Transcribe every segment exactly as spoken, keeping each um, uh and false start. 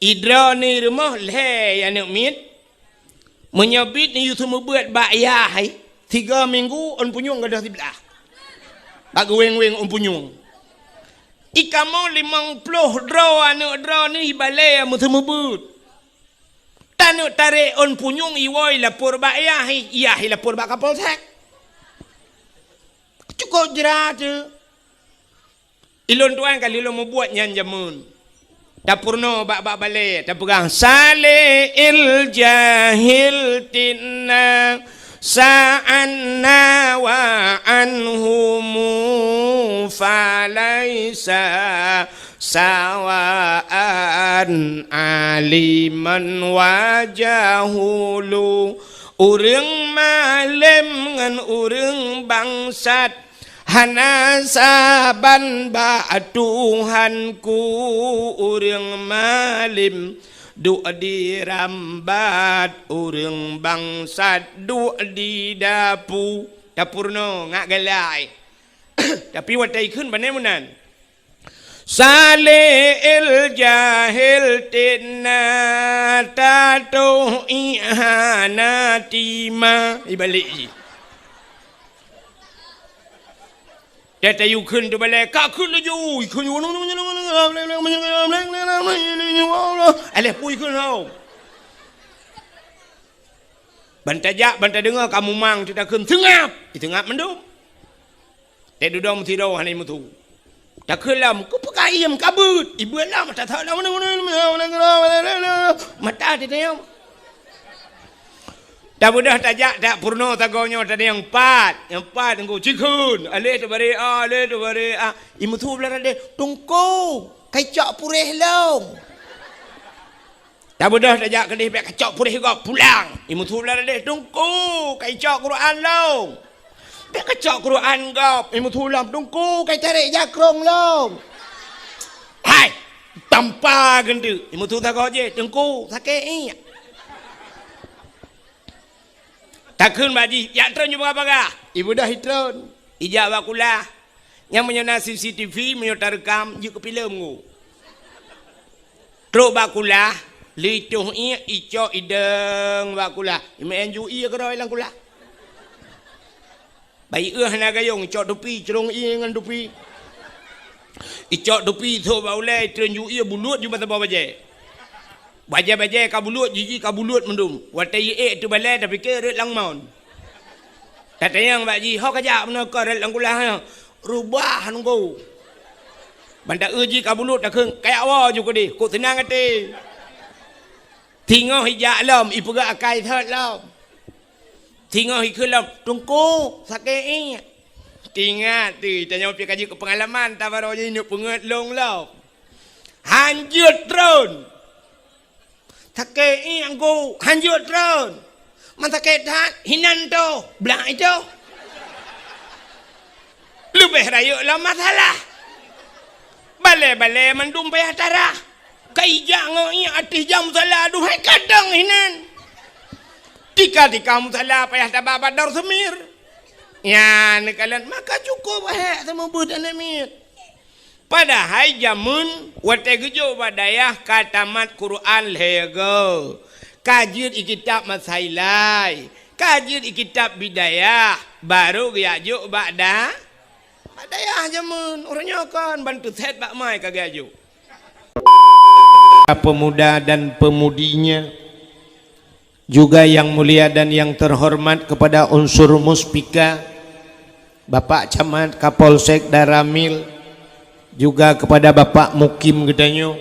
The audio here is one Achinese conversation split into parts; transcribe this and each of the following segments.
Idroe ni rumoh lhèe aneuk miet. Meunyoe bit ni yue seumeubeuet bak yah hai, tiga minggu ôn punyueng gadôh siblah. Bak geuweng-weng ôn punyueng. Ikamoe limong ploh droe aneuk droe ni ibalèe meuseumeubeuet. Taneuk tarek ôn punyueng iwoe ilapor bak yah hai, yah ilapor bak Kapolsek. Cukôp jrat teuh. Ilôn tuan ka lheueh lôn mubuet nyan jameun. Tapeurunoe bak-bak balèe, tapeugah, "Saleh il jahil tinna sa'anna wa anhumu falaisa sawaan aliman wa jahulu." Ureueng malém ngon ureueng bangsat hana saban bak Tuhanku, ureueng malém duek di rambat, ureueng bangsat duek di dapu. Tapeurunoe ngat galai. Tapi watèe ikheun pane meunan. Saleh il jahil tinna tatoh ié hana tima. Ibalek jih. Teuh tayue kheun teubalai, ka kheun laju, kheun, alah pui kheun hau. Ban tajak, ban tadeungoe ka mumang teuh takheun, "Seungab!" Iseungab mandum. Teuh dudoe meusidroe hana imeusu. Takheun lom, "Keupeue ka iem ka beuet?" Ibeuet lom, mata that lom. Mata teuh tayue. Tabeudôh tajak, tapeurunoe sagoe nyoe, tadi nyang pat. Nyang pat teungku, cikheun. Aleh teubarek, ah, aleh teubarek, ah. Imeusu blah radeh, "Teungku, kai cok puréh lôn." Tabeudôh tajak keudeh, "Bèk kacok puréh gob, pulang." Imeusu blah radeh, "Teungku, kai cok Quran lôn." "Bèk kacok Quran gob." Imeusu lom, "Teungku, kai tarek jakrong lôn." Hai, tampa geunteuk. Imeusu sagoe jih, "Teungku, sakét ié." Takheun bak jih, "Jak treun ju bagah-bagah." Ibeudôh itreun. Ijak bak kulah. Nyan meunyoe na C C T V, meunyoe tareukam, jeuet keu filem ngu. Trok bak kulah, lheuh itoh ié, icok idong bak kulah. Imeu'en ju ié keudroe lam kulah. Bayi eu hana gayong, icok tupi, crông ié ngon tupi. Icok tupi, sôk bak ulèe, itreun ju ié, bulut ju bak saboh bajèe. Bajèe-bajèe ka bulut, jiji ka bulut mandum. Watèe ié ék teubalèe, tapike rhot lam mon. Tatanyong bak jih, "Ho kajak bunoe kon rhot lam kulah nyoe?" "Reubah nunggu." Ban ta eu jih ka bulut, takheun, "Kajak woe ju keudeh, kok seunang até." Singoh ijak lom, ipeugah akai thot lom. Singoh ikheun lom, "Teungku, sakét ié." Ingat teuh, tanyoe pih ka jeuet keu peungalaman, tabarô jih neuk peungeut lôn lom. Han jeuet treun. "Sakét ié, Teungku, han jeuet treun." "Man sakét that, hinan toh, blah itoh." Leubeh rayeuk lam masalah. Balèe-balèe mandum payah tarah. Ka ijak ngon ié ateueh jam musala, aduhai kadang hinan. Tika-tika musala payah taba bak dor seumir. Nyan neukalon, maka cukôp hék seumeubeuet aneuk miet. Padahai jameun watèe geujok bak dayah ka tamat Quran lhèe goe, ka jeuet i kitab masailai, ka jeuet i kitab bidayah, barô geujak jok bak da-, bak dayah jameun. Uroe nyoe kon ban teusét bak mai ka geujak jok. Pemuda dan pemudinya, juga yang mulia dan yang terhormat kepada unsur Muspika, Bapak Camat, Kapolsek, Danramil, juga kepada Bapak Mukim geutanyoe,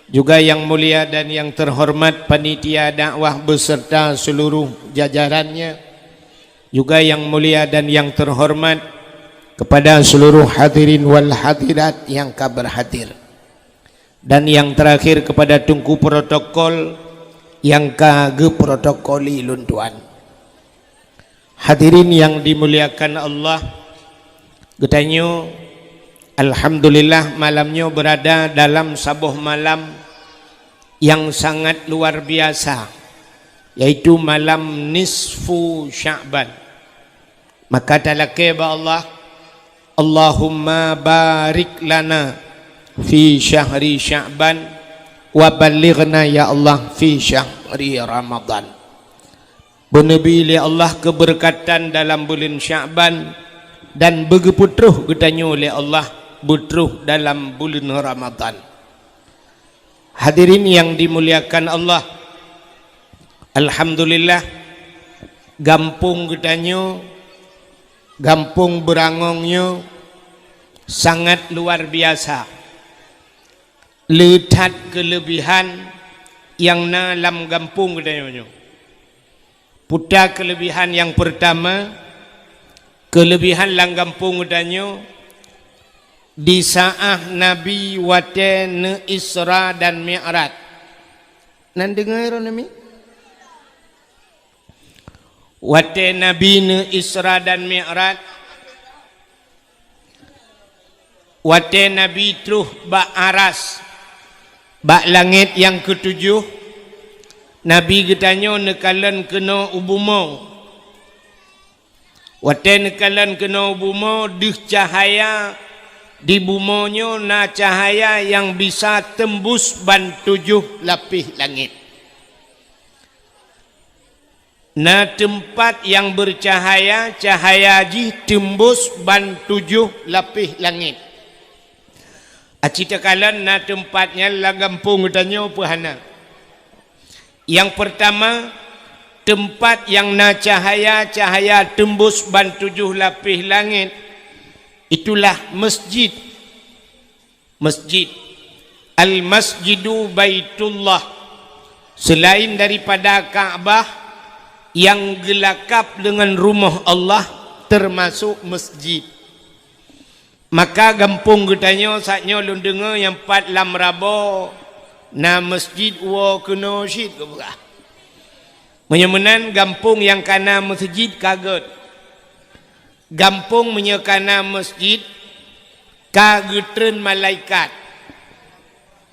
juga yang mulia dan yang terhormat panitia dakwah beserta seluruh jajarannya, juga yang mulia dan yang terhormat kepada seluruh hadirin wal hadirat yang ka berhadir. Dan yang terakhir kepada teungku protokol nyang ka geuprotokoli lôn tuan. Hadirin yang dimuliakan Allah, geutanyoe alhamdulillah malam nyoe berada dalam saboh malam yang sangat luar biasa, yaitu malam nisfu Sya'ban. Maka talakée bak Allah, Allahumma barik lana fi syahri Sya'ban Wa ballighna ya Allah fi syahri Ramadan. Beuneubi lé Allah keubeureukadan dalam buleuen Sya'ban dan beugeupeutroh geutanyoe lé Allah beutroh dalam buleuen Ramadan. Hadirin yang dimuliakan Allah, alhamdulillah, gampông geutanyoe, gampông Beurangong nyoe sangat luar biasa. Le that keuleubihan nyang na lam gampông geutanyoe nyoe. Peue ta keuleubihan nyang peurtama, keuleubihan lam gampông geutanyoe, di saát Nabi watée neu-Isra dan Mi'raj. Nan deungoe droeneuh mi? Watée Nabi neu-Isra dan Mi'raj, watée Nabi troh bak aras, bak langét nyang keutujoh, Nabi geutanyoe neukalon keunoe u bumoe. Watée neukalon keunoe u bumoe, deuh cahya di bumoe nyoe na cahya nyang bisa teumbus ban tujoh lapéh langét. Na teumpat nyang beucahya, cahya jih teumbus ban tujoh lapéh langét. Aci takalon na teumpat nyan lam gampông geutanyoe peu hana. Nyang peurtama, teumpat nyang na cahya, cahya teumbus ban tujoh lapéh langét, itulah meusjid. Meusjid. Al-Masjidu Baitullah. Seulaén daripada Ka'bah nyang geulakab deungon rumoh Allah, teumasok meusjid. Maka gampông geutanyoe saát nyoe lôn deungoe nyang pat lam Rabo na meusjid woe keunoe cit geupeugah. Meunyoe meunan gampông nyang ka na meusjid ka gét. Gampông meunyoe ka na meusjid ka geutreun malaikat.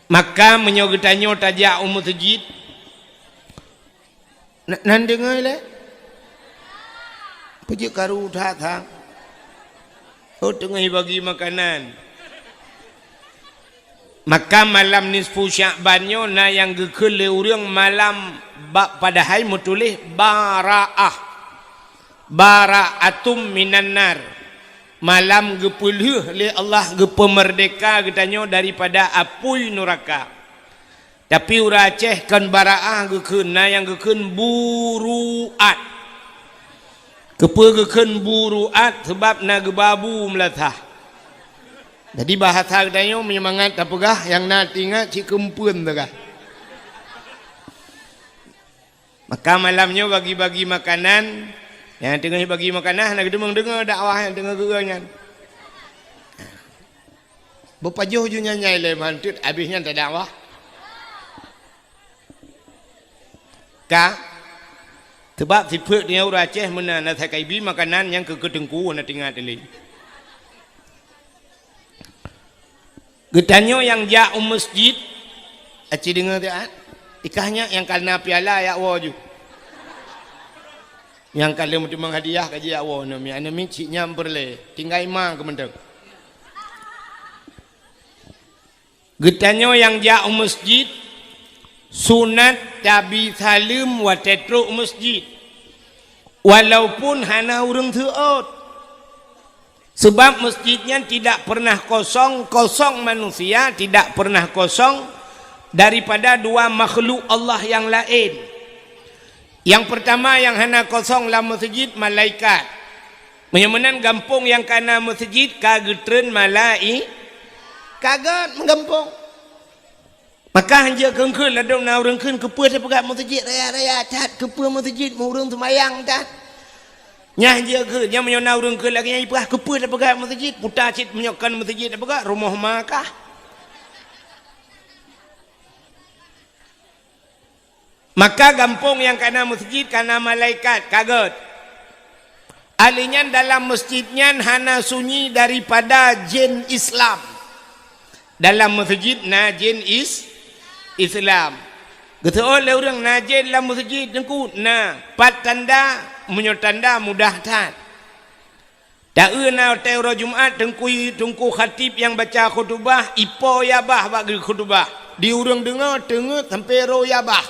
Maka meunyoe geutanyoe tajak u meusjid, na-, nan deungoe lé? Peue jeuet karu that-that? Oh, teungoh bagi makanan. Maka malam nisfu Sya'ban nyoe na nyang geukheun lé ureuëng malam ba-, padahai meutuléh Bara'ah. Bara'atum minan nar. Malam geupeulheueh lé Allah, geupeumeurdeka geutanyoe daripada apui nuraka. Tapi ureuëng Aceh kon Bara'ah geukheun, na nyang geukheun Buru'at. Keupeue geukheun Buru'at? Sabab na geuba bu meulasah. Jadi bahasa geutanyoe meunyoe mangat tapeugah nyang na teuingat cit keumpeuen teuka. Maka malam nyoe bagi-bagi makanan, nyang teungoh bagi makanan hana geuteumeung deungoe dakwah nyang teungoh geueu nyan. Beupajoh ju nyan nyai lé manteuet abéh nyan tadakwah. Ka? Teubab sifeuet nyoe ureuëng Aceh meunan na sakai bi makanan nyang keu keuteungku na teuingat lé. Geutanyoe nyang jak u meusjid, aci deungoe siat, ikah nyak nyang ka na piala jak woe ju. Nyang ka lheueh meuteumang hadiah ka jijak woe, aneuk miet, aneuk miet cit nyang peureulée, tinggai ma keumeunteung. Geutanyoe nyang jak u meusjid, sunat tabi saleuem watée trok u meusjid, walaupun hana ureuëng seuôt. Sebab meusjid nyan tidak pernah kosong, kosong manusia tidak pernah kosong daripada dua makhluk Allah nyang laén. Nyang peurtama nyang hana kosong lam meusjid, malaikat. Meunyoe meunan gampông nyang ka na meusjid ka geutreun malai-, ka gét meugampông. Maka hanjeuet kheun-kheun ladôm na ureuëng kheun, keupeue tapeugah meusjid raya-raya that, keupeue meusjid meu ureuëng seumayang that. Nyan hanjeuet kheun, nyan meunyoe na ureuëng kheun lagée nyan ipeugah, keupeue tapeugah meusjid, puta cit meunyoe kon meusjid tapeugah, rumoh ma kah. Maka gampông nyang ka na meusjid ka na malaikat, ka gét. Ahli nyan dalam meusjid nyan hana sunyi daripada jén Islam. Dalam meusjid na jén is-, Islam. Geuseuôt lé ureuëng na jén lam meusjid, Teungku, na. Pat tanda? Meunyoe tanda mudah that. Taeu na watée uroe Jumat, teungku, teungku khatib nyang baca khutubah, ipo ya bah bak geukhutubah. Di ureuëng deungoe teungeut sampoe roh yabah.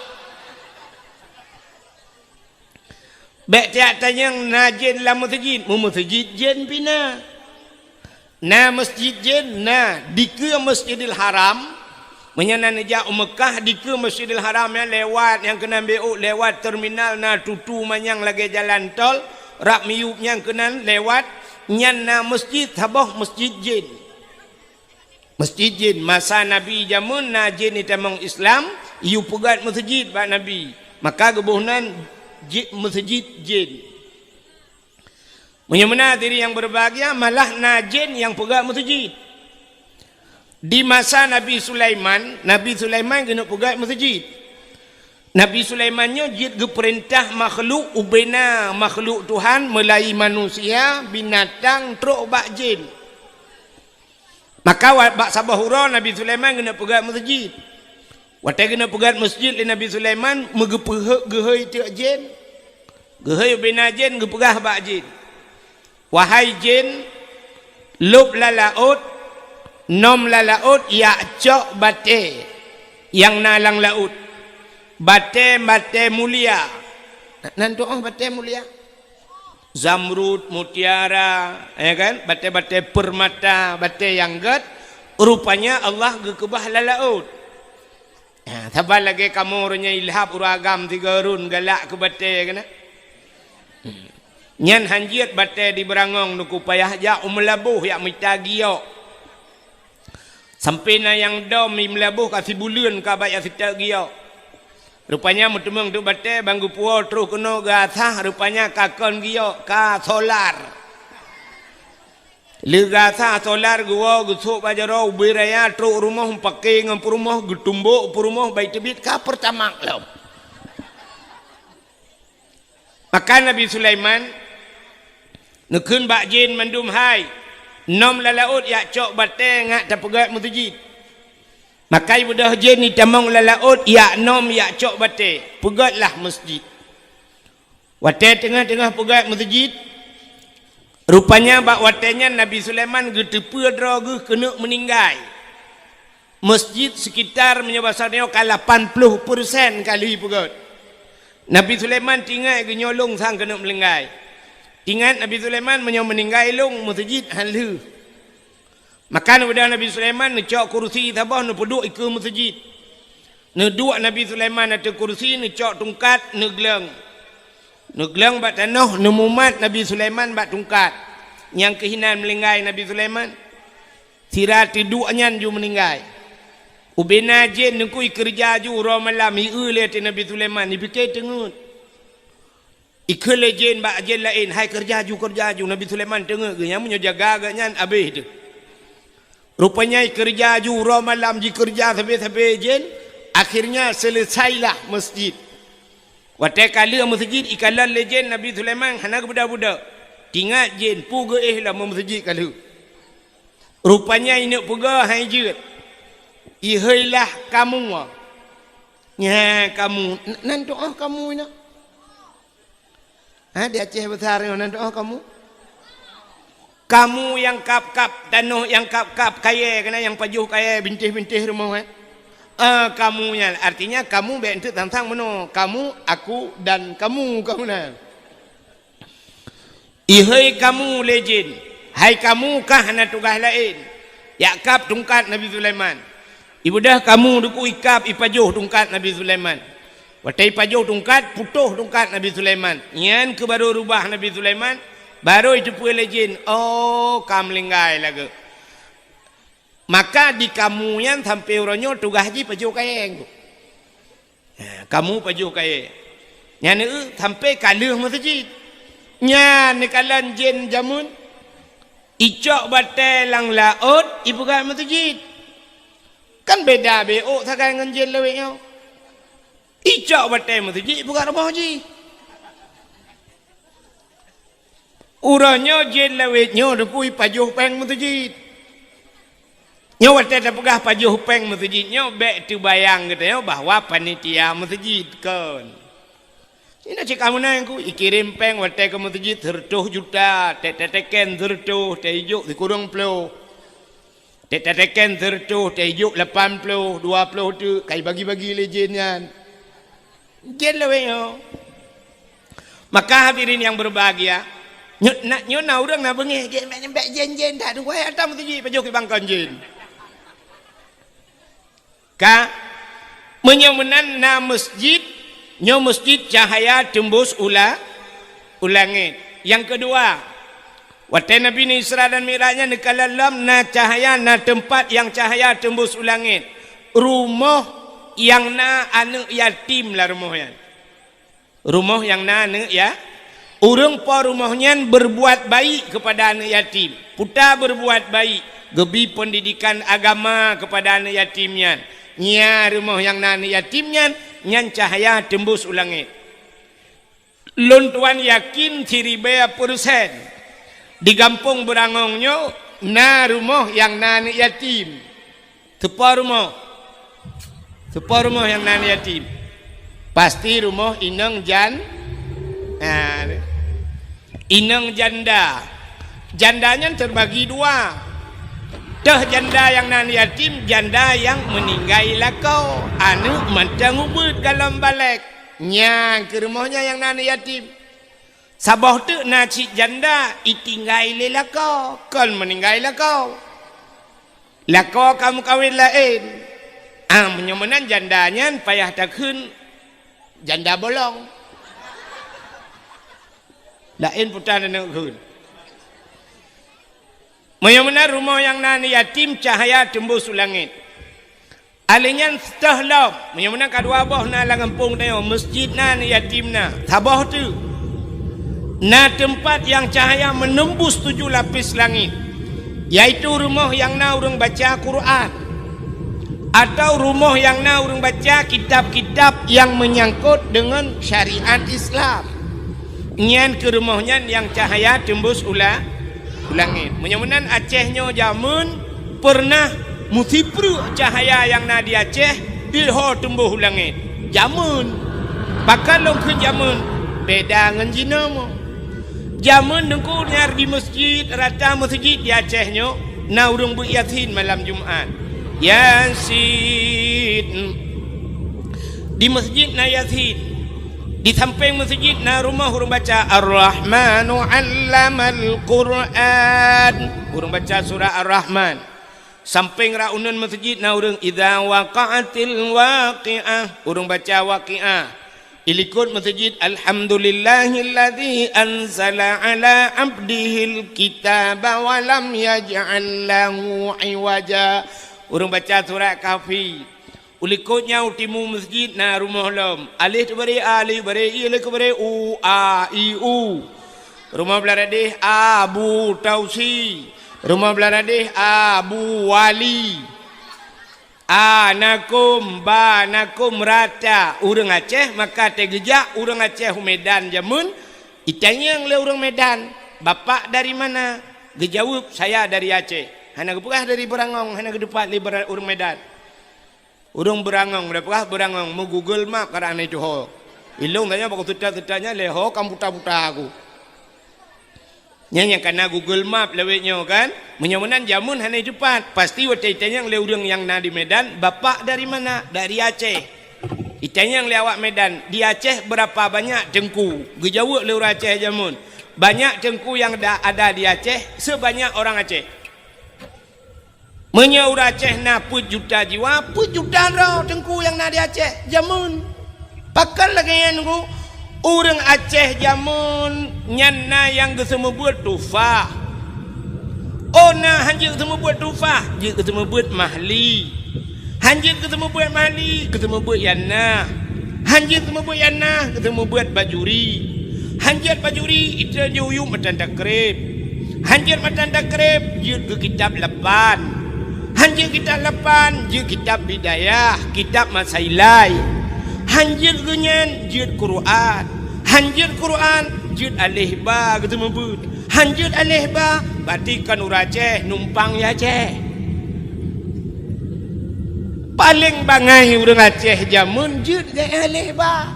Bék tiak tanyong na jén lam meuseujid, meumeuseujid jén pih na. Na meuseujid jén na dikeue Masjidil Haram. Meunyoe na neujak u Meukah dikeue Masjidil Haram nyan lewat nyang keunan B O lewat terminal na tutu manyang lagée jalan tol, rab miyueb nyang keunan lewat, nyan na meuseujid saboh meuseujid jén. Meuseujid jén, masa Nabi jameun na jén itamong Islam, yue peugét meuseujid bak Nabi. Maka geuboh nan ji-, meuseujid jén. Meunyoe meunan hadirin nyang berbahagia, malah na jén nyang peugét meuseujid. Di masa Nabi Sulaiman, Nabi Sulaiman keuneuk peugét meuseujid. Nabi Sulaiman nyoe jeuet geupeurintah makhluk, ubena makhluk Tuhan, meulai manusia, binatang, trok bak jén. Maka wa-, bak saboh uroe Nabi Sulaiman keuneuk peugét meuseujid. Watée keuneuk peugét meuseujid lé Nabi Sulaiman, meugeupeuheuek geuhôi teuk jén. Geuhôi ubena jén geupeugah bak jén, "Wahai jén, lôb lam laôt, nom lam laôt jak cok batée nyang na lam laôt. Batée-batée mulia." Nan tuoh batée mulia. Zamrud, mutiara, ya kan? Batée-batée permata, batée nyang gét, rupanya Allah geukeubah lam laôt. Ha, saban lagée kamoe uroe nyoe ilhab ureuëng agam sigoe rhun galak keu batée keunan. Nyan hanjeuet batée di Beurangong nuku payah jak u Meulaboh jak mita giok. Sampoe na nyang dom i Meulaboh ka sibuleuen ka bak jak siteuk giok. Rupanya meuteumeung teuk batée ban geupuwoe troh keunoe geuasah, rupanya ka kon giok, ka solar. Lheueh geuasah solar geuwoe geusôk bak jaroe ubé raya trok rumoh meupaké ngon peurumoh geutumbok peurumoh bai teubiet ka peurtamak lom. Maka Nabi Sulaiman neukheun bak jén mandum, "Hai, nom lam laôt jak cok batée ngat tapeugét meuseujid." Maka ibeudôh jén itamong lam laôt jak nom jak cok batée, peugétlah meuseujid. Watée teungoh-teungoh peugét meuseujid, rupanya bak watée nyan Nabi Sulaiman geuteupeue droe geuh keuneuk meuninggai. Meuseujid sekitar meunyoe basa nyoe ka lapan ploh persen ka lheueh peugét. Nabi Sulaiman tingat geunyoe lôn sang keuneuk meuninggai. Ingat Nabi Sulaiman meunyoe meuninggai lôn meuseujid han lheueh. Maka neubeudôh Nabi Sulaiman neucok kursi saboh neupeuduek ikeue meuseujid. Neuduek Nabi Sulaiman ateueh kursi, neucok tungkat, neugleueng. Neugleueng bak tanoh, neumumat Nabi Sulaiman bak tungkat. Nyang keuh inan meuninggai Nabi Sulaiman. Sira teuduek nyan ju meuninggai. Ubena jén neukui keureuja ju uroe malam, ieu lé ateueh Nabi Sulaiman, ipike teungeut. Ikheun lé jén bak jén laén, "Hai keureuja ju, keureuja ju." Nabi Sulaiman teungeut geuh, nyan meunyoe jaga geuh nyan abéh teuh. Rupanya ikeureuja ju uroe malam jikeureuja sabe-sabe jén, akhirnya seuleusailah meuseujid. Watée ka lheueh meuseujid ikalon lé jén Nabi Sulaiman hana geubeudôh-beudôh. Tingat jén peue geuéh lom meuseujid ka lheueh. Rupanya ineuk peugah hai jeuet. Iheuilah kamoe. Nya kamoe, n-, nan tuoh kamoe inoe. Ha, di Aceh Besar nyoe nan tuoh kamoe. Kamoe nyang kab-kab tanoh, nyang kab-kab kayée, keunan nyang pajoh kayée bintéh-bintéh rumoh, eh. Ah, kamoe nyan, artinya kamoe bék enteuk sang-sang meunoe. Kamoe, aku, dan kamoe, kamoe nan. Iheuy kamoe lé jén, hai kamoe kah hana tugaih laén, jak kab tungkat Nabi Sulaiman. Ibeudôh kamoe dukui kab ipajoh tungkat Nabi Sulaiman. Watée ipajoh tungkat, putôh tungkat Nabi Sulaiman. Nyan keuh barô rubah Nabi Sulaiman, barô iteupeue lé jén, "Oh, ka meulinggai lagée." Maka di kamoe nyan sampoe uroe nyoe tugaih jih pajoh kayée. Ha, kamoe pajoh kayée. Nyan eu sampoe ka lheueh meuseujid. Nyan neukalon jén jameun. Icok batée lam laôt, ipeugah meuseujid. Kan beda B O sagai ngon jén lawét nyoe. Icok batée meuseujid, ipeugah rumoh jih. Uroe nyoe jén lawét nyoe dukui pajoh péng meuseujid. Nyoe watée tapeugah pajoh péng meuseujid nyoe bék teubayang geutanyoe bahwa panitia meuseujid kon. Inoe cit kamoe nan ku ikirém péng watée keu meuseujid seureutôh juta, tét-tét teken seureutôh, tét ijok sikureueng ploh. Teutateken seureutôh, teuijok lapan ploh, dua ploh teuk, kai bagi-bagi lé jén nyan. Jén lawét nyoe. Maka hadirin yang berbahagia, nyoe na, nyoe na ureuëng na beungéh, jén bèk nyeumbek jén-jén, dak dua ata meuseujid pajoh keu bangkon jén. Ka, meunyoe meunan na masjid, nyoe masjid cahaya teumbus u la-, u langét. Nyang keudua, watée Nabi Isra dan Mi'raj nyan neukalon lom na cahaya, na teumpat nyang cahaya teumbus u langét. Rumoh nyang na aneuëk yatim lam rumoh nyan. Rumoh nyang na aneuëk ya-, ureuëng po rumoh nyan berbuat baik kepada aneuëk yatim. Peue ta berbuat baik, geubi pendidikan agama kepada aneuëk yatim nyan. Nyan rumoh nyang na aneuëk yatim nyan, nyan cahaya teumbus u langét. Lôn tuan yakin siribèe persen di gampông Beurangong nyoe na rumoh nyang na aneuëk yatim. Soe po rumoh? Soe po rumoh nyang na aneuëk yatim? Pasti rumoh inong jan-, ha, inong janda. Janda nyan teubagi dua. Teuh janda nyang na aneuëk yatim, janda nyang meuninggai lakoe, aneuëk mantong ubit golom balek. Nyan keuh rumoh nyan nyang na aneuëk yatim. Saboh teuk na cit janda itinggai lé lakoe, kon meuninggai lakoe. Lakoe ka meukawen laén. Ah, meunyoe meunan janda nyan payah takheun janda bolong. Laén peue ta neuneuk kheun. Meunyoe meunan rumoh nyang na aneuëk yatim cahaya teumbus u langét. Alèh nyan sitoh lom, meunyoe meunan ka dua boh na lam gampông tanyoe, masjid na, aneuëk yatim na, saboh teuk. Na teumpat nyang cahaya menembus tujuh lapis langit, yaitu rumoh nyang na ureuëng baca Quran, atau rumoh nyang na ureuëng baca kitab-kitab nyang menyangkut deungon syariat Islam. Nyan keuh rumoh nyan nyang cahaya teumbus u la-, u langét. Meunyoe meunan Aceh nyoe jameun peureunah meusipreuk cahaya nyang na di Aceh, ilho teumbus u langét. Jameun. Pakon lôn kheun jameun? Beda ngon jinoe. Jameun Teungku nyan di masjid, rata masjid di Aceh nyoe na ureuëng beuet Yasin malam Jumat. Yasin. Di masjid na Yasin. Di sampéng masjid na rumoh ureuëng baca Ar-Rahmanu 'allamal Qur'an. Ureuëng baca surah Ar-Rahman. Sampéng rot uneuen masjid na ureuëng Idza waqa'atil waqi'ah. Ureuëng baca Waqi'ah. Ilikot masjid Alhamdulillahilladzi anzala 'ala 'abdihil kitaba wa lam yaj'al lahu 'iwaja. Ureuëng baca surat Kahfi. Ulikot nyan u timu masjid na rumoh lom. Alif teubaré A, alif baré I, alif keubaré U, A, I, U. Rumoh blah radeh A, Bu, Tausi. Rumoh blah radeh A, Bu, Wali. A, nakum, ba, nakum, rata. Ureuëng Aceh maka teugeujak ureuëng Aceh u Medan jameun, itanyong lé ureuëng Medan, "Bapak dari mana?" Geujaweueb, "Saya dari Aceh." Hana geupeugah dari Beurangong, hana geuteupat lé Beura-, ureuëng Medan. Ureuëng Beurangong, dak peugah Beurangong, meu-Google Map karang na itu ho. Ilong tanya bak seuta-seutanya lé ho kam buta-buta aku. Nyan nyang kana Google Map lawét nyoe kan. Meunyoe meunan jameun hana teupat, pasti watée itanyong lé ureuëng nyang na di Medan, "Bapak dari mana?" "Dari Aceh." Itanyong lé awak Medan, "Di Aceh berapa banyak teungku?" Geujaweueb lé ureuëng Aceh jameun, "Banyak teungku yang da-, ada di Aceh sebanyak orang Aceh." Meunyoe ureuëng Aceh na peuet juta jiwa, peuet juta droe teungku nyang na di Aceh jameun. Pakon lagée nyan, Teungku? Ureuëng Aceh jameun nyan na nyang geuseumeubeuet tufah. Oh, na hanjeuet geuseumeubeuet tufah, jeuet geuseumeubeuet mahli. Hanjeuet geuseumeubeuet mahli, geuseumeubeuet yana. Hanjeuet seumeubeuet yana, geuseumeubeuet bajuri. Hanjeuet bajuri, iteuh jiyueb matan takreb. Hanjeuet matan takreb, jeuet keu kitab lapan. Hanjeuet kitab lapan, jeuet kitab Bidayah, kitab Masailai. Hanjeuet geunyan, jeuet Quran. Hanjeuet Quran, jeuet aleh ba geuseumeubeuet. Hanjeuet aleh ba, berarti kon ureuëng Aceh numpang di Aceh. Paleng bangai ureuëng Aceh jameun jeuet aleh ba.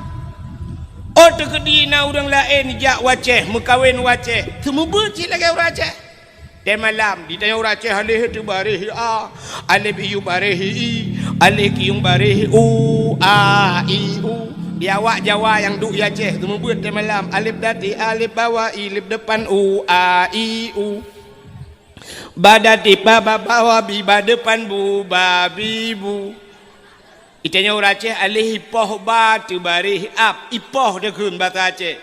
Oh, teukeudi na ureuëng laén jak u Aceh, meukawen u Aceh, seumeubeuet cit lagée ureuëng Aceh. Teumalam, di tanyoe ureueng Aceh aleh teubaréh a, alef iyup baréh i, aleh kiyueng baréh u, a, i, u. Di awak Jawa nyang duek di Aceh, seumeubeuet teumalam, alef dati, alef bawa, i, lef depan, u, a, i, u. Ba dati, ba, ba bawa, bi, ba depan, bu, ba, bi, bu. Di tanyoe ureueng Aceh aleh ipoh ba teubaréh ab, ipoh teuh kheun basa Aceh.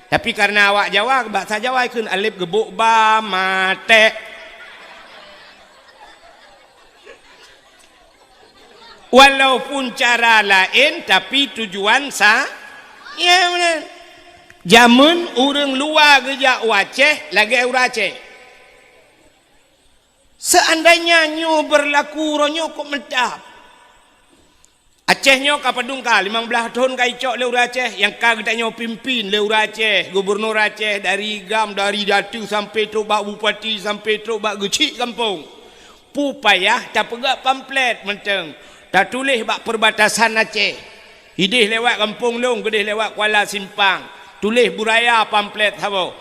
Tapi kareuna awak Jawa, basa Jawa kheun alef geubok ba maté. Walaupun cara laén, tapi tujuan sa-, ya, beuna. Jameun ureueng luwa geujak u Aceh lagèe ureueng Aceh. Seandainya nyoe beurlaku uroe nyoe kok mantap. Aceh nyoe ka padum ka, limong blaih thon ka icok lé ureueng Aceh, nyang ka geutanyoe pimpin lé ureueng Aceh, gubunur Aceh, dari GAM, dari datu sampai trok bak bupati, sampai trok bak geuchik gampông. Peue payah tapeugah pamflet mantong, tatuléh bak perbatasan Aceh. Idéh lewat gampông lôn, geudéh lewat Kuala Simpang. Tuléh beuraya pamflet saboh.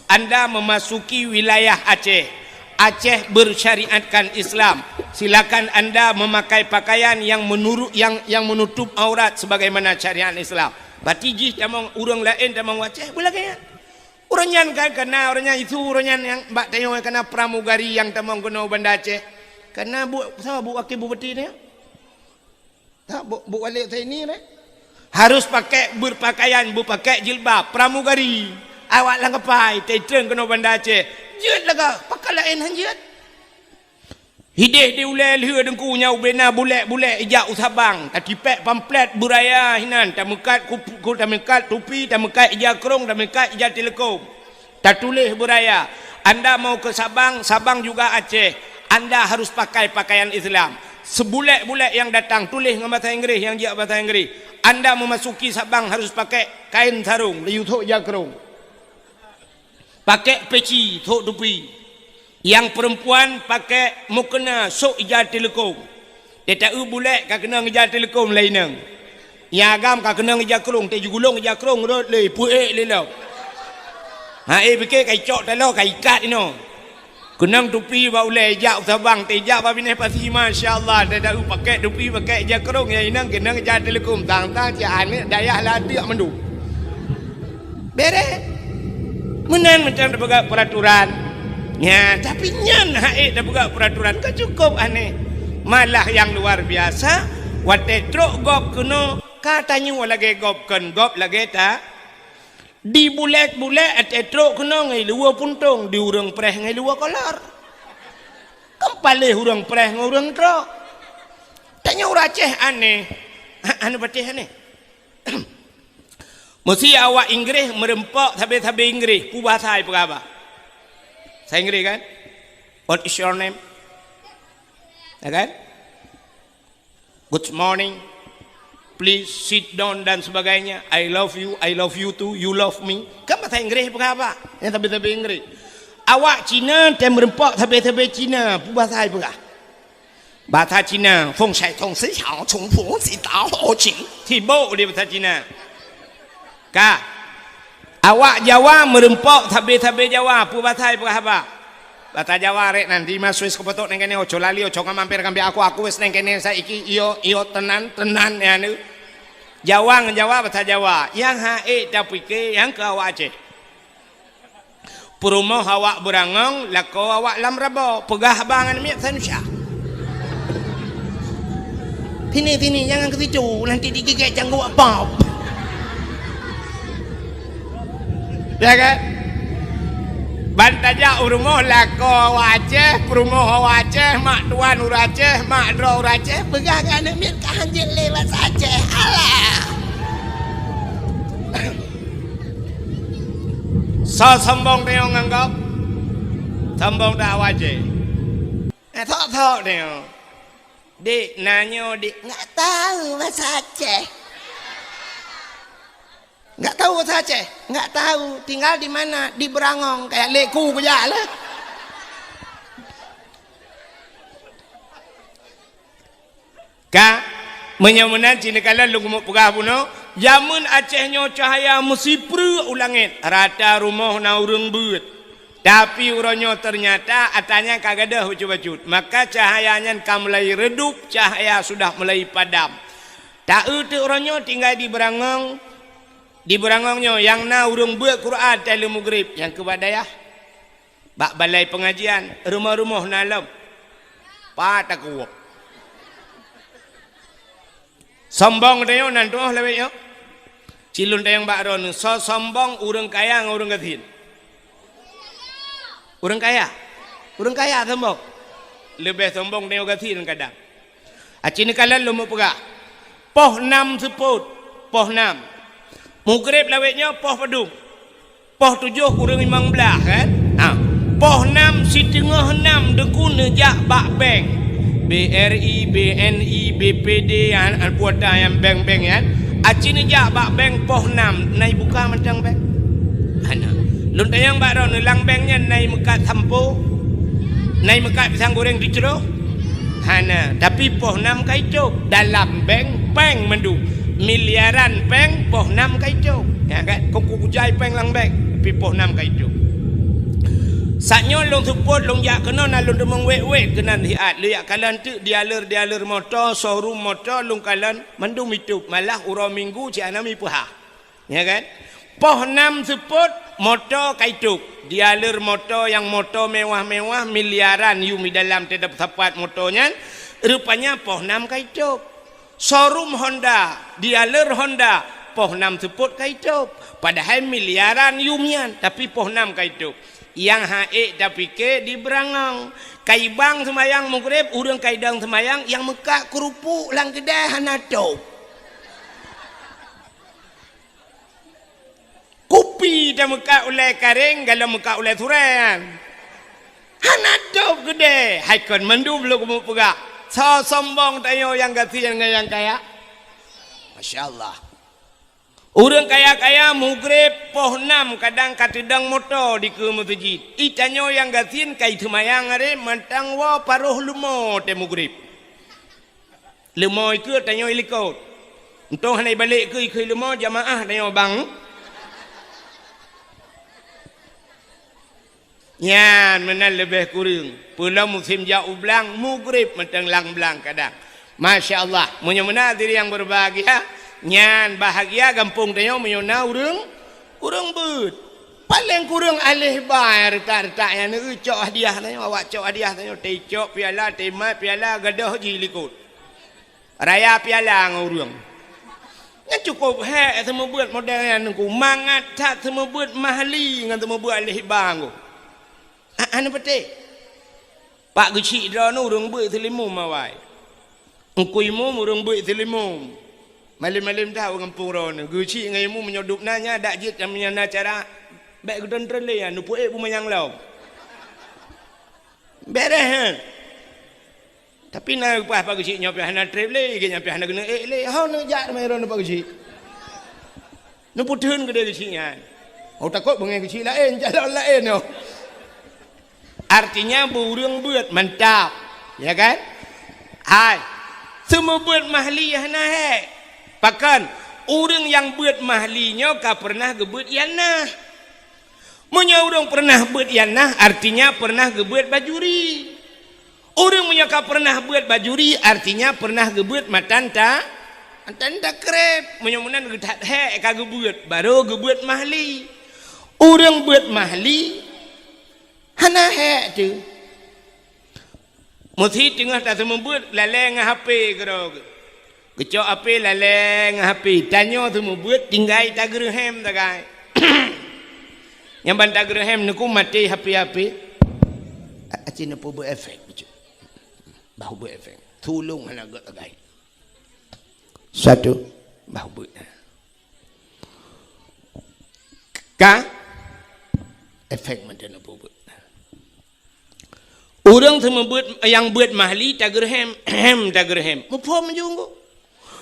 Anda memasuki wilayah Aceh. Aceh bersyariatkan Islam. Silakan anda memakai pakaian yang menurut, yang, yang menutup aurat sebagaimana syariat Islam. Berarti jih tamong ureueng laén tamong Aceh, beulagèe nyan. Ureueng nyan kan kana, ureueng nyan isu, ureueng nyan nyang bak tanyoe kana pramugari nyang tamong keunoe Banda Aceh. Kana bu, sama bu wakil bupati nyan. Tak, bu, bu wali Saini deh. Harus pakai berpakaian, berpakai jilbab, pramugari. Awak lam kapai, teutrön keunoe Banda Aceh. Jeuet lagèe, pakon laén han jeuet. Hidéh di ulèe lheueh Teungku nyan ubé na bulèk-bulèk ijak u Sabang, tatipék pamflet beuraya hinan, tameukat kup-, ku-, tameukat tupi, tameukat ija krông, tameukat ija teuleukom. Tatuléh beuraya, anda mau ke Sabang, Sabang juga Aceh, anda harus pakai pakaian Islam. Seubulek-bulek nyang datang tuléh ngon basa Inggréh, nyang jijak basa Inggréh. Anda memasuki Sabang harus pakai kain sarung, laju sôk ija krông. Pakai peci, sôk tupi. Nyang perempuan pakai mukena, sôk ija teuleukom. Teuta eu bulek ka keunong ija teuleukom lé inong. Nyang agam ka keunong ija krông, teuh jigulong ija krông rot lé, peuék lé lom. Ha, eh, pike ka icok taloe, ka ikat inoe. Keunong tupi bak ulèe, ijak u Sabang, teuh ijak bak binéh pasi, masya Allah, teuta eu pakai tupi, pakai ija krông, nyang inong keunong ija teuleukom, tang-tang cit aneuk dayah lam ateueh mandum. Bereh. Meunan macam tapeugah peraturan. Nya, tapi nyan hak ék tapeugah peraturan ka cukup aneh. Malah nyang luar biasa, watèe trok gob keunoe, ka tanyoe lagèe gob kon, gob lagèe ta. Di bulek-bulek watèe trok keunoe ngon luwa puntông, di ureueng preh ngon luwa kolor. Kan paléh ureueng preh ngon ureueng trok. Tanyoe ureueng Aceh aneh. Aneh patéh aneh. Meusi awak Inggréh meureumpok sabé-sabé Inggréh, peue bahasa ipeugah haba? Sa Inggréh kan? What is your name? Ya kan? Good morning. Please sit down dan sebagainya. I love you, I love you too, you love me. Kan bahasa Inggréh ipeugah haba? Nyang sabé-sabé Inggréh. Awak Cina teuh meureumpok sabé-sabé Cina, peue bahasa ipeugah? Bahasa Cina, feng shui tong si xiao, chung fu si dao ho qing. Sibok di bahasa Cina. Ka. Awak Jawa meureumpok sabé-sabé Jawa, peue bahasa ipeugah haba? Bahasa Jawa rek nan, di ma Swiss kupotok neng kene, oco lali, oco ngamamper kambi aku, aku wes neng kene, sa iki, iyo, iyo, tenan, tenan, ya, nu. Jawa ngon Jawa, bahasa Jawa. Nyang hak ék tapike, nyang keu awak Aceh. Peurumoh awak beurangong, lakoe awak lam rabo, peugah haba ngon miet sanusya. Sini, sini, jangan ke situ, nanti digigit cangguek pop. Ya kan? Ban tajak u rumoh lakoe awak Aceh, peurumoh awak Aceh, mak tuan ureueng Aceh, mak droe ureueng Aceh, peugah keu aneuk miet ka hanjeuet lé basa Aceh. Alah! Soe sombong tanyoe ngon gob? Sombong dak awak Aceh. Eh, thok-thok tanyoe. Dik, na nyoe, Dik. Nggak tahu bahasa Aceh. Nggak tahu bahasa Aceh. Nggak tahu. Tinggal di mana? Di Berangong. Kayak leku kejak lah. Ka, meunyoe meunan cit neukalon lôn keumeung peugah bunoe, jameun Aceh nyoe cahya meusipreuk u langét, rata rumoh na ureueng beuet. Tapi uroe nyoe teunyata atra nyan ka gadôh bacut-bacut. Maka cahaya nyan ka mulai redup, cahaya sudah mulai padam. Taeu teuk uroe nyoe tinggai di Beurangong. Di Beurangong nyoe nyang na ureuëng beuet Quran teuh lheueh mugrib nyang keu bak dayah. Bak balai peungajian, rumoh-rumoh na lom. Pat takuwok. Sombong tanyoe nan tuoh lawét nyoe. Cilôn tanyong bak droeneuh, soe sombong ureuëng kaya ngon ureuëng gasien? Ureuëng kaya. Ureuëng kaya sombong. Leubeh sombong tanyoe gasien kadang. Aci neukalon lôn meupeugah. Poh nam seupôt, poh nam. Mugrib lawét nyoe poh padum? Poh tujoh kureueng limong blaih kan? Ha. Poh nam siteungoh nam deukun neujak bak bank. B R I, B N I, B P D, an, an puata nyang bank-bank nyan. Aci neujak bak bank poh nam, na ibuka mantong bank? Hana. Lôn tanyong bak droeneuh, lam bank nyan na imeukat sampo? Na imeukat pisang goreng teucroh? Hana. Tapi poh nam ka itôb. Dalam bank, péng mandum. Miliaran péng, poh nam ka itôb. Ya kan? Kok kujai péng lam bank, tapi poh nam ka itôb. Saat nyoe lôn seupôt, lôn jak keunoe, na lôn teumeung wét-wét keunan siat. Lôn jak kalon teuk dealer-dealer moto, showroom moto, lôn kalon mandum itôb. Malah uroe Minggu cit hana mipeuhah. Ya kan? Poh nam seupôt, moto ka itôb. Dealer moto nyang moto mewah-mewah, miliaran yum di dalam teutab sapat moto nyan, rupanya poh nam ka itôb. Showroom Honda, dealer Honda, poh nam seupôt ka itôb. Padahai miliaran yum nyan, tapi poh nam ka itôb. Nyang han ék tapike di Beurangong. Ka ibang seumayang mugrib, ureuëng ka idong seumayang, nyang meukat keurupuk lam keudai hana tôb. Kupi tameukat ulée karéng, galom meukat ulée surée nyan. Hana tôb keudée, hai kon mandum lôn meupeugah. Soe sombong tanyoe nyang gasien ngon nyang kaya? Masya Allah. Ureuëng kaya-kaya mugrib poh nam kadang ka teudong moto dikeue meuseujid. I tanyoe nyang gasien ka iteumayang aré mantong woe paroh leumo teuh mugrib. Leumo ikeue tanyoe ilikot. Untông hana ibalek keue ikeue leumo jamaah tanyoe bang. Nyan meunan leubeh kureueng. Peulom musém jak u blang, mugrib mantong lam blang kadang. Masya Allah, meunyoe meunan hadirin yang berbahagia, nyan bahagia gampông tanyoe meunyoe na ureuëng, ureuëng beuet. Paleng kureueng aléh ba retak-retak nyan, neucok hadiah tanyoe, awak cok hadiah tanyoe, teucok piala, teumat piala, gadôh jih likot. Raya piala ngon ureuëng. Nyan cukôp hék seumeubeuet model nyan Teungku. Mangat that seumeubeuet mahli ngon seumeubeuet aléh ba Teungku. A-, hana patéh. Pak Geuchik droeneuh ureuëng beuet Seulimum awai. Teungku Imum ureuëng beuet Seulimum. Malém-malém that u gampông droeneuh. Geuchik ngon Imum meunyoe dub na nyan dak jeuet nyang na cara bék geuton treun lé nyan, neupeuék beumanyang lom. Béréh, he? Tapi na leupah Pak Geuchik nyoe pih hana treb lé, geuh nyan pih hana keuneuk ék lé. Ho neujak teuma droeneuh Pak Geuchik. Neupeutheun keudéh Geuchik nyan. Oh, takot beungéh Geuchik laén, calon laén nyoe. Artinya, beu ureuëng beuet mantap. Ya kan? Hai. Seumeubeuet mahli hana hék. Pakon? Ureuëng nyang beuet mahli nyoe ka peureunah geubeuet ianah. Meunyoe ureuëng peureunah beuet ianah, artinya peureunah geubeuet bajuri. Ureuëng meunyoe ka peureunah beuet bajuri, artinya peureunah geubeuet matan ta-, matan takreb. Meunyoe meunan geuthat hék ka geubeuet, barô geubeuet mahli. Ureuëng beuet mahli, hana hék teuh. Meusi teungoh taseumeubeuet lalée ngon H P keudroe geuh. Geucok H P lalée ngon H P. Tanyoe seumeubeuet tinggai tageureuhem sagai. Nyang ban tageureuhem neuku maté H P-H P. A-, aci neupeubuet efek bacut. Bah buet efek. Tulông hana gét sagai. Satu. Bah buet. Ka efek mantong neupeubuet. Ureuëng seumeubeuet nyang beuet mahli tageureuhem, hem tageureuhem. Muphom ju ngon.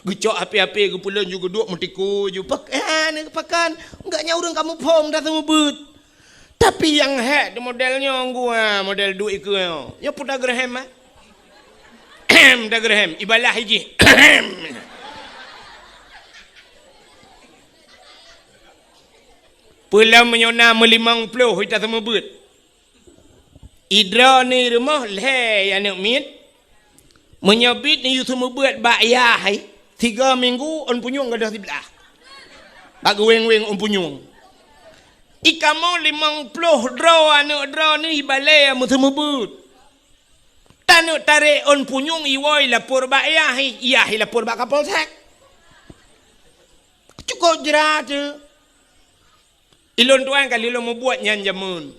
Geucok H P-H P geupeulon ju geuduek meutikui ju pak, eh, ni pakon. Enggak nyan ureuëng ka muphom dah seumeubeuet. Tapi nyang hék di model nyoe gua, model duek ikeue nyoe. Nyoe peue tageureuhem, ah? Hem tageureuhem, ibalah ijih. Peulom meunyoe na meulimong ploh ita seumeubeuet. Idroe ni rumoh lhée aneuk miet. Meunyoe bit ni yue seumeubeuet bak yah hai, tiga minggu ôn punyueng gadôh siblah. Bak geuweng-weng ôn punyueng. Ikamoe limong ploh droe aneuk droe ni ibalée meuseumeubeuet. Taneuk tarek ôn punyueng iwoe lapor bak yah hai, yah hai lapor bak Kapolsek. Cukôp jrat teuh. Ilôn tuan ka lheueh lôn mubuet nyan jameun.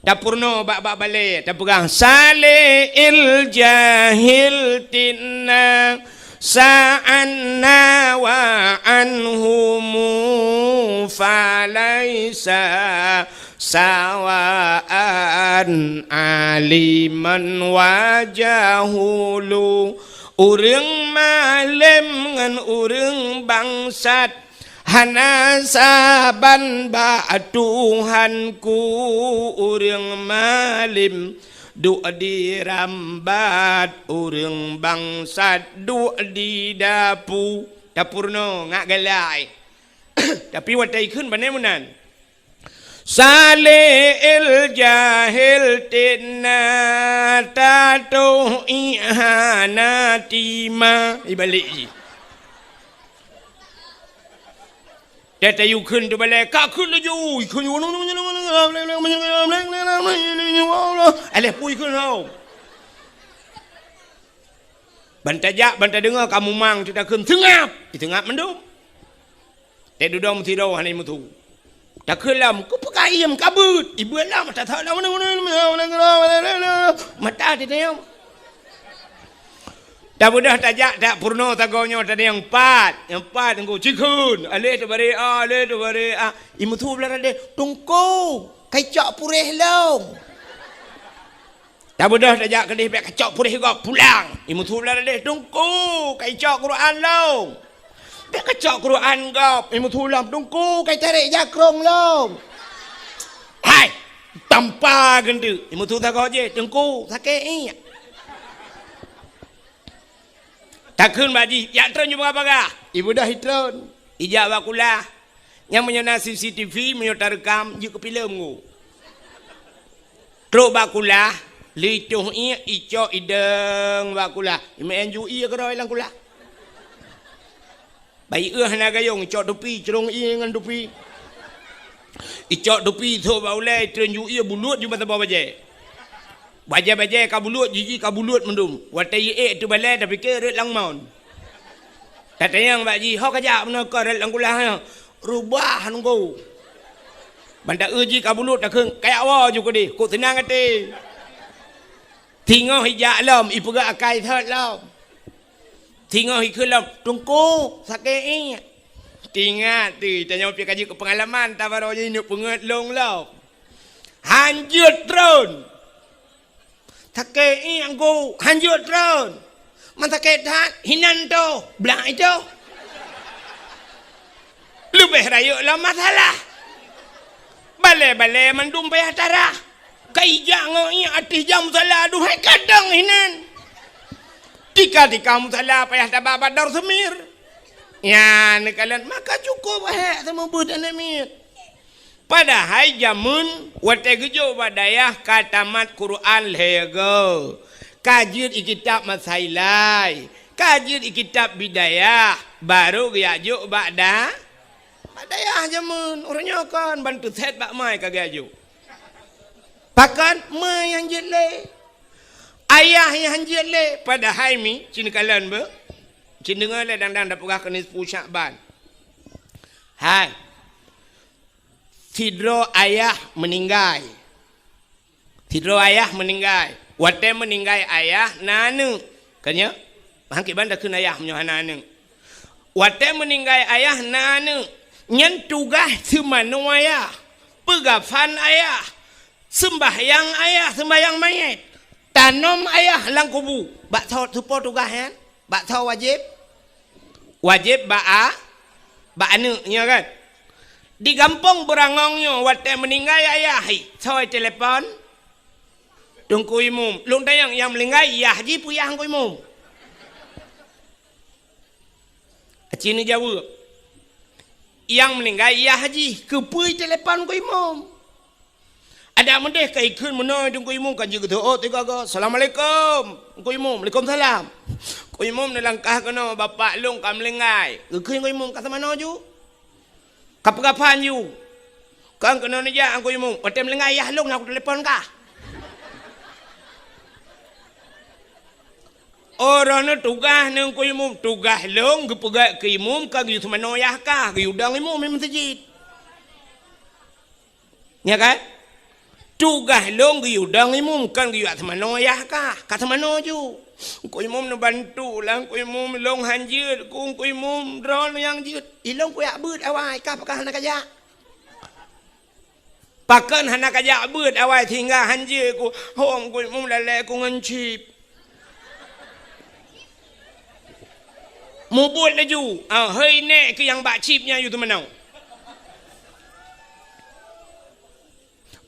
Tapeurunoe bak-bak balée, tapeugah, "Saleh il jahil tinna sa'anna wa anhumu falaisa sawaan aliman wa jahulu." Ureuëng malem ngon ureuëng bangsat hana saban bak Tuhanku, ureuëng malem duek di rambat, ureuëng bangsat duek di dapu. Tapeurunoe ngat galai. Tapi watée ikheun bane meunan. Saleh il jahil tinna tatoh ihana tima. Ibalik ji. Tatayu kheun tu balai, ka kheun laju, kheun. Alah pui kheun tau. Ban tajak, ban tadeungoe ka mumang, teutakheun, "Seungab!" Seungab mandum. Teududoe meusidroe hana meusu. Takheun lom, "Keupeue kayém kabeuet?" Ibeuet lom, mata that lom. Mata teuteum. Tabeudôh tajak, tapeurunoe sagoe nyoe tadi nyang pat. Nyang pat teungku, cikheun. Aleh teubare a, aleh teubare a. Imeusu blah radeh, "Teungku, kai cok puréh lom." Tabeudôh tajak keudeh, "Bèk kacok puréh gob, pulang." Imeusu blah radeh, "Teungku, kai cok Quran lom." "Bèk kacok Quran gob." Imeusu lom, "Teungku, kai tarek jakrong lom." Hai, tampa geunteuk. Imeusu sagoe jih, "Teungku, sakét iék." Takheun bak jih, "Jak treun ju bagah-bagah." Ibeudôh itreun. Ijak bak kulah. Nyang meunyoe na C C T V, meunyoe tareukam, jeuet keu filem ngu. Trok bak kulah, lheuh itoh iék, icok idong bak kulah. Imeu'en ju ié keudroe lam kulah. Bayi eu hana gayong, icok tupi, crông ié ngon tupi. Icok tupi, ithok bak ulèe, itreun ju ié, buluet ju bak saboh bajèe. Bajèe-bajèe ka buluet, jiji ka buluet mandum. Watèe iék teubalèe, tapike rot lam mon. Tatanyong bak jih, "Ho kajak meunoe keu rot lam kulah nyoe?" "Reubah nunggu." Ban ta-eu jih ka buluet, takheun, "Kajak woe ju keudeh, kok seunang até." Singoh ijak lom, ipeugah akai thot lom. Singoh ikheun lom, "Teungku, sakét iék." Teuingat teuh, tanyoe pih ka jeuet keu peungalaman, tabarô jih neuk peungeut lôn lom. Han jeuet treun. "Sakét iék, Teungku, han jeuet treun." "Man sakét that, hinan toh, blah itoh." Leubeh rayeuk lam masalah. Balèe-balèe mandum payah tarah. Ka ijak ngon iék ateueh jam musala, aduhai kadang hinan. Tika-tika musala payah taba bak dor seumir. Nyan neukalon, maka cukôp hék seumeubeuet aneuk miet. Padahai jameun watèe geujok bak dayah ka tamat Quran lhèe goe, ka jeuet i kitab masailai, ka jeuet i kitab bidayah, barô geujak jok bak da-, bak dayah jameun. Uroe nyoe kon ban teusét bak mai ka geujak jok. Pakon meuh nyang jeuet lé, ayah nyang jeuet lé, padahai mi, ci neukalon beuh, ci neudeungoe lé dang-dang tapeugah keu nisfu Syakban. Hai. Sidroe ayah meuninggai. Sidroe ayah meuninggai. Watèe meuninggai ayah na aneuk. Kan nyo? Mangkét ban takheun ayah meunyoe hana aneuk. Watèe meuninggai ayah na aneuk. Nyan tugaih seumanoe ayah. Peugafan ayah. Seumbahyang ayah, seumbahyang manyét. Tanom ayah lam kubu. Bak soe, soe po tugaih nyan? Bak soe wajéb? Wajéb bak a-, bak aneuk, nyo kan? Di gampông Beurangong nyoe watèe meuninggai ayah, hi, soe telepon? Teungku Imum. Lôn tanyong, nyang meuninggai yah jih peue yah Teungku Imum? Aci neujaweueb. Nyang meuninggai yah jih, keupeue telepon Teungku Imum? Adak meudeh ka ikheun meunoe Teungku Imum ka jeuet geuteuôt tiga go. "Assalamualaikum." Teungku Imum, "Waalaikumsalam." Teungku Imum neulangkah keunoe, "Bapak lôn ka meulinggai." Geukheun Teungku Imum, "Ka teumanoe ju? Ka peugah phan ju?" "Kon keunoe neujak Teungku Imum. Watèe meulinggai yah lôn, na kutelepon kah." Oh, droeneuh tugaih Teungku Imum, tugaih lôn geupeugah keu imum ka geuyue teumanoe yah kah, geuyue dong imum di meuseujid. Nya kan? Tugaih lôn geuyue dong imum, kon geuyue teumanoe yah kah, ka teumanoe ju. Teungku Imum neubantu lah, Teungku Imum lôn han jeuet, Teungku Imum droeneuh nyang jeuet. Ilôn kujak beuet awai, kah pakon hana kajak? Pakon hana kajak beuet awai sehingga han jeuet ku, hom ku meulalé ku ngon chip. Mubuet laju, ah, hei nèk keu nyang bak chip nyan yue teumanoe.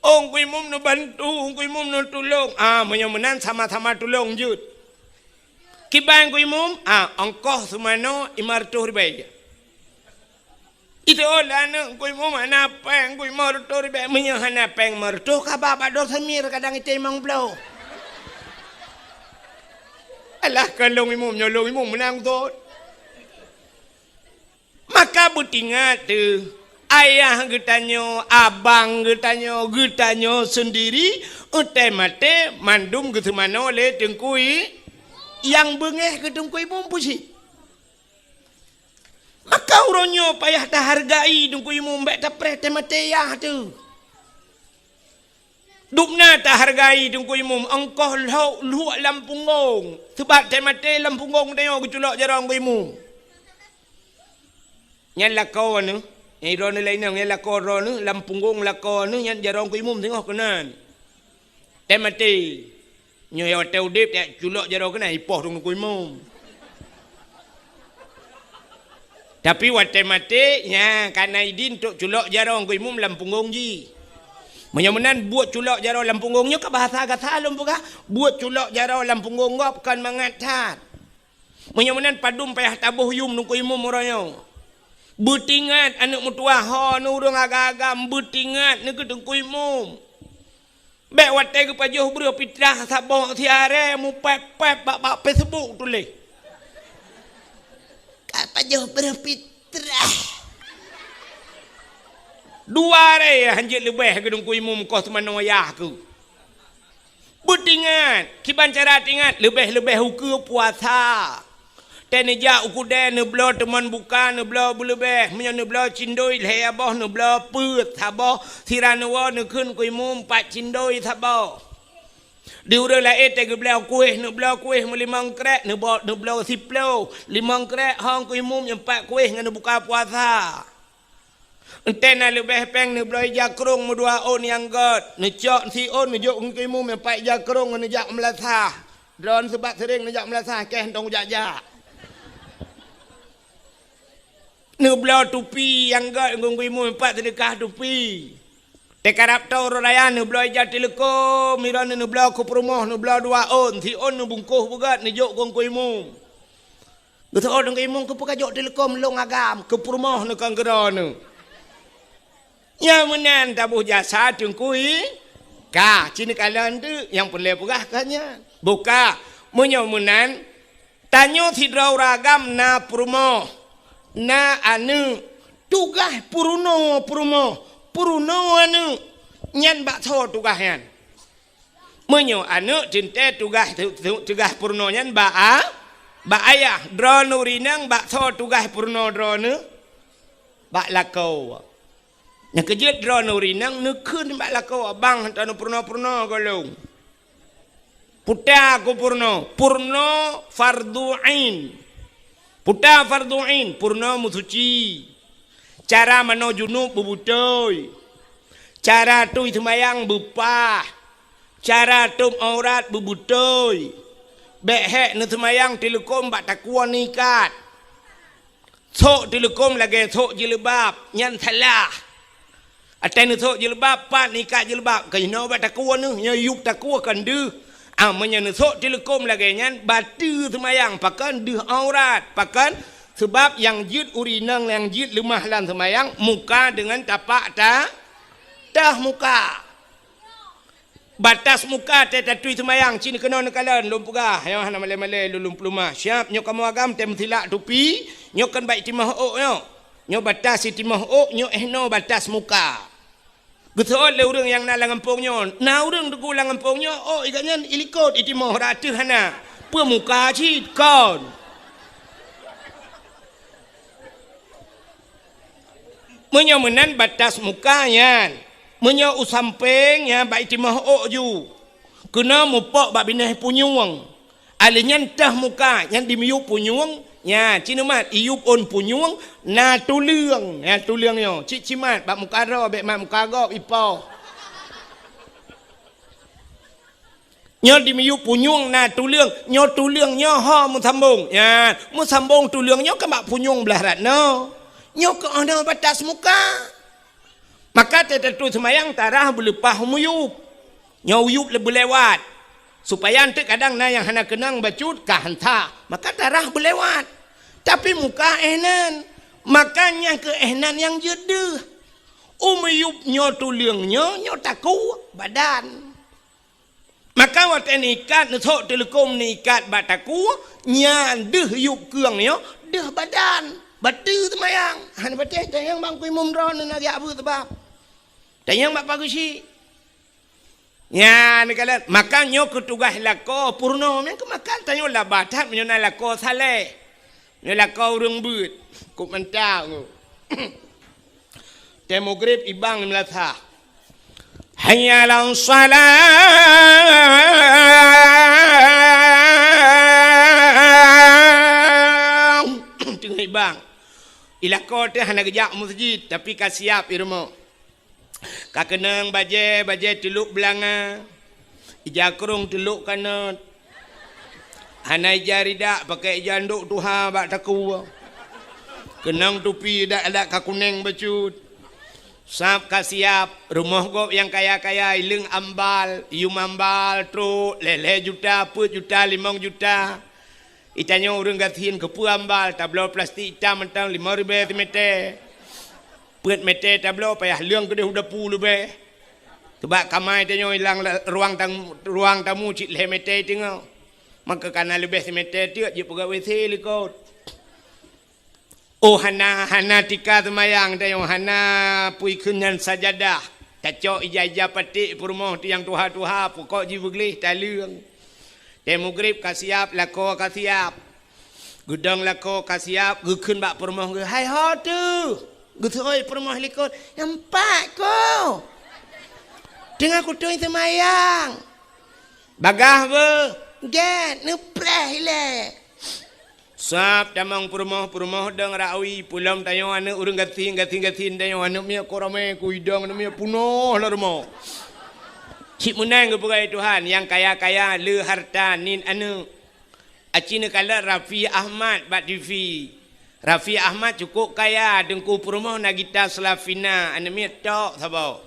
Oh, Teungku Imum neubantu, Teungku Imum neutulông. Ah, meunyoe meunan sama-sama tulông jeuet. Kiban Teungku Imum, ah, ongkoh seumanoe lima reutôh ribèe. Itu oh, lah aneuk Teungku Imum hana péng, Teungku Imum reutôh ribèe, meunyoe hana péng lima reutôh, ka ba bak Dor Samir kadang item limong ploh. Alah, kon lôn imum, nyoe lôn imum meunan thon. Maka beutingat teuh, ayah geutanyoe, abang geutanyoe, geutanyoe seundiri, watèe maté mandum geuseumanoe lé Teungku I-, nyang beungéh keu Teungku Imum peusi. Maka uroe nyoe payah tahargai Teungku Imum, bèk tapreh teumaté yah teuh. Dubna tahargai Teungku Imum, ongkoh lhok luek lam punggong. Seubab teumaté lam punggong tanyoe geuculok jaroe Teungku Imum. Nyan lakoe neuh, nyang droeneuh laén nyan, nyan lakoe droeneuh, lam punggong lakoe neuh, nyan jaroe Teungku Imum teungoh keunan. Teumaté. Nyoe watèe udép, taculok jaroe keunan, ipoh Teungku Imum. Tapi watèe maté, nyan ka na idin untuk culok jaroe Teungku Imum lam punggong jih. Meunyoe meunan, buet culok jaroe lam punggong nyoe ka bahasa gata lôn peugah, buet culok jaroe lam punggong gob kon mangat that. Meunyoe meunan, padum payah taboh yum Teungku Imum uroe nyoe. Beutingat aneuk meutuwah ho neuh ureueng agam-agam, beutingat neuh keu Teungku Imum. Bèk watèe geupajoh breuh pitrah saboh siaré mupép-pép bak, bak Facebook tuléh. Ka pajoh breuh pitrah. Dua aré han jeuet leubeh keu Teungku Imum koh teumanoe yah keuh. Beutingat, kiban cara tingat, leubeh-leubeh ukeue puasa. Teuh neujak u keudè, neubloe teumon buka, neubloe beuleubeh. Meunyoe neubloe cindoi lhèe boh, neubloe peuet saboh, sira neuwoe neukheun keu imum pat cindoi saboh. Di ureueng laén teuh geubloe kueh, neubloe kueh meulimong krek, neubo-, neubloe siploh, limong krek hong keu imum, nyang pat kueh ngon neubuka puasa. Enteuk na leubeh péng neubloe ija krông meudua ôn nyang gèt, neucok siôn neujok keu imum nyang pat ija krông ngon neujak meulasah. Droen seubab sering neujak meulasah, kèe hantong jak-jak. Neubloe tupi nyang gèt keu imum nyang pat seudeukah tupi. Teukarab toe uroe raya neubloe ija teuleukom, droeneuh neubloe keu peurumoh, neubloe dua ôn, siôn neubungkôh beugèt neujok keu imum. Geuteuôt Teungku Imum, keupeue kajok teuleukom lôn agam, keu peurumoh neuh kon keu droeneuh. Nyang meunan taboh jasa Teungku I, ka, ci neukalon teuk, nyang peureulèe peugah ka nyan. Buka, meunyoe meunan, tanyoe sidroe ureueng agam na peurumoh, na aneuk, tugaih peurunoe peurumoh, peurunoe aneuk, nyan bak soe tugaih nyan? Meunyoe aneuk teuntèe tugaih, tu-, tu-, tugaih peurunoe nyan bak a-, bak ayah, droeneuh ureueng inong bak soe tugaih peurunoe droeneuh? Bak lakoe. Nyang keujeuet droeneuh ureueng inong neukheun bak lakoe, "Bang, hantom neupeurunoe-peurunoe gohlom." Peue ta keu peurunoe, peurunoe fardhu ain. Peue ta fardhu ain, peurunoe meusuci. Cara manoe junub beubeutôi. Cara tui seumayang beupah. Cara tôb aurat beubeutôi. Bèk hèk neuseumayang teuleukom bak takue neuikat. Sôk teuleukom lagèe sôk jilbab, nyan salah. Watèe neusôk jilbab, pat neuikat jilbab, keunoe bak takue neuh, nyoe yup takue kon deuh. Ah, meunyoe neusôk teuleukom lagèe nyan, bateue seumayang, pakon deuh aurat, pakon? Seubab nyang jeuet ureueng inong nyang jeuet leumah lam seumayang, muka deungon tapak ta-, tah muka. Batas muka teutatui seumayang, cit keunoe neukalon, lôn peugah, nyoe hana malée-malée lôn, lôn peulumah. Siap, nyoe kamoe agam tém silak tupi, nyoe kan bak itimoh ôk nyoe. Nyoe batas itimoh ôk, nyoe eh noe batas muka. Geuseuôt lé ureuëng nyang na lam gampông nyoe. Na ureuëng teungku lam gampông nyoe, ôk i gobnyan ilikot itimoh, rot ateueh hana. Peue muka cit kon. Meunyoe meunan batas muka nyan, meunyoe u sampéng nyan bak itimoh ôk ju, keunoe mupok bak binéh punyueng. Alèh nyan teuh muka nyan dimiyueb punyueng, nyan cit neumat iyueb ôn punyueng na tuleueng, nyan tuleueng nyoe cit cimat bak muka droe, bék mat muka gob ipoh. Nyoe dimiyueb punyueng na tuleueng, nyoe tuleueng nyoe ho meusambong. Nyan, meusambong tuleueng nyoe keu bak punyueng blaih rot noe. Nyoe keuh na batas muka. Maka teutatui seumayang tarah beuleupah miyueb. Nyoe uyueb le beulewat. Supaya eunteuk kadang na nyang hana keunong bacut ka hansa. Maka tarah beulewat. Tapi muka eh nan. Maka nyang keu eh nan nyang jeuet deuh. U miyueb nyoe tuleueng nyoe, nyoe takue badan. Maka watée neuikat, neusok teuleukom neuikat bak takue, nyan deuh yueb keueng nyoe, deuh badan, bateue seumayang. Hana patéh tanyong bak Teungku Imum droeneuh na geujak beuet sabab. Tanyong bak Pak Geuchik. Nyan neukalon, maka nyoe keuh tugaih lakoe peurunoe, nyang keu maka tanyoe laba that meunyoe na lakoe saleh. Nyoe lakoe ureuëng beuet, kok mantap nyoe. Tém mugrib ibang di meulasah. Hayya 'alas shalah. Teungoh ibang. I lakoe teuh hana geujak meuseujid, tapi ka siab i rumoh. Ka keunong bajée, bajée teulok beulanga, ija krong teulok kanot. Hana ija ridak, pakai ija ndok tuha bak takue. Keunong tupi dak-dak ka kuneng bacut. Sab ka siab, rumoh gob nyang kaya-kaya, ileueng ambal, yum ambal, trok, lhée-lhée juta, peuet juta, limong juta. Itanyoe ureuëng gasien keupeue ambal, tabloe plastik itam mantong limong ribée simeté. Peuet meté tabloe payah leueng keudeh u dapu leubeh. Teubak kamai tanyoe ilang la-, ruang tamu, ruang tamu cit lhée meté teungoh. Maka kana leubeh simeté teuk jeuet peugah W C likot. Oh hana, hana tika seumayang tanyoe, hana pui kheun nyan sajadah. Tacok ija-ija paték peurumoh tu nyang tuha-tuha, pukok jih beugleh taleueng. Tém mugrib ka siab, lakoe ka siab. Geudong lakoe ka siab, geukheun bak peurumoh geuh, "Hai ho teuh?" Geuseuôt peurumoh likot, "Nampak ko. Teungoh kutôi seumayang." "Bagaih beuh?" "Gét, neupreh ilée." Sab tamong peurumoh, peurumoh dong rawi, peulom tanyoe aneuëk ureuëng gasien, gasien-gasien tanyoe aneuëk miet ko ramé, ku idong aneuëk miet punoh lam rumoh. Cit meunan geupeugah Tuhan, nyang kaya-kaya le harta nit aneuëk. Aci neukalon Raffi Ahmad bak T V. Raffi Ahmad cukup kaya, teungku peurumoh Nagita Slavina, aneuëk miet tok saboh.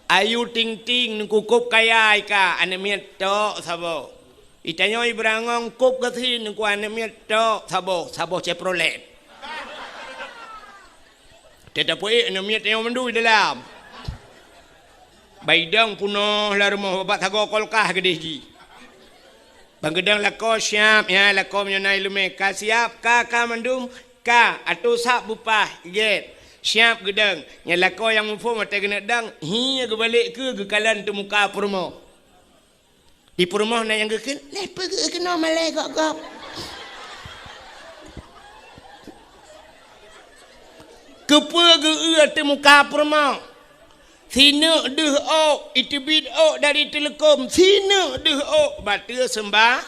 Ayu Ting Ting, teungku kop kaya ika, aneuëk miet tok saboh. Itanyoe Ibrangong kop gasien, teungku aneuëk miet tok saboh, saboh Chevrolet. Teuh tapeuék aneuëk miet tanyoe mandum di dalam. Baidong punoh lam rumoh, babah sagoe kulkas keudeh jih. Ban geudong lakoe siab, ya, lakoe meunyoe na iéleumé ka siab, ka, ka mandum, ka, atô sab beupah, gét. Siab geudong, nyan lakoe nyang muphom watée keuneuk dong, hi geubalek keu geukalon teumuka peurumoh. Di peurumoh na nyang geukheun, "Lé peugeuh keunoe malée gob-gob." Keupeue geu-eu teumuka peurumoh? Sineuk deuh ôk, iteubiet ôk dari teuleukom, sineuk deuh ôk, bateue seumbah.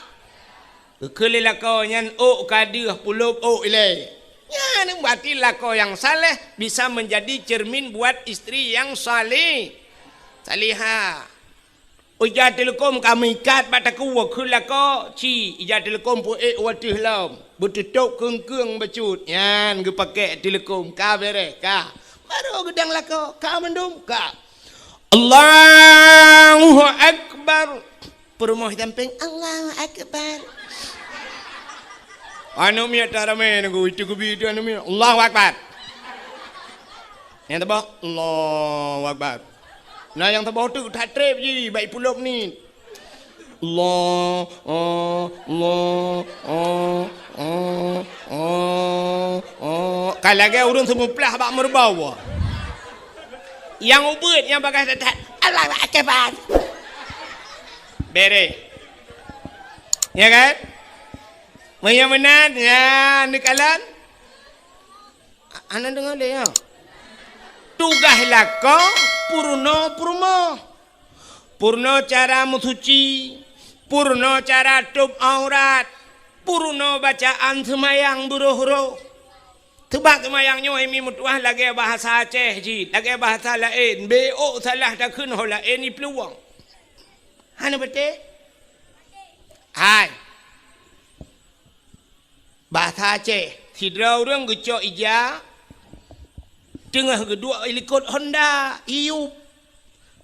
Geukheun lé lakoe nyan ôk ka deuh, pulop ôk ilée. Nyan berarti lakoe nyang saleh bisa menjadi cermin buat istri yang saleh, salihah. Ija teuleukom ka meuikat bak takue kheun lakoe, ci, ija teuleukom peuék u ateueh lom, beuteutôb keung-keung bacut, nyan geupakée teuleukom, ka bereh, ka. Barô geudong lakoe, ka mandum, ka. Allahu Akbar. Peurumoh sampéng, Allahu Akbar. Aneuëk miet taramé nunggu, itu geubi itu aneuëk miet, Allahu Akbar. Nyang teuboh, Allahu Akbar. Na nyang saboh teuk that treb jih, bak ipulop ni. Allah, oh, Allah, oh, oh, oh, oh. Ka lagèe ureueng seumuplah bak meureubau. Nyang ubit, nyang bagah that-that, Allahu Akbar. Bereh. Ya kan? Meunyoe meunan, ya, neukalon. Hana deungoe lé, ya. Tugaih lakoe peurunoe peurumoh. Peurunoe cara meusuci, peurunoe cara tôb aurat, peurunoe bacaan seumayang beuroh-roh. Seubab seumayang nyoe mi meutuah lagèe bahasa Aceh jih, lagèe bahasa laén, beu ôk salah takheun ho laén iplueng. Hana beutôi? Hai. Bahasa Aceh, sidroe ureueng geucok ija, teungoh geuduek likot honda, iyup.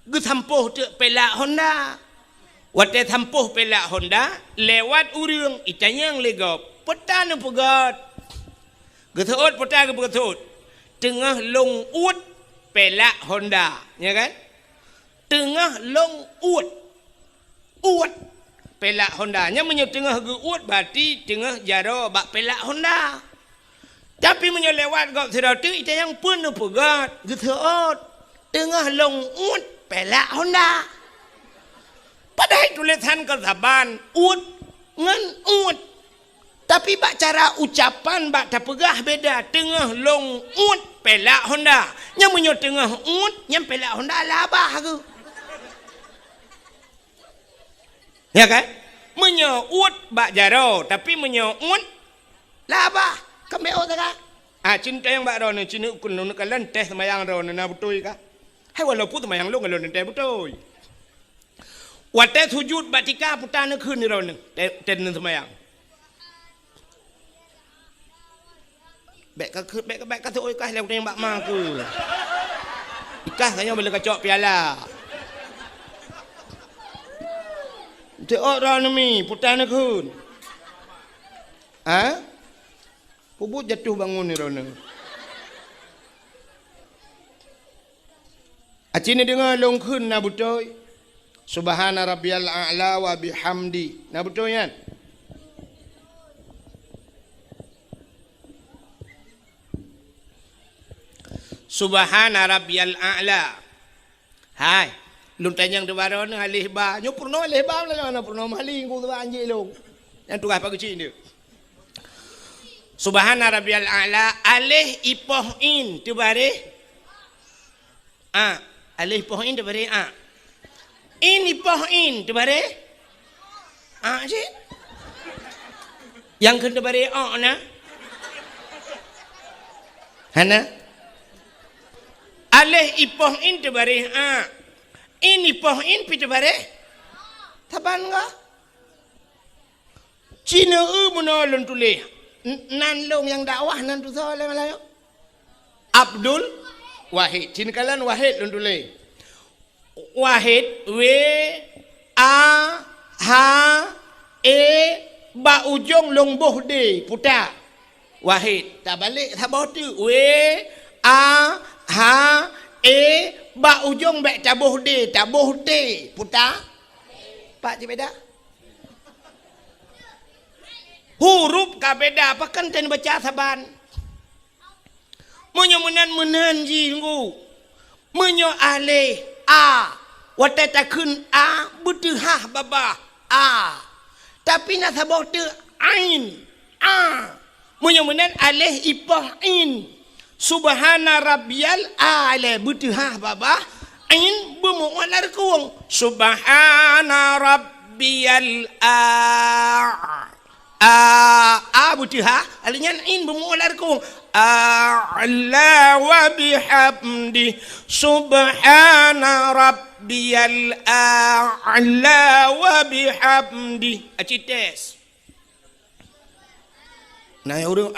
Geusampôh teuk pelak honda. Watèe sampôh pelak honda, lewat ureueng, itanyong lé gob, "Peue ta neupeugöt?" Geuseuôt, peue ta geupeugöt? Teungoh lôn uet pelak honda, ya kan? Teungoh lôn uet. Uet pelak honda. Nyan meunyoe teungoh geuuet, berarti teungoh jaroe bak pelak honda. Tapi meunyoe lewat gob sidroe teuk, itanyong, "Peue neupeugöt?" Geuseuôt, "Teungoh lôn uet pelak honda." Padahai tulésan kon saban, uet ngon uet. Tapi bak cara ucapan, bak tapeugah beda, "Teungoh lôn uet pelak honda." Nyan meunyoe teungoh uet, nyan pelak honda labah geuh. Ya kan? Meunyoe uet bak jaroe, tapi meunyoe uet labah, kan beu ôk sagai. Ah, cit tanyong bak droeneuh, cit neuk keunoe neukalon teuh seumayang droeneuh na beutôi kah? Hai, walaupun seumayang lôn ngon lôn teuh beutôi. Watèe sujut bak tika, peue ta neukheun droeneuh, teuh, teuh neuseumayang. Bèk ka, bèk, bèk ka teuôt ikah lé, nyang bak ma keuh. Ikah tanyoe bèk lé kacok piala. Teuôt droeneuh mi, peue ta neukheun. Ha? Peubuet jatuh bangun ni droeneuh. Aci neudeungoe lôn kheun na beutôi. Subhana rabbiyal a'la wa bihamdi. Na beutôi nyan? Subhana rabbiyal a'la. Hai, lôn tanyong teuh bak droeneuh aléh ba. Nyoe peurunoe aléh ba, lôn na peurunoe meuhali, ku teuba anjing lôn. Nyang tugaih pageucik nyoe. Subhana rabbiyal a'la, aléh ipoh in teubareh a. Aléh ipoh in teubareh a. In ipoh in teubareh a cit. Nyang kheun teubareh o na? Hana. Aléh ipoh in teubareh a. In ipoh in pi teubareh. Saban enggak? Cina eu meunoe lôn tuléh. N-, nan lôn nyang dakwah nan tusoe lé Malayu. Abdul Wahid. Cina kalon Wahid lôn tuléh. Wahid, W, A, H, E, bak ujong lôn boh D, puta. Wahid. Tabalek saboh teuk. W, A, H, E, bak ujong bèk taboh D, taboh T, puta. Pat cit beda? Huruf ka beda, pakon teuh neubaca saban. Meunyoe meunan, meunan jih ngu. Meunyoe aléh a, watèe takheun a, beuteuhah babah a. Tapi na saboh teuk ain, a. Meunyoe meunan aléh ipoh in. Subhana rabbiyal a'la, beuteuhah babah, in beumeu'uet lam reukong. Subhana rabbiyal a. A, a beuteuhah, aléh nyan in beumeu'uet lam reukong. A'la wa bihamdi. Subhana rabbiyal a'la wa bihamdi. Aci tes. Na ureueng,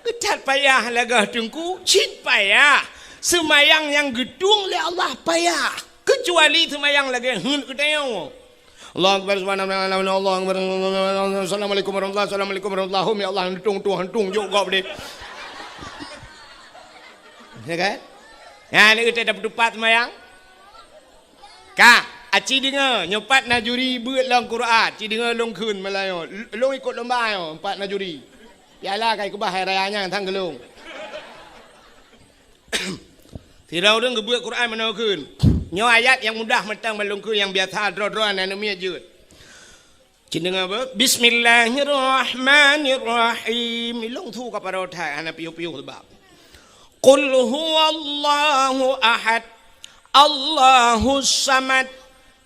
geuthat payah lagèe teungku, cit payah. Seumayang nyang geutueng lé Allah payah, keucuali seumayang lagèe heuet geutanyoe. Allahu Akbar, subhanallah, Allahu Akbar, assalamualaikum warahmatullahi, assalamualaikum warahmatullahi, ya Allah, hantung, tueng, hantung, jok gob deh. Ya kan? Nyan lé teuh tapeutupat seumayang. Ka, aci deungoe, nyoe pat na juri beuet lom Quran, ci deungoe lôn kheun meulayeue. Lôn ikot lomba nyoe, pat na juri. Piala ka ikeubah hai raya nyan sang geulong. Sidroe ureueng geubeuet Quran meunoe kheun. Nyoe ayat nyang mudah mantong ban lôn kheun, nyang biasa droe-droe aneuk miet jeuet. Ci deungoe beuh. Bismillahirrahmanirrahim. Ilong su ka padahai hana piôh-piôh sabab. Qul huwallahu ahad. Allahus samad.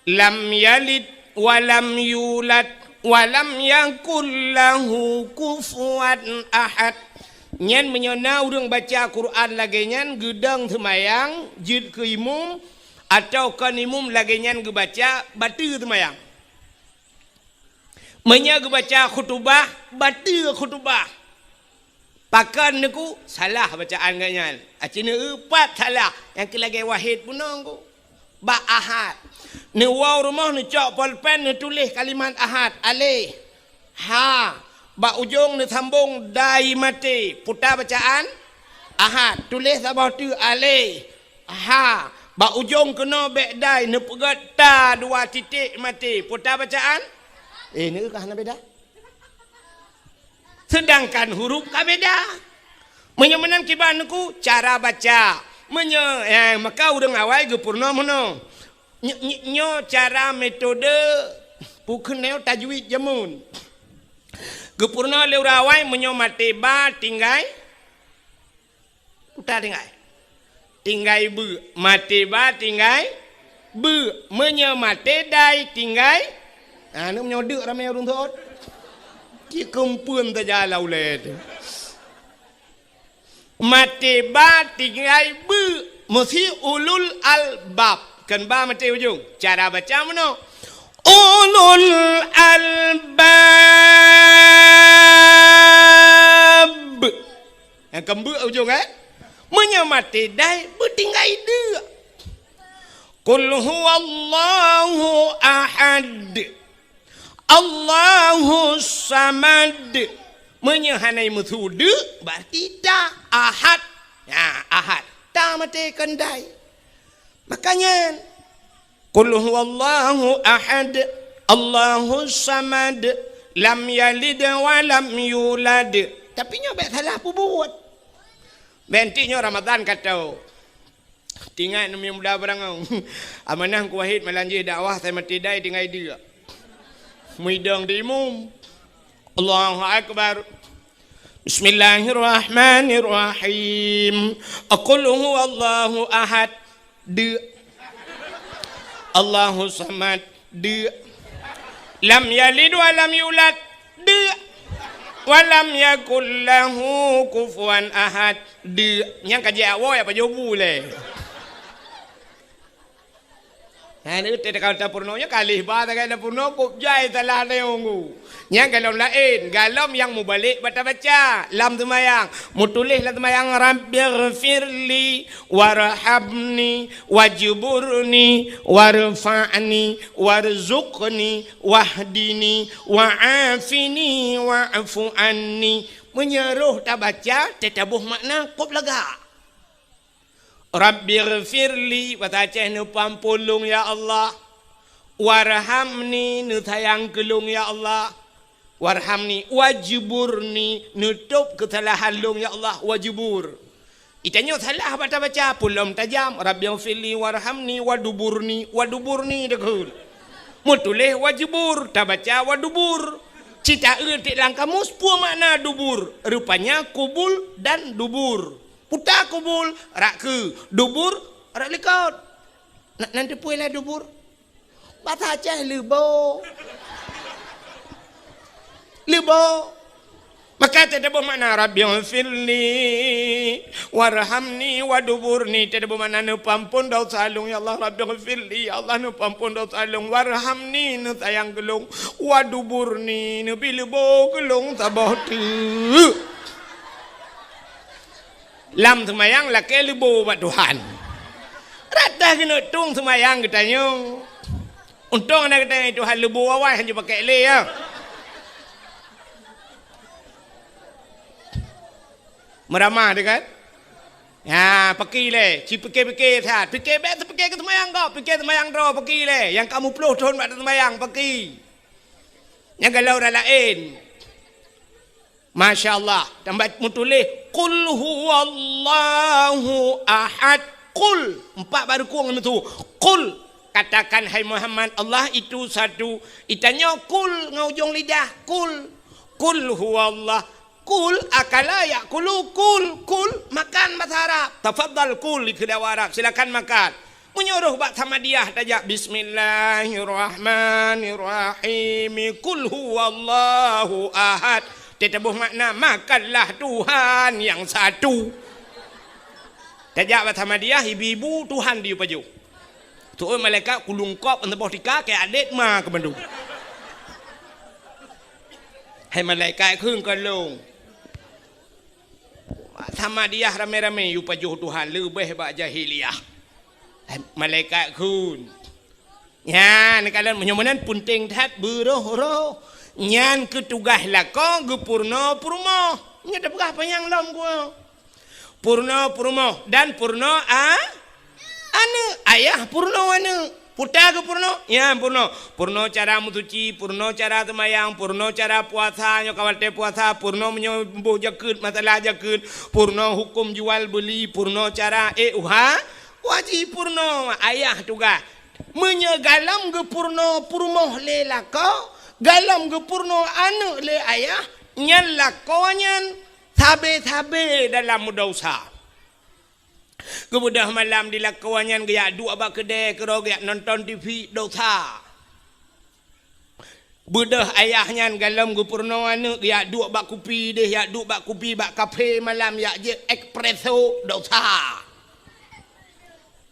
Lam yalid wa lam yulad wa lam yakul lahu kufuwan ahad. Nyan meunyoe na ureueng baca Quran lagée nyan geudong seumayang jeuet keu imum, atawa kon imum lagée nyan geubaca, bateue seumayang. Meunyoe geubaca khutubah, bateue khutubah. Pakon neuku salah bacaan geuh nyan. Aci neueupat salah, nyang keu lagée wahid bunoe ku. Bak ahad. Neuwoe rumoh neucok polpen neutuléh kalimat ahad, aleh. Ha. Bak ujong neusambong dai maté. Puta bacaan ahad. Tuléh saboh teuk, aleh. Ha, bak ujong keunoe bék dai neupeugét ta dua titék maté. Peue ta bacaan? Eh, neu ka hana beda. Seudangkan huruf ka beda. Meunyoe meunan kiban neuku cara baca. Meunyoe, eh, maka ureueng awai geupeurunoe meunoe. Ny-, ny-, nyoe cara metode peukeunong tajwid jameun. Geupeurunoe lé ureueng awai meunyoe maté ba tinggai Uta tinggai. Tinggai beu. Maté ba tinggai beu. Meunyoe maté dai tinggai. Ha, ni meunyoe deuk ramé ureueng thot. Cit keumpeuen saja lam ulée teuh. Maté ba tinggai beu. Meusi ulul albab. Kon ba maté ujong. Cara baca meunoe. Ulul albab. Nyang keumbeuek ujong, eh? Meunyoe maté dai, beutinggai deuk. Qul huwallahu ahad. Allahus samad. Meunyoe hana meusu deuk, berarti ta ahad. Nah, ahad. Ta maté kon dai. Makanya, Qul huwallahu ahad, Allahus samad, lam yalid wa lam yulad. Tapi nyoe bék salah peubuet. Bék nyoe Ramadan ka tho. Tingat neumi muda beurangau. Amanah Teungku Wahid malam jih dakwah, saya mati dai tinggai deuk. Muidong di imum. Allahu Akbar. Bismillahirrahmanirrahim. Qul huwallahu ahad. Deuk. Allahus samad. Deuk. Lam yalid wa lam yulad. Deuk. Wa lam yakul lahu kufuwan ahad. Deuk. Nyang ka jiak woe apa jobu lé. Nah, ni teuka tapeurunoe nyoe ka lheueh ba tagai tapeurunoe, kok jai salah neue. Nyang golom laén, golom nyang mubalek bata baca lam seumayang. Mutuléh lam seumayang, Rabbighfirli warhamni wajburni warfa'ni warzuqni wahdini wa'afini wa'fu anni. Meunyoe roh tabaca, teutabôh makna kop lagak. Rabbighfirli, basa Aceh neupeuampôn lôn ya Allah. Warhamni, neusayang keu lôn ya Allah. Warhamni, wajburni, neutôb keusalahan lôn ya Allah, wajbur. Itanyoe salah bata baca, pulom tajam, Rabbighfirli warhamni waduburni, waduburni takheun. Mutuléh wajbur, tabaca wadubur. Cita eu tiek lam kamus, peue makna dubur? Rupanya kubul dan dubur. Puta kubul, rak keu, dubur, rak likot. Na, nan teupeue lah dubur? Basa Aceh leubo. Leubo. Maka teutabôh makna Rabbighfirli warhamni waduburni, teutabôh makna neupeuampôn desya lôn ya Allah, Rabbighfirli, ya Allah neupeuampôn desya lôn, warhamni, neusayang keu lôn, waduburni, neubi leubo keu lôn saboh teuk. Lam seumayang lakée leubo bak Tuhan. Rata keuneuk tueng seumayang geutanyoe. Untông na geutanyoe Tuhan leubo awai hanjeuet pakek lé ya. Meuramah teuh kan? Ha, paki lé, ci pike-pike that. Pike bèk teupike keu seumayang gob, pike seumayang droe, paki lé. Nyang ka muplôh thôn bak teuseumayang, paki. Nyang galak ureueng laén. Masya Allah. Tambah meutuléh, "Qul huwallahu ahad." Qul. Empat baru kong itu. "Qul." Katakan, hai Muhammad, Allah itu satu. Itanyoe qul ngon ujong lidah. Qul. Qul huwallah. Kul, akala, yakulu, kul, kul, makan bahasa Arab. Tafadhal kul, dikheun awak Arab, silakan makan. Meunyoe roh bak Samadiyah tajak, "Bismillahirrahmanirrahim. Kul huwallahu ahad." Teutabôh makna, "Makanlah Tuhan yang satu." Tajak bak Samadiyah, ibu-ibu, Tuhan diyue pajoh. Tu'oh malaikat kulungkop, ngon saboh tika, keu adét ma keu mandum. Hai malaikat kheun ka lôn. Samadiyah ramé-ramé yue pajoh Tuhan leubeh bak jahiliyah. Hai malaikat kheun. Nyan kalon meunyoe meunan peunteng that beuroh-roh. Nyan keu tugaih lakoe geupeurunoe peurumoh. Nyoe tapeugah panyang lom geuh. Peurunoe peurumoh dan peurunoe a-, aneuk. Ayah peurunoe aneuk. Puta geupeurunoe, nyan peurunoe. Peurunoe cara meusuci, peurunoe cara seumayang, peurunoe cara puasa, nyoe ka watèe puasa, peurunoe meunyoe boh jakeuet, masalah jakeuet, peurunoe huköm jual beuli, peurunoe cara ék uha, wajéb peurunoe ayah tugaih. Meunyoe galom geupeurunoe peurumoh lé lakoe, galom geupeurunoe aneuk lé ayah, nyan lakoe nyan sabe-sabe dalam meudesya. Geubeudôh malam di lakoe nyan geujak duek bak keudè keudroe geujak nonton T V, desya. Beudôh ayah nyan galom geupeurunoe aneuk geujak duek bak kupi deh, jak duek bak kupi bak kafe malam, jak jép espresso, desya.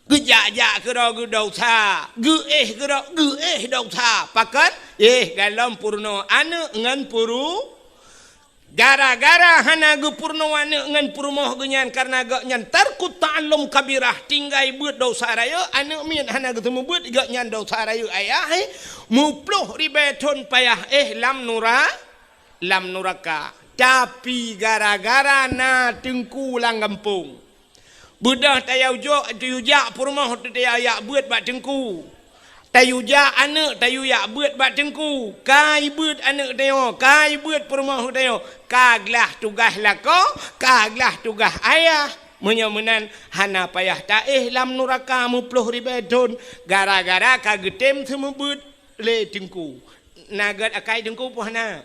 Geujak-jak keudroe geudesya, geuéh keudroe geuéh desya. Pakon? Éh, galom peurunoe aneuk ngon peuru-, Gara-gara hana geupeurunoe aneuk ngon peurumoh geuh nyan, kareuna gobnyan tarkut ta'allum kabirah, tinggai beuet desya rayeuk, aneuk miet hana geuseumeubeuet, gobnyan desya rayeuk ayah, eh, muplôh ribèe thôn payah, eh, lam nura-, lam nuraka. Tapi gara-gara na teungku lam gampông, beudôh tayue jok, tayue jak peurumoh teuh tayue jak beuet bak teungku. Tayue jak aneuk, tayue jak beuet bak teungku. Ka jibeuet aneuk tanyoe, ka jibeuet peurumoh tanyoe. Ka glah tugaih lakoe, ka glah tugaih ayah. Meunyoe meunan, hana payah taéh lam nuraka muplôh ribèe thôn, gara-gara ka geutem seumeubeuet lé teungku. Na gèt akai teungku peue hana?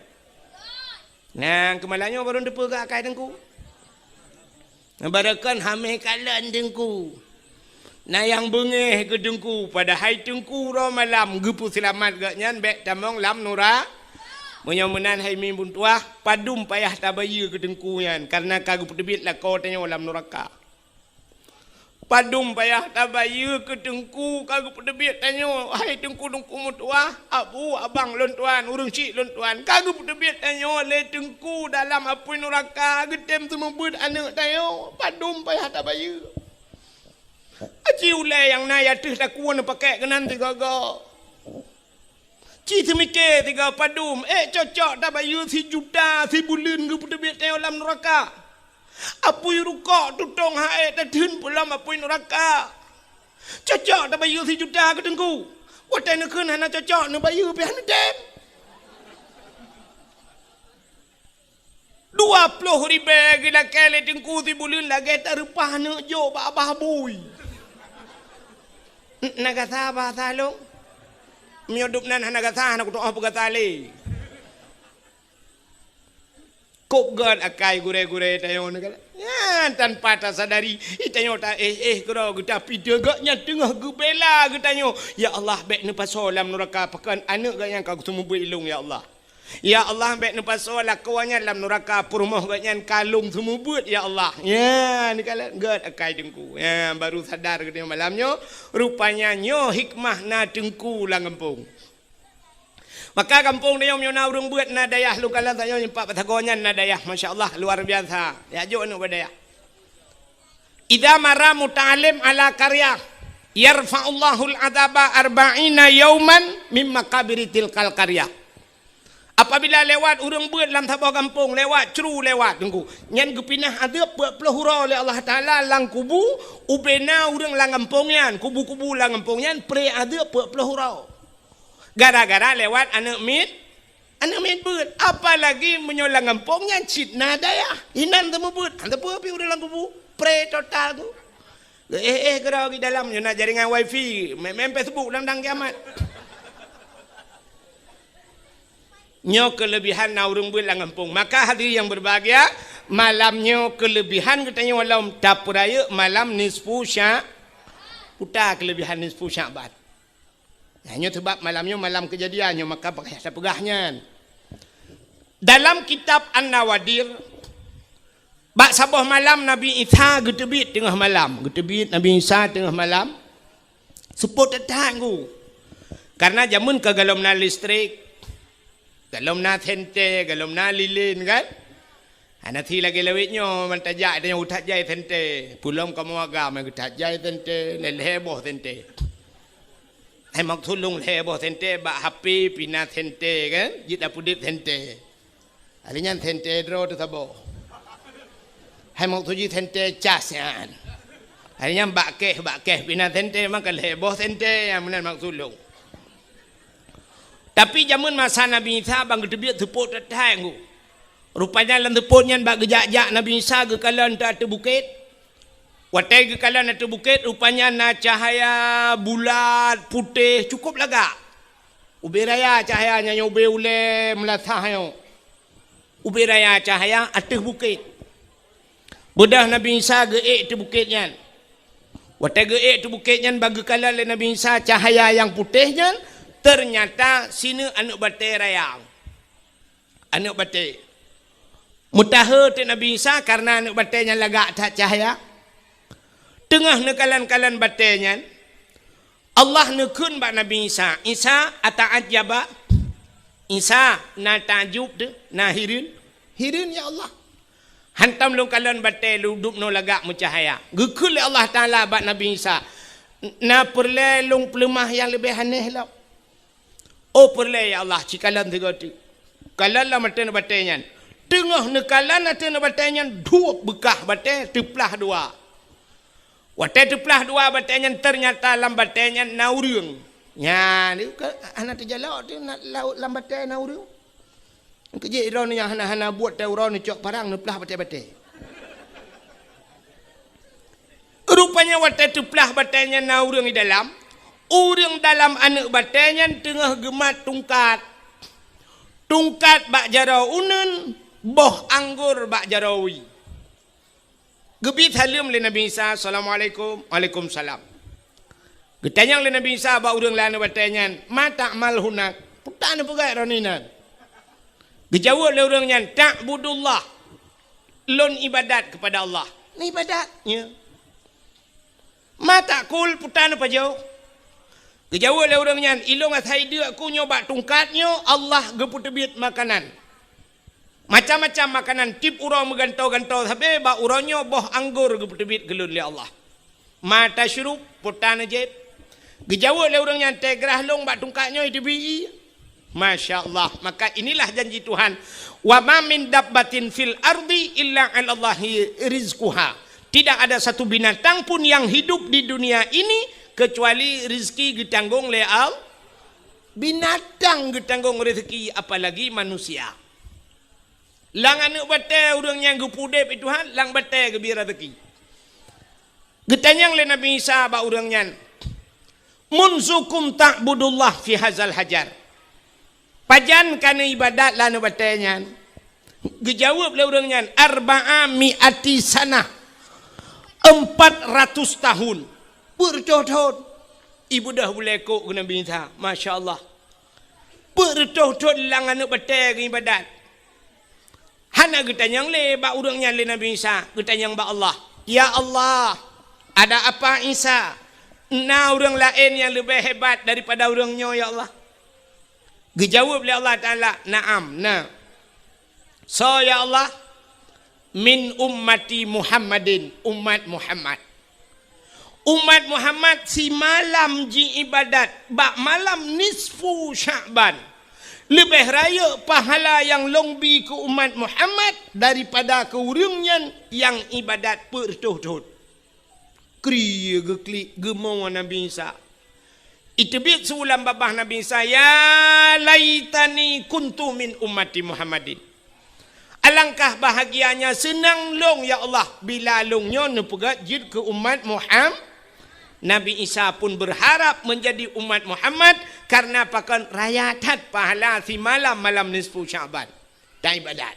Nah, keumalam nyoe barô teupeue keu akai teungku. Barokon hamé kalon teungku. Na nyang beungéh keu teungku, padahai teungku uroe malam geupeuseulamat gobnyan bèk tamong lam nura-. Meunyoe meunan hai mi bun tuah, padum payah tabayeue keu teungku nyan, kareuna ka geupeuteubiet lakoe tanyoe lam nuraka. Padum payah tabayeue keu teungku ka geupeuteubiet tanyoe, hai teungku-teungku meutuah, abu, abang lôn tuan, ureueng chik lôn tuan, ka geupeuteubiet tanyoe lé teungku dalam apui nuraka, geutem seumeubeuet aneuk tanyoe, padum payah tabayeue. Aci ulèe nyang na ateueh takue neupakék keunan sigoe-goe. Ci teumike sigoe padum, ék cocok tabayeue sijuta sibuleuen geupeuteubiet tanyoe lam nuraka. Apui rukok tutong han ék tatheun peulom apui nuraka. Cocok tabayeue sijuta keu teungku. Watèe neukheun hana cocok, neubayeue pih hana tem. Dua ploh ribèe geulakèe lé teungku sibuleuen lagèe tareupah aneuk jok bak babah bui. N-, na gata bahasa lôn? Meunyoe dum nan hana gata, hana kutu'oh peugata lé. Kok gèt akai gurèe-gurèe tanyoe nyan, tanpa tasadari, tanyoe taéh-éh keudroe geuta pih teugok nyan teungoh geubela geutanyoe. Ya Allah, bèk neupasoe lam nuraka pakon aneuk geuh nyan ka geuseumeubeuet lôn, ya Allah. Ya Allah, bèk neupasoe lakoe nyan lam nuraka, peurumoh geuh nyan ka lôn seumeubeuet, ya Allah. Nyan, gèt akai teungku. Nyan, baru sadar geutanyoe malam nyoe, rupanya nyoe hikmah na teungku lam gampông. Maka gampông tanyoe meunyoe na ureueng beuet, na dayah lôn kalon tanyoe nyoe pat bak sagoe nyan na dayah, masya Allah, luar biasa. Jak jok aneuk bak dayah. Idza marra muta'allim ala qaryah, yarfa'ullahul adzaba arba'ina yauman min maqabiri tilkal qaryah. Apabila lewat ureuëng beuet lam saboh gampông, lewat cru lewat, Teungku, nyan geupinah azeub peuet ploh uroe lé Allah Taala lam kubu, ubena ureuëng lam gampông nyan, kubu-kubu lam gampông nyan, pré azeub peuet ploh uroe. Gara-gara lewat aneuëk miet, aneuëk miet beuet. Apalagi meunyoe lam gampông nyan cit na dayah, inan teumeubeuet, hana teupeu pi ureuëng lam kubu, pré total tu. Eh, eh, keudroe di dalam, nyoe na jaringan wifi, main, main Facebook, dang-dang kiamat. Nyoe keulebihan na ureuëng beuet lam gampông. Maka hadirin yang berbahagia, malam nyoe keulebihan geutanyoe lom tapeurayeuk malam nisfu Sya-, puta keulebihan nisfu Sya'ban. Nah, nyoe sebab malam nyoe malam keujadian nyoe, maka pakaian peugah nyan. Dalam kitab An-Nawadir, bak saboh malam Nabi Isa geuteubiet teungoh malam. Geuteubiet Nabi Isa teungoh malam. Seupôt that-that, Teungku. Karena jameun ka golom na listrik, golom na senter, golom na lilin, kan? Hana si lagée lawét nyoe, man tajak tanyoe geutat jai senter. Peulom kamoe agam geutat jai senter, lhée boh senter. Hai maksud lôn lhée boh senter, bak H P pih na senter, kan? Jeuet tapeudeuet senter. Hari nyan senter droe teuh saboh. Hai maksud jih senter cas nyan. Hari nyan bak keh, bak keh pih na senter, maka lhée boh senter nyang meunan maksud lôn. Tapi jameun masa Nabi Isa ban geuteubiet seupôt that-that, Teungku. Rupanya lam seupôt nyan bak geujak-jak Nabi Isa geukalon ateueh bukét. Watée geukalon ateueh bukét, rupanya na cahya bulat, putéh, cukup lagak. Ubé raya cahya nyan, ubé ulée meulasah nyoe. Ubé raya cahya ateueh bukét. Beudôh Nabi Isa geuék ateueh bukét nyan. Watée geuék ateueh bukét nyan, ban geukalon lé Nabi Isa cahya nyang putéh nyan, teunyata sineuk aneuëk batée raya. Aneuëk batée. Meutahe teuk Nabi Isa kareuna aneuëk batée nyan lagak that cahya. Teungoh neukalon-kalon batée nyan, Allah neukheun bak Nabi Isa, "Isa, ata'ajjaba?" Isa, na takjub teuh, na hireuen? Hireuen, ya Allah. Hantom lôn kalon batée lôn dubnoe lagak meucahya. Geukheun lé Allah Taala bak Nabi Isa, "Na peureulée lôn peuleumah nyang leubeh aneh lom?" Oh peureulée ya Allah, ci kalon sigoe teuk. Kalon lam ateueh batée nyan. Teungoh neukalon ateueh batée nyan, duek beukah batée teuplah dua. Watée teuplah dua batée nyan, teunyata lam batée nyan na ureuëng. Nyan, hana teujalok teuh na, lam batée na ureuëng. Keujeuet droeneuh nyang hana-hana buet teuh uroe neucok parang neuplah batée-batée. Rupanya watée teuplah batée nyan na ureuëng di dalam, ureuëng dalam aneuëk batée nyan teungoh geumat tungkat. Tungkat bak jaroe uneuen, boh anggor bak jaroe wie. Geubri saleuem lé Nabi Isa, "Assalamualaikum." "Waalaikumsalam." Geutanyong lé Nabi Isa bak ureuëng lam aneuëk batée nyan, "Ma ta'mal hunak?" Peue tapeugah droeneuh inan? Geujaweueb lé ureuëng nyan, "Ta'budullah." Lôn ibadat keupada Allah. Ibadat, ya. "Ma ta'kul?" Peue tapajoh? Geujaweueb lé ureuëng nyan, "Ilôn asai deuk ku nyoe bak tungkat nyoe, Allah geupeuteubiet makanan. Macam-macam makanan, tieb uroe meugantoe-gantoe sabe, bak uroe nyoe boh anggor geupeuteubiet keu lôn lé Allah." "Ma tasyrub?" Peue taneujép? Geujaweueb lé ureuëng nyan, "Teugrah lôn bak tungkat nyoe teubi ie." Masya Allah. Maka inilah janji Tuhan, "Wa ma min dabbatin fil ardi illa 'alallahi rizquha." Tidak ada satu binatang pun yang hidup di dunia ini kecuali rezeki geutanggong lé Allah. Binatang geutanggong rezeki, apalagi manusia. Lam aneuëk batée ureuëng nyang geupeudeb Tuhan, lam batée geubri rezeki. Geutanyong lé Nabi Isa bak ureuëng nyan, "Munzu kum ta'budullah fi hazal hajar?" Pajan ka neuibadat lam aneuëk batée nyan? Geujaweueb lé ureuëng nyan, "Arba'a mi'ati sanah." Empat ratus tahun. Peuet reutôh thon. Ibeudôh bulée kok keu Nabi Isa. Masya Allah. Peuet reutôh thon lam aneuëk batée geuibadat. Hana geutanyong lé bak ureuëng nyan lé Nabi Isa, geutanyong bak Allah. "Ya Allah, ada apa Isa? Na ureuëng laén nyang leubeh hebat daripada ureuëng nyoe, ya Allah?" Geujaweueb lé Allah Taala, "Na'am, na." "Soe, ya Allah?" "Min ummati Muhammadin, umat Muhammad." Umat Muhammad simalam jiibadat bak malam nisfu Sya'ban. Leubeh rayeuk pahala nyang lôn bi keu umat Muhammad daripada keu ureuëng nyan nyang ibadat peuet reutôh thon. Kri geuklik geumo Nabi Isa. Iteubiet su lam babah Nabi Isa, "Ya laitani kuntu min ummati Muhammadin." Alangkah bahagianya seunang lôn, ya Allah, bila lôn nyoe neupeugét jeuet keu umat Muham-, Nabi Isa pun berharap menjadi umat Muhammad, karena pakon raya that pahala simalam malam nisfu Sya'ban. Taibadat.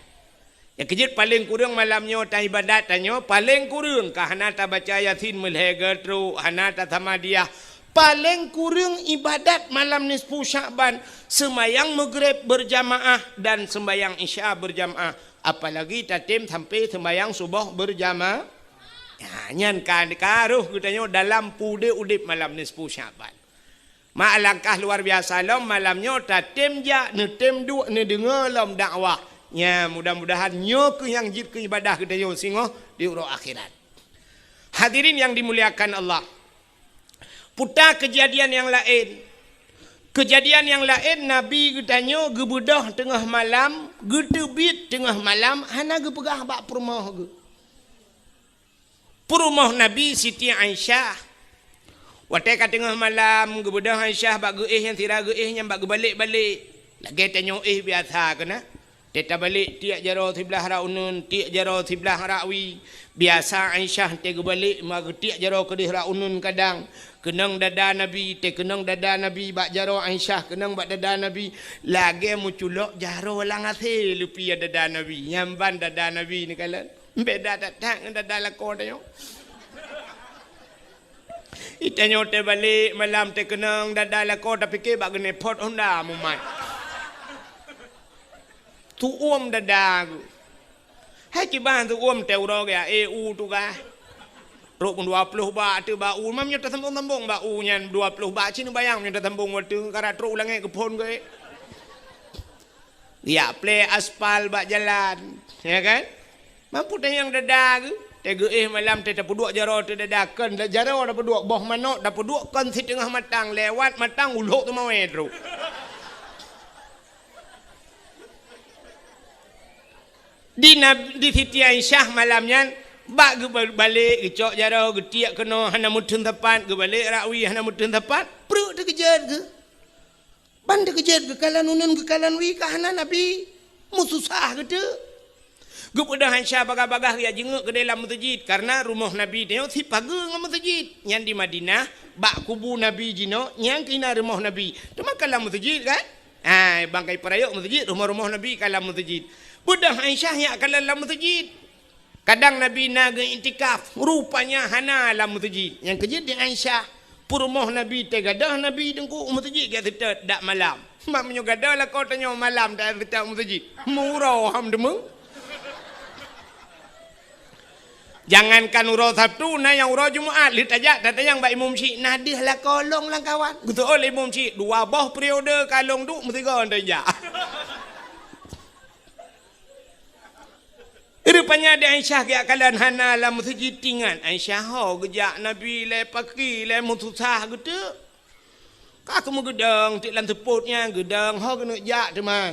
Nyang keujeuet paleng kureueng malam nyoe taibadat tanyoe, paleng kureueng ka hana tabaca Yasin meulhèe geutrok, hana tasamadiyah. Paleng kureueng ibadat malam nisfu Sya'ban, seumayang Maghrib berjamaah dan seumayang Isya berjamaah, apalagi tatem sampai seumayang suboh berjama-, ya, nyan ka, ka roh geutanyoe dalam peudeh udeb malam nisfu Sya'ban. Ma alangkah luar biasa lom malam nyoe tatem jak, neutem duek, neudeungoe lom dakwah. Nya, mudah-mudahan nyoe keuh nyang jeuet keu ibadah geutanyoe singoh di uroe akhirat. Hadirin yang dimuliakan Allah. Puta keujadian nyang laén. Keujadian nyang laén, Nabi geutanyoe geubeudôh teungoh malam, geuteubiet teungoh malam, hana geupeugah bak peurumoh geuh. Peurumoh Nabi Siti Aisyah. Watée ka teungoh malam, geubeudôh Aisyah bak geuéh nyang sira geuéh nyan bak geubalek-balek. Lagée tanyoe éh biasa keunan. Teuh tabalek tiek jaroe siblah rak uneuen, tiek jaroe siblah rak wie. Biasa Aisyah teuh geubalek ma geutiek jaroe keudeh rak uneuen kadang. Keunong dada Nabi, teuh keunong dada Nabi bak jaroe Aisyah, keunong bak dada Nabi. Lagée meuculok jaroe lam asée leupie dada Nabi. Nyan ban dada Nabi neukalon. Beda that-that ngon dada lakoe tanyoe. Itanyoe teuh balek malam teuh keunong dada lakoe tapike bak geuneupot honda mumat. Tuom dada geuh. Hai kiban tuom teuh uroe geuh, eh, u tugaih. Trok dua ploh bak teuh bak u, mam nyoe tasambong-sambong bak u nyan dua ploh bak cit neubayang nyoe tasambong watée karat trok u langét geuphon geuh. Geujak plé aspal bak jalan, ya kan? Mampu tanyong dada geuh, teuh geuéh malam teuh tapeuduek jaroe teuh dada kon, jaroe tapeuduek boh manok tapeuduek kon siteungoh matang, lewat matang ulok teumawé trok. Di Nab-, di Siti Aisyah malam nyan, bak geubalek geucok jaroe geutiek keunoe hana meuteun sapat, geubalek rak wie hana meuteun sapat, pruet teukeujot geuh. Ban teukeujot geukalon uneuen geukalon wie ka hana Nabi, meususah geuteuk. Geubeudôh Aisyah bagah-bagah geujak jingeuk keudeh lam meuseujid, kareuna rumoh Nabi nyoe sipageue ngon meuseujid. Nyan di Madinah, bak kubu Nabi jinoe, nyan keuh na rumoh Nabi. Teuma ka lam meuseujid kan? Hai, bangkai peurayeuk meuseujid, rumoh-rumoh Nabi ka lam meuseujid. Beudôh Aisyah jak kalon lam meuseujid. Kadang Nabi na geu-iktikaf, rupanya hana lam meuseujid. Nyang keujeuet di Aisyah, peurumoh Nabi teuh gadôh Nabi teungku u meuseujid geuseutôt dak malam. Mak meunyoe gadôh lakoe tanyoe malam dak seutôt u meuseujid. Meuuroe ham deungoe. Jangankan uroe Sabtu, na nyang uroe Jumat, lheueh tajak tatanyong bak imum syiek, na deuh lakoe lôn lam kawan. Geuseuôt lé imum syiek, dua boh periode ka lôn duek meusigoe tajak. Rupanya di Aisyah geujak kalon hana lam meuseujid, teuingat Aisyah ho geujak Nabi lé paki lé meususah geuteuk. Ka keumeung geudong teuk lam seupôt nyan, geudong ho keuneuk jak teuma.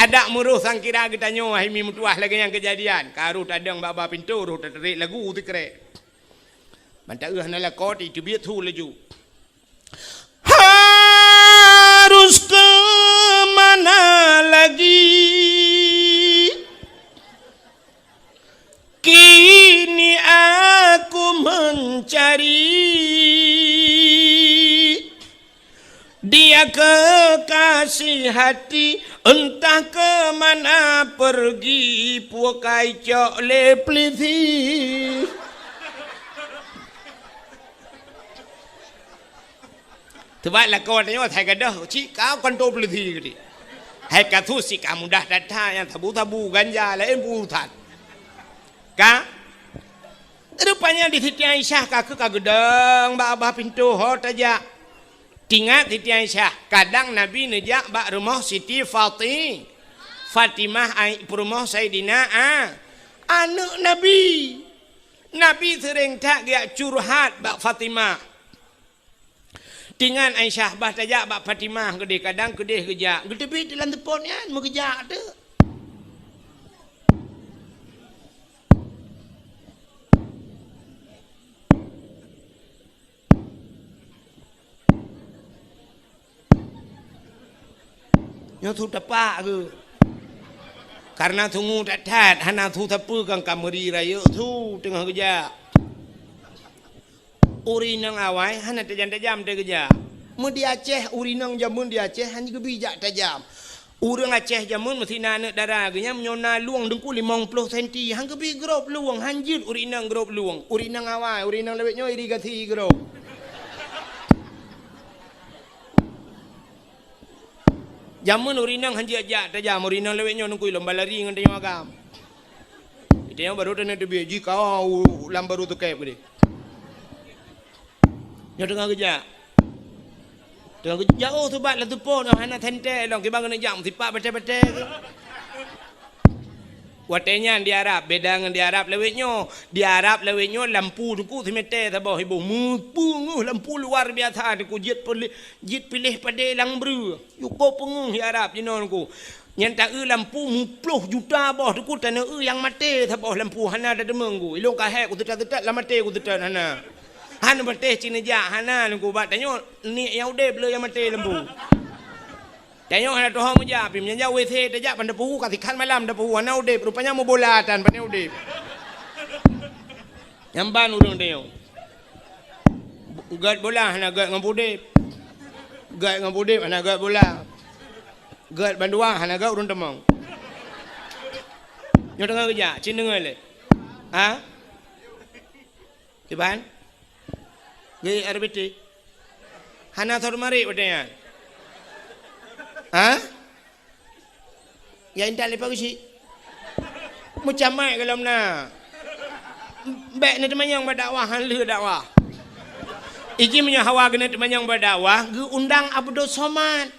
Adak meuroh sangkira geutanyoe hai mi meutuwah lagée nyang keujadian. Ka roh tadong bak-bak pintoe, roh tatarek lagu sikrek. Mantong hana lakoe teubiet su laju. Harus ke mana lagi? Kini aku mencari. Dia kekasih hati, entah ke mana pergi, pukai cok lé pelisi. Teuma lakoe tanyoe asai gadôh, cit ka kantô peulisi geuti. Hai kasus cit ka mudah that-that nyang sabu-sabu ganja laén peurusan. Ka? Rupanya di Siti Aisyah ka keuh ka geudong bak babah pintoe ho tajak. Teuingat Siti Aisyah, kadang Nabi neujak bak rumoh Siti Fati-, Fatimah ai-, peurumoh Saidina A-, aneuk Nabi. Nabi seuréng that geujak curhat bak Fatimah. Ingat Aisyah, bah tajak bak Fatimah keudeh, kadang keudeh geujak. Geuteubiet lam teupon nyan, meugeujak teuk. Nyoe su tapak geuh. Karena sungue that-that, hana su sapeue kang ka meuri rayeuk su teungoh geujak. Ureueng inong awai hana tajam-tajam teuh geujak. Meu di Aceh, ureueng inong jameun di Aceh hana geubi jak tajam. Ureueng Aceh jameun meusi na aneuk dara geuh nyan, meunyoe na lueng teungku limong ploh senti, han geubi grob lueng, han jeuet ureueng inong grob lueng. Ureueng inong awai, ureueng inong lawét nyoe irigasi grob. Jameun ureueng inong han jeuet jak tajam, ureueng inong lawét nyoe teungku lom balari ngon tanyoe agam. Tanyoe barô taneuk teubiet, jikawa u lam barô teukeb keudeh. Nyoe teungoh geujak. Teungoh geujak, oh, subat lam teupon, oh, hana sentée lom, kiban keuneuk jak meusipak batée-batée. Watée nyan di Arab, beda ngon di Arab lawét nyoe. Di Arab lawét nyoe lampu teungku simetée saboh iboh. Meupeungeuh lampu luar biasa teungku, jeuet piléh, jeuet piléh padé lam breueh. Yue peungeuh di Arab jinoe teungku. Nyan ta-eu lampu muploh juta boh teungku, taneuk eu nyang maté saboh lampu, hana tateumé teungku. Ilôn ka hék kuseutôt-seutôt, lam maté kuseutôt hana. Hana patéh ci neujak, hana teungku, bak tanyoe niet nyang udeb le nyang maté lampu. Tanyoe hana tuho meujak, pih meunyoe jak W C tajak, ban tapeuhu ka sikhan malam tapeuhu, hana udeb, rupanya meubola tan, pane udeb. Nyan ban ureueng tanyoe. Gét bola hana gét ngon udeb. Gét ngon udeb hana gét bola. Gét bandua hana gét ureueng teumong. Nyoe teungoh geujak, cit deungoe lé. Ha? Iban? Gét R B T? Hana sot marit watée nyan. Ha? Ya intat lé Pak Geuchik. Meucamai golom na. Bék neuteumanyong bak dakwah, han lheueh dakwah. Iji meunyoe hawa geuneuk teumanyong bak dakwah, geuundang Abdul Somad.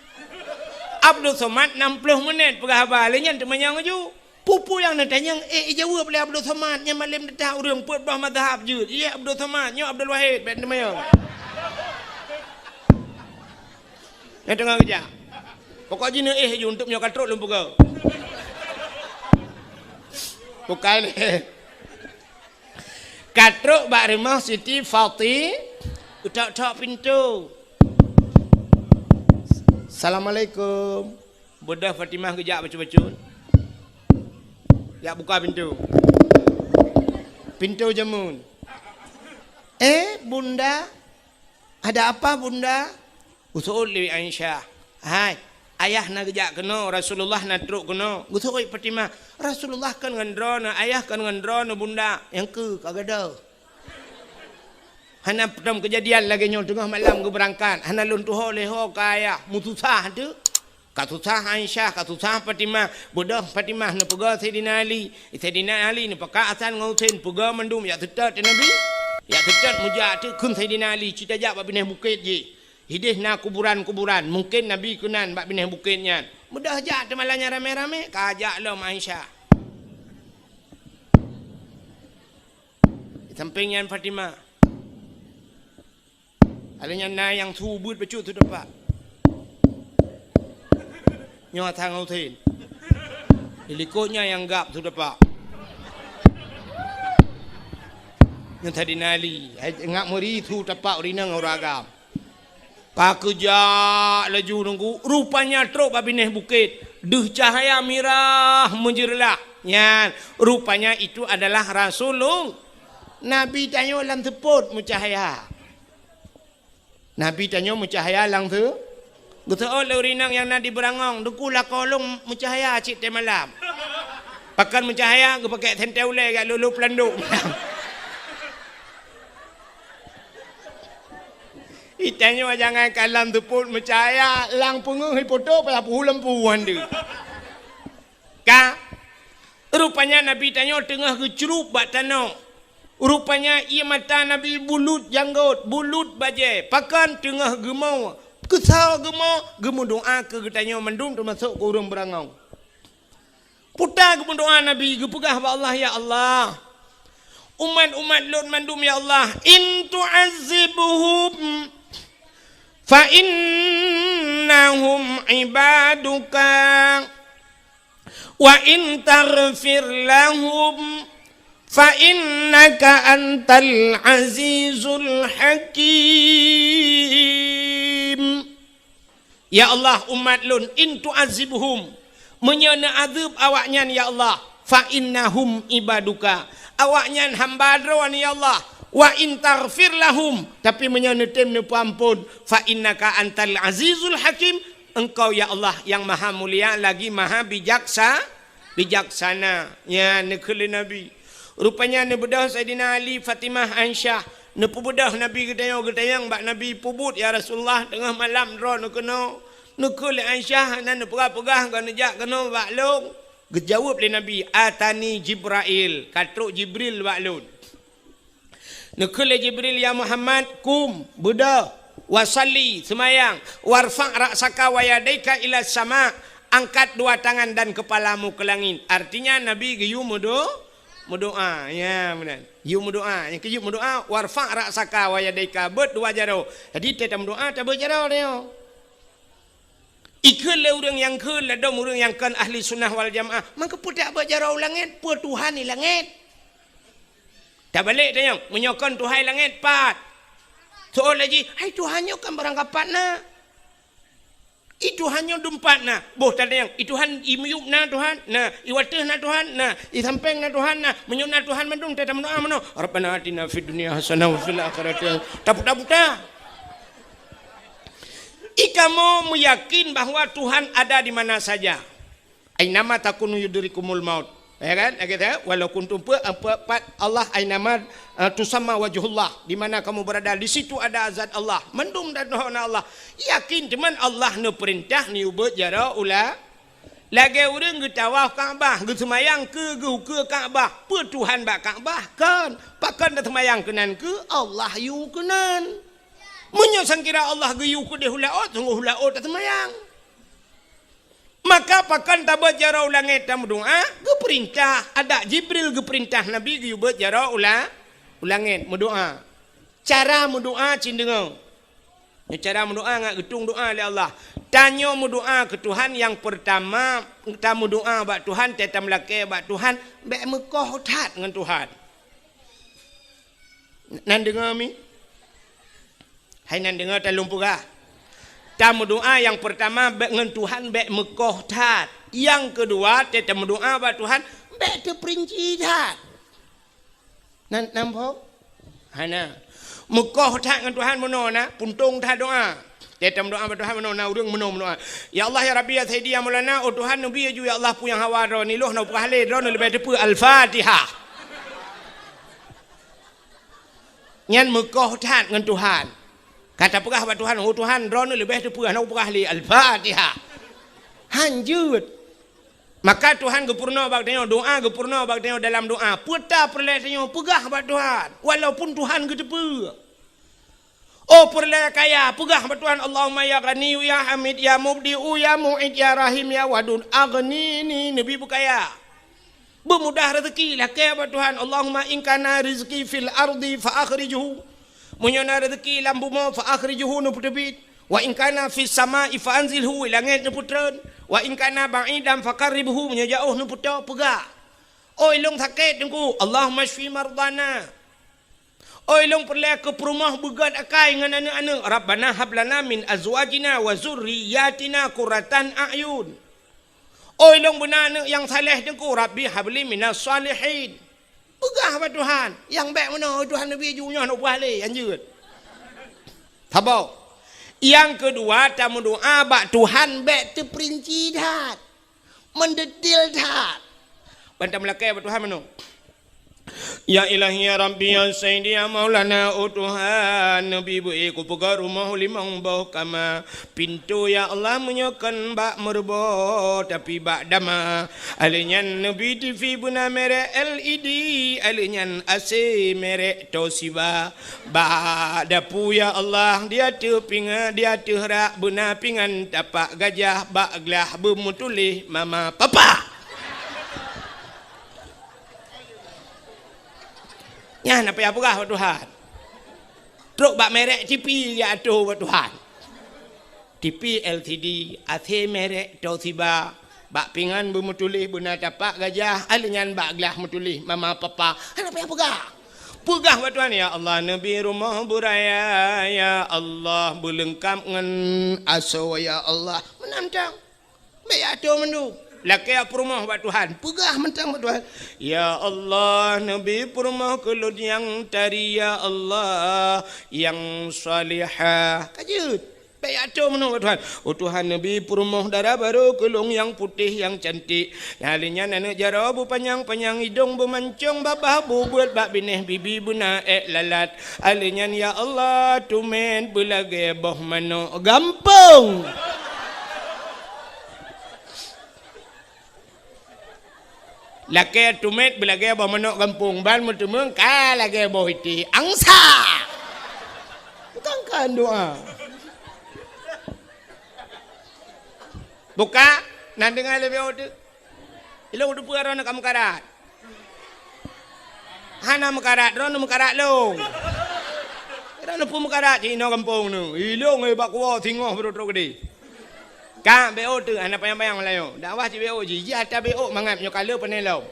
Abdul Somad nam ploh menit peugah haba, lé nyan teumanyong laju. Peue-peue nyang neutanyong, eh, ijaweueb lé Abdul Somad, nyan malém teuta ureueng peuet boh mazhab jeuet. Iya Abdul Somad, nyoe Abdul Wahid, bék teumanyong. Nyang teungoh geujak. Pokok jih neuéh ju, untuk nyoe ka trok lôn peugah. Bukai lé. Ka trok bak rumoh Siti Fati, utok-tok pintoe. Assalamualaikum. Beudôh Fatimah geujak bacut-bacut. Jak buka pintoe. Pintoe jameun. Eh, Bunda, ada apa, Bunda? Geuseuôt lé Aisyah. Hai, ayah na geujak keunoe, Rasulullah na trok keunoe. Geuseuôt Fatimah, Rasulullah kon ngon droeneuh, ayah kon ngon droeneuh, Bunda. Nyang keu ka gadôh. Hana peutom keujadian lagée nyoe teungoh malam geubeurangkat. Hana lôn tuho lé ho ka ayah. Meususah teuh. Ka susah Aisyah, ka susah Fatimah. Beudôh Fatimah neupeugah Saidina Ali. Saidina Ali neupakat Hasan ngon Husein, peugah mandum jak seutôt teuh Nabi. Jak seutôt meujak teuk kheun Saidina Ali, cit tajak bak binéh bukét jih. Hideh na kuburan-kuburan, mungken Nabi keunan bak binéh bukét nyan. Beudôh jak teuh malam nyan ramé-ramé, ka jak lom Aisyah. Di sampéng nyan Fatimah. Alèh nyan na nyang su beuet bacut su teumpat. Nyoe Hasan ngon Husein. Di likot nyan nyang gab su teumpat. Nyoe Saidina Ali, hai, ngak meuri su teumpat ureueng inong ureueng agam. Ka geujak laju nunggu, rupanya trok bak binéh bukét. Deuh cahya mirah meujeureulah. Nyan, rupanya itu adalah Rasulullah. Nabi tanyoe lam seupôt meucahya. Nabi tanyoe meucahya lam seu-, geuseuôt lé ureueng inong nyang na di beurangong, "Teungku, lakoe lôn meucahya cit teuh malam." Pakon meucahya, geupakék sentée ulée jak lhôh-lhôh peulandok. Itanyoe jangankan lam seupôt meucahya, lam peungeuh ipoto payah peuhu lampu han deuh. Ka, rupanya Nabi tanyoe teungoh geucrueb bak tanoh. Rupanya ié mata Nabi bulut janggôt, bulut bajée, pakon teungoh geumo, keusoe geumo, geumeudoá keu geutanyoe mandum teumasok keu ureueng beurangong. Puta geumeudoá Nabi, geupeugah bak Allah, "Ya Allah, umat-umat lôn mandum, ya Allah, in tu'azzibhum Fa innahum ibaduka, wa in taghfir lahum, fa innaka antal azizul hakim. Ya Allah, umat lôn, in tu'azibhum, meunyoe neuazeueb awaknyan, ya Allah, fa innahum ibaduka, awaknyan hamba Droe, ya Allah, wa in taghfir lahum, tapi meunyoe neutem neupeuamphon, fa innaka antal azizul hakim, Engkau, ya Allah, nyang maha mulia lagi maha bijaksa-, bijaksana. Nyan neukheun lé Nabi. Rupanya neubeudôh Saidina Ali, Fatimah, Aisyah. Neupeubeudôh Nabi geutanyoe, geutanyong bak Nabi, "Peubuet, ya Rasulullah, teungoh malam droeneuh keunoe." Neukheun lé Aisyah, hana neupeugah-peugah, ka neujak keunoe bak lôn. Geujaweueb lé Nabi, "Atani Jibrail, ka trok Jibril bak lôn." Neukheun lé Jibril, "Ya Muhammad, qum, beudôh, wa shalli, seumayang, warfa' ra'saka wa yadaika ila sama, angkat dua tangan dan kepalamu ke langit." Artinya Nabi geuyue meudo-, meudoa. Ya, meunan. Geuyue meudoa. Nyang keu geuyue meudoa, "Warfa' ra'saka wa yadaika," beuet dua jaroe. Jadi, watée tameudoa, tabeuet jaroe nyoe. Ikheun lé ureuëng nyang kheun ladôm ureuëng nyang kon ahli sunnah wal jamaah. Maka peue tabeuet jaroe u langét, peue Tuhan di langét? Tabalek tanyong, meunyoe kon Tuhan di langét, pat? Soe laju, "Hai Tuhan nyoe kan barangkapat na. I Tuhan nyoe dumpat na." Boh tatanyong, "I Tuhan i miyueb na Tuhan?" Na. "I wateueh na Tuhan?" Na. "I sampéng na Tuhan?" Na. Meunyoe na Tuhan mandum, tameudoa meunoe, "Rabbana atina fid dunya hasanah wa fil akhirati hasanah." Taputa-puta. Ikamoe meuyakin bahwa Tuhan ada di mana saja. "Ainama takunu yudrikumul maut." Ya kan? Lagée tu, "Walau kuntum," peue, peue, pat Allah, "ainama, eh, tusamma wajhullah." Di mana kamu berada, di situ ada zat Allah. Mandum dan Allah. Yakin teuma Allah neupeurintah neubeuet jaroe u la-, lagée ureuëng geutawaf Ka'bah, geuseumayang keu geuh ukeue Ka'bah. Peue Tuhan bak Ka'bah? Kon. Pakon taseumayang keunan keu Allah yue keunan. Meunyoe sangkira Allah geuyue keudeh u laôt, sunggoh u laôt taseumayang. Maka pakon tabeuet jaroe u langét tameudoa? Geupeurintah, adak Jibril geupeurintah Nabi geuyue beuet jaroe u la-, u langét meudoa. Cara meudoa cit deungoe. Nyoe cara meudoa ngat geutueng doa lé Allah. Tanyoe meudoa keu Tuhan, nyang peurtama, tameudoa bak Tuhan, tameulakée bak Tuhan, bék meukoh that ngon Tuhan. Nan deungoe mi? Hai nan deungoe, ta lôn peugah. Tameudoa nyang peurtama bék ngon Tuhan bék meukoh that. Nyang keudua, tameudoa bak Tuhan bék teupeurinci that. Nan, nan phom? Hana. Meukoh that ngon Tuhan meunoe na, puntông that doa. Tameudoa bak Tuhan meunoe na, ureuëng meunoe meudoa. "Ya Allah, ya Rabbi, ya Sayyidi, ya Maulana, oh Tuhan, neubi laju, ya Allah, peue nyang hawa droeneuh, lôn hana peugah lé, droeneuh leubeh teupeu Al-Fatihah." Nyan meukoh that ngon Tuhan. Ka tapeugah bak Tuhan, "Oh Tuhan, droeneuh leubeh teupeu, hana peugah lé Al-Fatihah." Hanjeuet. Maka Tuhan geupeurunoe bak tanyoe, doa geupeurunoe bak tanyoe dalam doa. Peue ta peureulée tanyoe peugah bak Tuhan, walaupun Tuhan geuteupeue. Oh peureulée kaya, peugah bak Tuhan, "Allahumma ya Ghaniyyu ya Hamid ya Mubdi'u ya Mu'id ya Rahim ya Wadud, aghnini," neubi beukaya. Beumudah rezeki, lakée bak Tuhan, "Allahumma in kana rizqi fil ardi fa akhrijhu." Meunyoe na rezeki lam bumoe, fa akhrijhu, neupeuteubiet. "Wa in kana fis sama'i fa anzilhu," langét neupeutreun. "Wa in kana ba'idan fa qarribhu," meunyoe jaoh neupeutoe, peugah. Oi lôn sakét Teungku, "Allahumma syfi mardana." Oi lôn peureulée keu peurumoh beugét akai ngon aneuëk-aneuëk, "Rabbana hab lana min azwajina wa dzurriyyatina qurratan a'yun." Oi lôn beuna aneuëk nyang saleh Teungku, "Rabbi habli minas shalihin." Peugah bak Tuhan, nyang bék meunoe, "Tuhan, neubi laju, nyoe hana peugah lé, hanjeuet." Saboh. Nyang keudua, tameudoa bak Tuhan bék teupeurinci that, meudetil that. Ban tameulakée bak Tuhan meunoe. Ya Ilahi, ya Rabbi, ya Sayyidi, ya Maulana, oh Tuhan, neubi beu-i kupeugöt rumoh limong boh kama. Pintoe, ya Allah, meunyoe kon bak meureubo, tapi bak dama. Alheuh nyan neubi TV beuna merek L E D, alheuh nyan A C merek Toshiba. Bak dapu, ya Allah, di ateueh pingan, di ateueh rak beuna pingan tapak gajah, bak glah beumeutuléh mama papa. Nyan na payah peugah bak Tuhan. Trok bak merek TV ya ateueh bak Tuhan. T V L C D, A C merek Toshiba, bak pingan beumeutuléh beuna tapak gajah, alèh nyan bak glah meutuléh mama papa. Hana payah peugah. Peugah bak Tuhan, "Ya Allah, neubi rumoh beuraya, ya Allah, beuleungkap ngon asoe, ya Allah." Meunan tang. Bèk atô mandum. Lakèe peurumoh bak Tuhan. Peugah mantong bak Tuhan, "Ya Allah, neubi peurumoh keu lôn nyang tari, ya Allah, nyang salihah." Ka jeuet. Bèk atô meunoe bak Tuhan. "Oh Tuhan, neubi peurumoh dara barô keu lôn nyang putéh, nyang cantik. Nyang lheueh nyan aneuk jaroe beupanyang-panyang idông, beumancông babah, beubuet bak binéh bibi beuna èk lalat. Alheueh nyan, ya Allah, tumet beulagèe boh manok gampông." Lakèe tumet beulagèe boh manok gampông, ban meuteumeung ka lagèe boh iték angsa. Bukan kan doa. Buka, na deungö lé B O tu. Ilông tu peue droeneuh ka meukarat. Hana meukarat, droeneuh meukarat lông. Droeneuh peue meukarat cit inoe gampông nyoe. Ilông, eh, bak kuwoe singoh beurôk-rôk geude. Ka B O tu hana panyang-panyang Meulayu. Dakwah cit B O jih. Jih ata B O mangat nyoe ka le pané lom.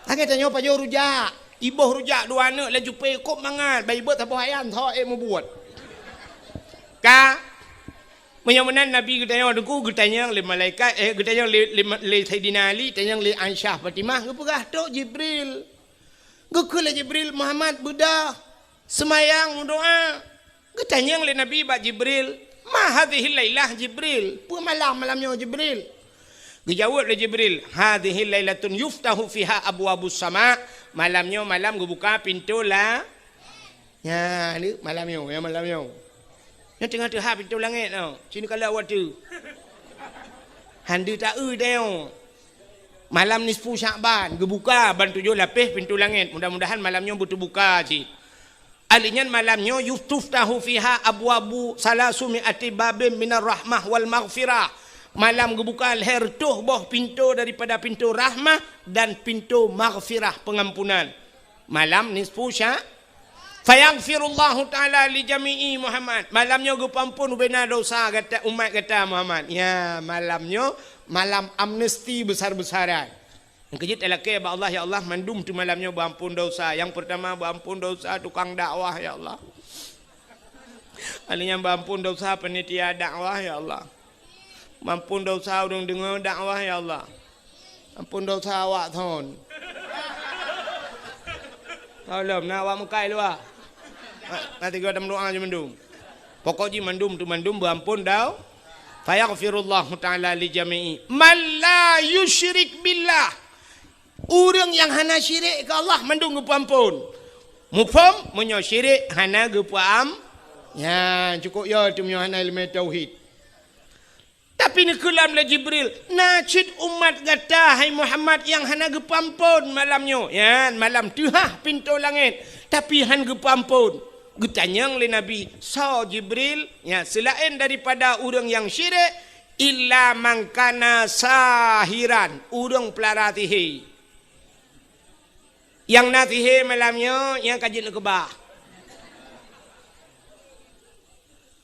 Lagèe tanyoe pajoh rujak. Iboh rujak dua aneuk laju pé kop mangat. Bai beuet saboh ayam tho ék mubuet. Ka Meunyoe meunan Nabi geutanyoe teungku, geutanyong lé malaikat, eh, geutanyong lé, lé, lé Saidina Ali, tanyong lé Aisyah Fatimah, geupeugah, "Trok Jibril." Geukheun lé Jibril, "Muhammad, beudôh, seumayang, meudoa." Geutanyong lé Nabi bak Jibril, "Ma hadhihil lailah Jibril?" Peue malam, malam nyoe Jibril? Geujaweueb lé Jibril, "Hadhihil lailatun yuftahu fiha abwabus sama." Malam nyoe malam geubuka pintoe la Nyan, ni malam nyoe, ya malam nyoe. Nyoe teungoh teuhah pintoe langét nyoe. Sinoe ka lheueh watèe. Hana ta-eu tanyoe. Malam nisfu Syakban, geubuka ban tujoh lapéh pintoe langét. Mudah-mudahan malam nyoe beuteubuka cit. Alheueh nyan malam nyoe, "Yutuftahu fiha abwabu salasumi ati babin minar rahmah wal maghfirah." Malam geubuka lhèe reutôh boh pintoe daripada pintoe rahmah dan pintoe maghfirah, peungampunan. Malam nisfu Sya-, "Fayaghfirullahu ta'ala li jami'i Muhammad." Malam nyoe geupeuampôn ubena dosa gata, umat gata Muhammad. Ya, malam nyoe malam amnesti besar-besaran. Nyang keujeuet talakèe bak Allah, "Ya Allah, mandum teuh malam nyoe beuampôn dosa." Nyang peurtama beuampôn dosa tukang dakwah, ya Allah. Alheueh nyan beuampôn dosa panitia dakwah, ya Allah. Beuampôn dosa ureueng deungö dakwah, ya Allah. Ampôn dosa awak thon. Tolong, na awak meukai luwa. Na, na tiga tam doa je mandum. Pokok jih mandum tu mandum beuampôn dau. Fayaghfirullahu ta'ala li jami'i man la yusyrik billah. Ureueng nyang hana syirik keu Allah mandum geupeuampôn. Muphom, meunyoe syirik hana geupeuam-, nyan cukôp yo tu meunyoe hana ileumèe tauhid. Tapi neukeulam lé Jibril, "Na cit umat gata, hai Muhammad, nyang hana geupeuampôn malam nyoe." Nyan, malam teuhah pintoe langét, tapi han geupeuampôn. Geutanyong lé Nabi, "Soe Jibril?" Nyan, seulaén daripada ureueng nyang syirik, "Illa man kana sahiran," ureueng peulara sihé. Nyang na sihé malam nyoe, nyang ka jeuet neukeubah.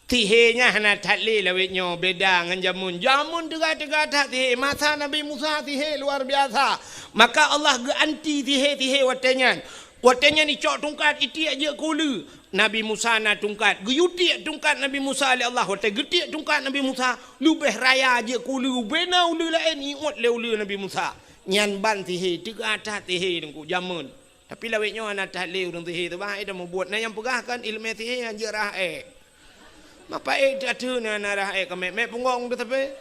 Sihé nyan hana that lé lawét nyoe, beda ngon jameun. Jameun teuga-teuga that sihé. Masa Nabi Musa sihé luar biasa. Maka Allah geuanti sihé-sihé watèe nyan. Watèe nyan icok tungkat, itiek jeuet keu uleue. Nabi Musa na tungkat. Geuyue tiek tungkat Nabi Musa lé Allah. Watèe geutiek tungkat Nabi Musa, leubeh raya jeuet keu uleue. Bubena uleue laén iôt lé uleue Nabi Musa. Nyan ban sihé, teuga that sihé teungku jameun. Tapi lawét nyoe hana that lé ureueng sihé teuh, bah, eh, dah mubuet. Na nyang peugah kan ileumèe sihé han jeuet rhah èk. Mapa èk teuh na, na rhah èk keu mèk, mèk punggong teuh tapi.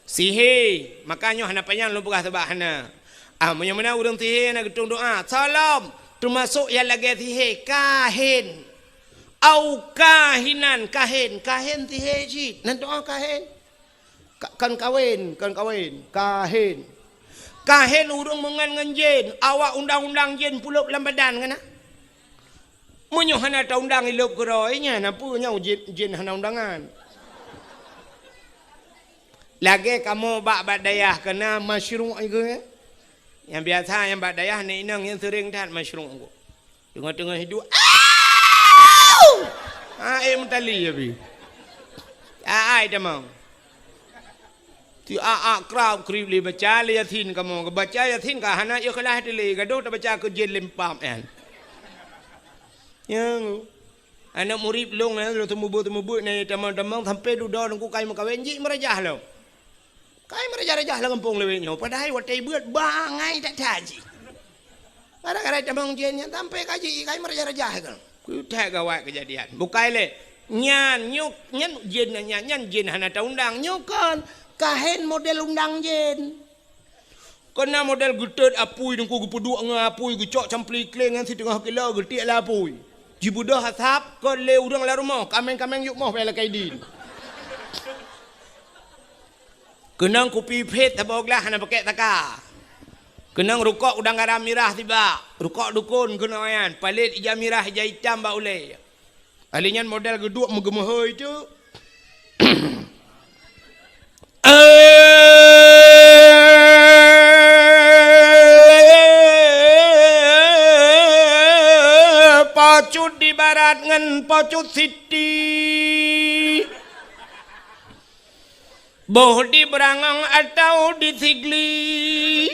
Sihé, maka nyoe hana panyang lôn peugah sabab hana. Ah, meunyoe meunan ureueng sihé na geutueng doa, salam, teumasok nyang lagèe sihé, kahin. Au kahinan, kahin, kahin sihé cit. Nan doa kahin. Ka-, kon kawen, kon kawen, kahen. Kahen ureueng meungon ngon jén, awak undang-undang jén pulop lam badan keunan. Meunyoe hana taundang ilop keudroe nyan, na peue nyoe jén, jén hana undangan. Lagèe kamoe bak, bak dayah keunan masyruq iku, eh. Nyang biasa nyang bak dayah aneuk inong nyang seuring that masyruq iku. Teungoh-teungoh hidup, "Au!" Ah, eh, meutali ya, bi. Ah, ai tamong. Ti a, a, krab krib lé baca lé Yasin kamoe. Baca Yasin ka hana ikhlas lé, gadoh tabaca keu jén lempam nyan. Ya, aneuk murit lôn nyan, lôn teumubeuet-teumubeuet nyan, tamong-tamong sampai dudoe Teungku kai meukawen, jih meurajah lom. Kai meurajah-rajah lam gampông lawét nyoe, padahai watèe beuet bangai that-that jih. Gara-gara tamong jén nyan sampai ka jih kai meurajah-rajah kan. Keu that gawat keujadian. Bukai lé. Nyan, nyoe, nyan jén nyan, nyan jén hana taundang. Nyoe kon, kahén model undang jén. Keu na model geutot apui Teungku geupeuduek ngon apui, geucok campli kléng nyan siteungoh kilo geutiek lam apui. Jibeudôh asap, kon lé ureueng lam rumoh, kaméng-kaméng yub moh bèk lakèe idin. Keunong kupi phét saboh glah hana pakèk taka. Keunong rukok udang garam mirah sibak, rukok dukon keunong nyan, palét ija mirah ija itam bak ulèe. Ahli nyan model geuduek meugeumeuhôi teuk. Pocut di barat ngon pocut siti. Boh di Beurangong atau di Sigli,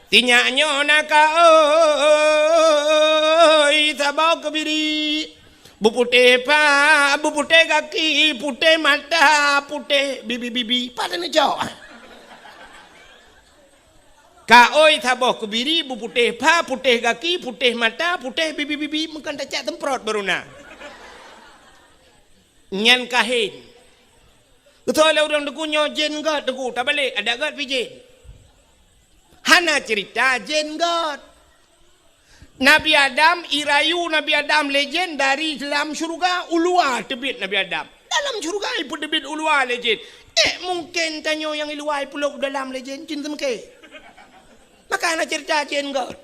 sinyak nyoe na kaôi saboh keubiri. Beuputéh pha, beuputéh gaki, putéh mata, putéh bibi-bibi. Pat neucok? Kaôi saboh keubiri, beuputéh pha, putéh gaki, putéh mata, putéh bibi-bibi. Meukan tacak semprot baru na. Nyan kahén. Geutoe lé ureueng Teungku nyoe jén göt Teungku, tabalek, adak göt pih jén. Hana ceurita jén göt. Nabi Adam, irayu Nabi Adam lé jén dari lam syeuruga, u luwa teubiet Nabi Adam. Dalam syeuruga ipeuteubiet u luwa lé jén. Eh, mungken tanyoe nyang i luwa ipeulop dalam lé jén, jén seumeuke. Maka hana ceurita jén göt.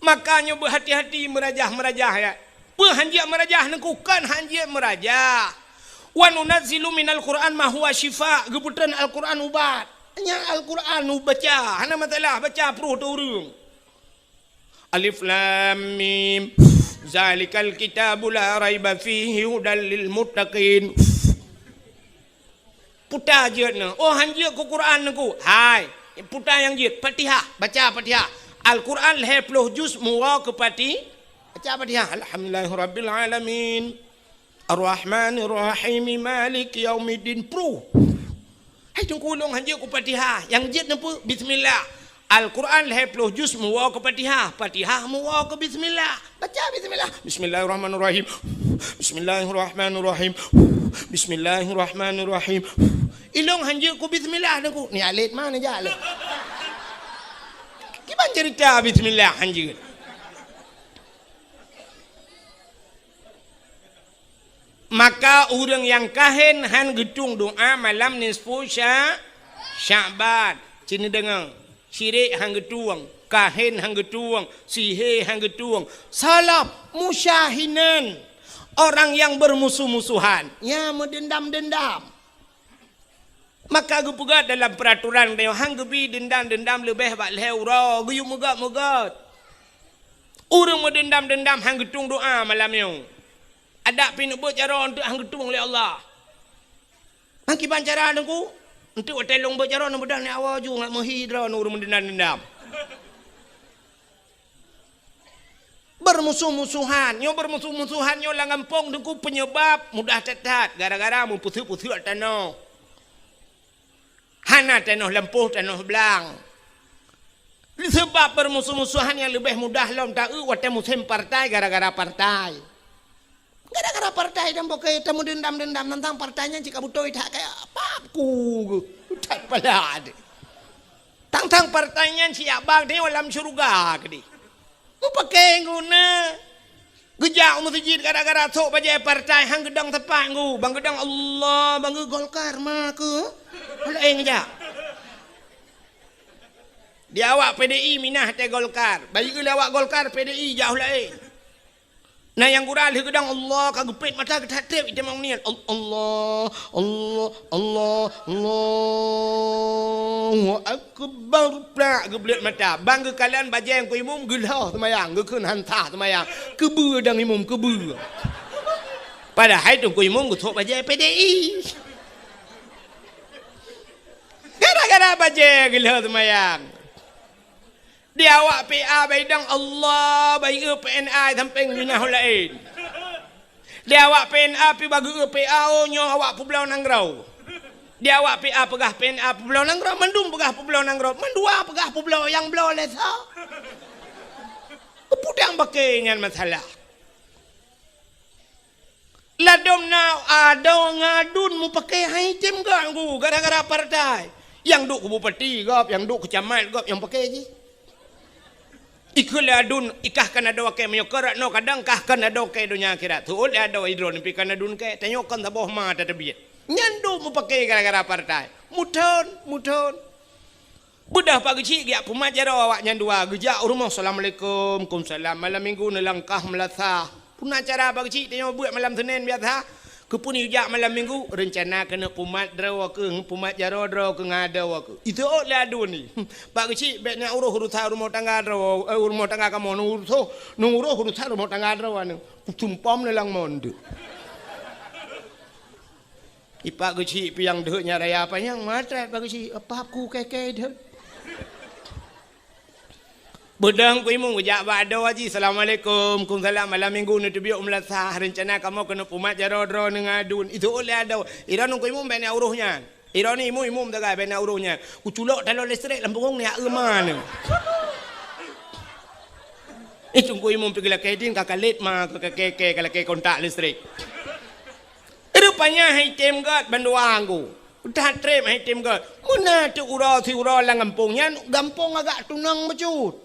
Maka nyoe beuhati-hati meurajah-meurajah, ya. Peue hanjeuet meurajah Teungku? Kon hanjeuet meurajah. "Wa nunazzilu minal Qur'an ma huwa syifa." Geupeutreun Al-Qur'an ubat. Nyan Al-Qur'an ubaca, hana masalah, baca pruh teu ureueng. Alif Lam Mim. Zalikal kitabu la raiba fihi hudal lil muttaqin. Puta jeuet nyoe. Oh, hanjeuet keu Quran Teungku. Hai, puta nyang jeuet. Fatihah, baca Fatihah. Al-Quran lhèe ploh juz muwoe keu Fati-, baca Fatihah. Alhamdulillahirabbil alamin. Arrahmanirrahim. Maliki yaumiddin. Pruh. Hai Teungku, lôn hanjeuet keu Fatihah. Nyang jeuet nyoe peue? Bismillah. Al-Quran lhèe ploh juz muwoe keu Fatihah, Fatihah muwoe keu bismillah. Baca bismillah. Bismillahirrahmanirrahim. Bismillahirrahmanirrahim. Bismillahirrahmanirrahim. Ilôn hanjeuet keu bismillah Teungku. Ni alet ma neujak lé. Kiban ceurita bismillah hanjeuet. Maka ureueng nyang kahén han geutueng doa malam nisfu Sya-, Sya'ban. Ci neudeungoe, syirik han geutueng, kahén han geutueng, sihé han geutueng, salab, musyahinan, orang yang bermusuh-musuhan, ya, meudendam-dendam. Maka geupeugah dalam peuratoran tanyoe, han geubi deundam-deundam leubeh bak lhèe uroe, geuyue meugöt-meugöt. Ureueng meudeundam-deundam han geutueng doa malam nyoe. Adak pih neubeuet jaroe eunteuk han geutueng lé Allah. Ngon kiban cara Teungku? Eunteuk watèe lôn beuet jaroe neubeudôh nyoe awai ju ngat meuhi droeneuh ureueng meudeundam-deundam. Beurmusoh-musohan, nyoe beurmusoh-musohan nyoe lam gampông Teungku peunyeubab mudah that-that gara-gara meupeuseuet-peuseuet tanoh. Hana tanoh lampôh, tanoh blang. Seubab beurmusoh-musohan nyang leubeh mudah lom taeu watèe musém partai gara-gara partai. Gara-gara partai dan bukon tameudeundam-deundam teuntang partai nyan cit ka beutôi that kaya pap ku geuh. That pala deh. Tang-tang partai nyan siyak bak nyoe lam syeuruga keudeh. Meupaké guna. Geujak u meuseujid gara-gara sôk bajèe partai han geudong teumpat ngu. Ban geudong Allah, ban geu Golkar ma keu. Laén geujak. Di awak P D I minah teuh Golkar. Bayeue lé awak Golkar P D I jauh laén. Na nyang gura lheueh geudong Allah ka geupét mata geutat-tet itamong niet. Al-, Allah, Allah, Allah, Allahu Akbar. Plak geubleuet mata. Ban geukalon bajèe keu imum geulhoh seumayang, geukheun han sah seumayang. Keubeue dang imum, keubeue. Padahai Teungku Imum geusok bajée P D I. Gara-gara bajée geulheueh seumayang. Di awak P A baidang Allah, bayeue P N A sampoe minah laén. Di awak P N A pi bageue P A, oh, nyoe awak peubloe nanggroe. Di awak P A peugah P N A peubloe nanggroe, mandum peugah peubloe nanggroe, mandua peugah peubloe nyang bloe lé sa. Peue nyang paké nyan masalah. Ladom na adoe ngon aduen mupaké hai tem gak ngu gara-gara partai. Nyang duek keu bupati gob, nyang duek keu camat gob nyang paké jih. Ikheun lé aduen, ikah kan adoe kée meunyoe keu rot noe kadang kah kan adoe kée donya akhirat. Teuôt lé adoe idroe neupi kan aduen kée, tanyoe kon saboh ma tateubiet. Nyan duek mupaké gara-gara partai. Muthon, muthon. Beudôh Pak Geuchik geujak peumat jaroe awak nyan dua, geujak u rumoh, "Assalamualaikum." "Kumsalam." Malam minggu neulangkah meulasah. Peue na cara Pak Geuchik, tanyoe beuet malam Senin biasa. Keupeue neujak malam minggu? Reuncana keuneuk peumat droe keuh, peumat jaroe droe keuh ngon adoe keuh. Iteuôt lé aduen nyan. "Pak Geuchik, bék neujak uroh urusan rumoh tangga droe, eh, rumoh tangga kamoe, neuuroh, neuuroh urusan rumoh tangga droe nyan." Kusumpom lé lam mon deuek. I Pak Geuchik piang deuek nyan raya panyang maté Pak Geuchik, apa aku keke deuek. Beudôh Teungku Imum geujak bak adoe jih, "Assalamualaikum." "Kumsalam." "Malam minggu neuteubiet u meulasah, reuncana kamoe keuneuk peumat jaroe droe ngon aduen." Iteuôt lé adoe, "Idroe Teungku Imum bék neujak uroh nyan. Idroe Imum, Imum sagai bék neujak uroh nyan. Kuculok taloe listrik lam punggong neujak eu ma nyan." Eh, Teungku Imum pi geulakée dien ka kalét ma, ka keke, ka lakée kontak listrik. Rupanya hai tem gét bandua ngu. Udah treb hai tem gét. Meunan teuk uroe siuroe lam gampông nyan, gampông agak tunong bacut.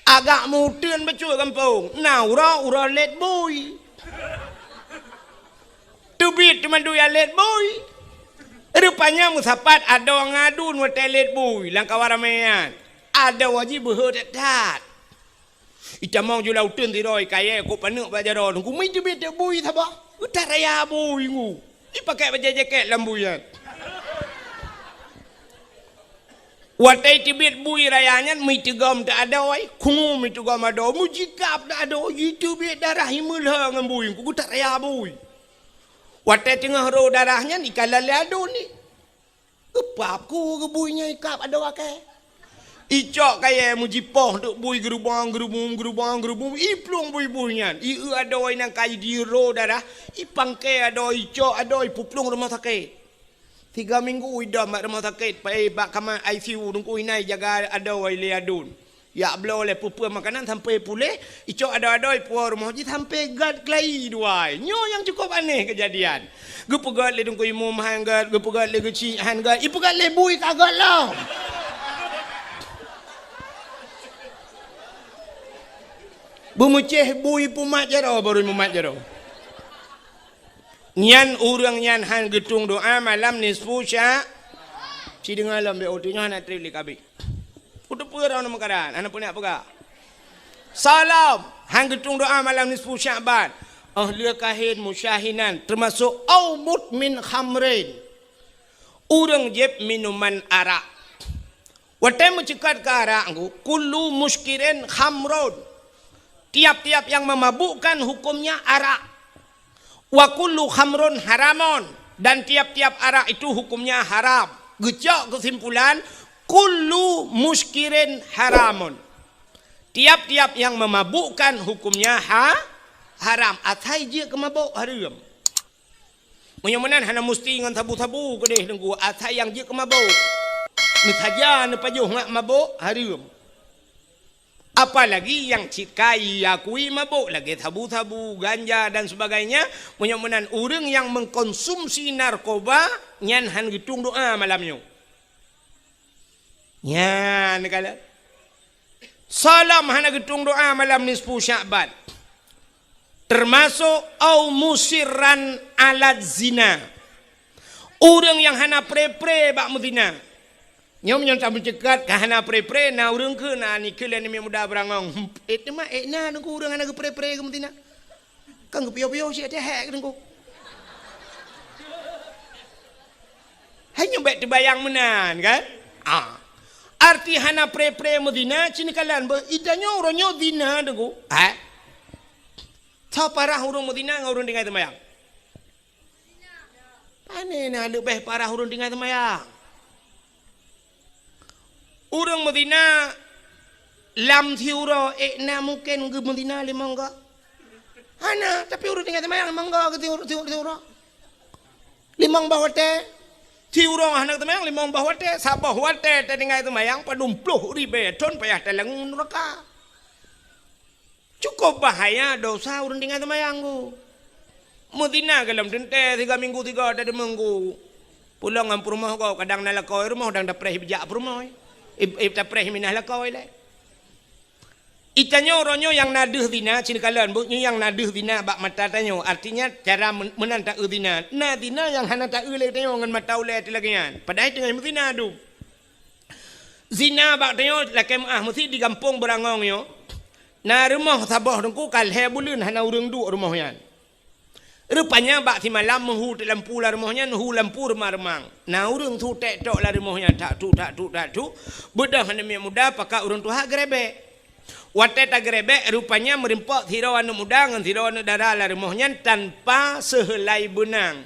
Agak meuteun bacut gampông. Na uroe, uroe lét bui. Teubiet teuma dua lét bui. Rupanya meusapat adoe ngon aduen watée lét bui lam kawan ramé nyan. Adoe jih beuhe that-that. Itamong ju lam uteuen sidroe kayée kok paneuk bak jaroe nunggu meuteubit bui saboh. Geutaraya bui ngu. Ipakai bajée jakét lam bui nyan. Watée teubiet bui raya nyan meuteugom teuh adoe, kungu meuteugom adoe, meujikab teuh adoe, jiteubiet darah imeulhö ngon bui ngu geutaraya bui. Watée teungoh rô darah nyan ikalon lé aduen ni. Geupap ku geubui nyan ikab adoe akée. Icok kayée meujipoh teuk bui geurubong geurubum geurubong geurubum iplueng bui-bui nyan. Ieu adoe nyang ka jidiro darah, ipangke adoe, icok adoe ipeuplueng rumoh sakét. Tiga minggu idom bak rumoh sakét, pai bak kama I C U nungku inai jaga adoe lé aduen. Jak bloe lé peue-peue makanan sampoe puléh, icok adoe-adoe ipuwoe rumoh jih sampoe gét keulayi dua. Nyoe nyang cukôp aneh keujadian. Geupeugét lé Teungku Imum han gét, geupeugét lé Geuchik han gét, ipeugét lé bui ka gét lom. Beumeucéh bui peumat jaroe baru mumat jaroe. Nyan ureuëng nyan han geutueng doá malam nisfu Sya-, ci deungoe lom bék uteunyoe hana treb lé kabeh. Uteupeue droeneuh meukaran, hana peue neujak peugah. Salam, han geutueng doá malam nisfu Sya'ban. Oh lheueh kahén musyahinan, teumasok au mudmin khamrin. Ureuëng jieb minuman arak. Watée meuceukat keu arak ngu, kullu muskirin khamrun. Tiap-tiap yang memabukkan hukumnya arak. Wa kullu khamrun haramun, dan tiap-tiap arak itu hukumnya haram. Geucok keusimpulan, kullu muskirin haramun. Tiap-tiap yang memabukkan hukumnya ha-, haram. Asai jeuet keu mabök hareuem. Meunyoe meunan hana musti ngon sabu-sabu keudeh teungku, asai nyang jeuet keu mabök. Meusaja neupajoh ngat mabök hareuem. Apalagi nyang cit ka iakui mabök lagée sabu-sabu, ganja dan sebagainya, meunyoe meunan ureuëng nyang mengkonsumsi narkoba nyan han geutueng doá malam nyoe. Nyan kala. Salam hana geutueng doá malam nisfu Sya'ban. Termasuk au musirran ala zina. Ureuëng nyang hana pre-pre bak meuzina. Nyoe meunyoe tameuceukat ka hana pre-pre na ureuëng keu na nikeu lé aneuk muda beurangong. Eh teuma eh na nunggu ureuëng hana geupre-pre keu meuzina. Kan geupiôh-piôh cit teuhek teungku. Hai nyoe bék teubayang meunan kan? Ah. Arti hana pre-pre meuzina cit neukalon beu ita nyoe uroe nyoe zina teungku. Ha? Soe parah ureuëng meuzina ngon ureuëng tinggai seumayang? Pane na leubeh parah ureuëng tinggai seumayang. Ureuëng meuzina lam siuroe, ék na mungken geumeuzina limong goe? Hana, tapi ureuëng tinggai seumayang limong goe geusiuroe. Limong boh watée. Siuroe hana seumayang limong boh watée. Saboh watée tatinggai seumayang padum ploh ribée thon payah talangue nuraka. Cukup bahaya dosa ureuëng tinggai seumayang ku. Meuzina gohlom teuntée tiga minggu tiga, ada dua minggu. Pulang ngon peurumoh gob, kadang na lakoe rumoh, kadang tapreh bijak peurumoh. Ib-, ib-, tapreh minah lakoe lé. Itanyoe uroe nyoe nyang na deuh zina, cit kalon, buet nyoe nyang na deuh zina bak mata tanyoe. Artinya, cara men-, meunan taeu zina. Na zina nyang hana taeu lé tanyoe ngon mata ulée teuh lagée nyan. Padahai teungoh meuzina dum. Zina bak tanyoe lakée meuáh meusi di gampông Beurangong nyoe. Na rumoh saboh teungku ka lhée buleuen hana ureuëng duek rumoh nyan. Rupanya bak simalam meuhu teuk lampu lam rumoh nyan, hu lampu reumang-reumang. Na ureuëng su tek tok lam rumoh nyan, tak tuk, tak tuk, tak tuk. Beudôh aneuk miet muda pakat ureuëng tuha geurebek. Watée tageurebek, rupanya meurimpok sidroe aneuk muda ngon sidroe aneuk dara lam rumoh nyan tanpa seuheulai beunang.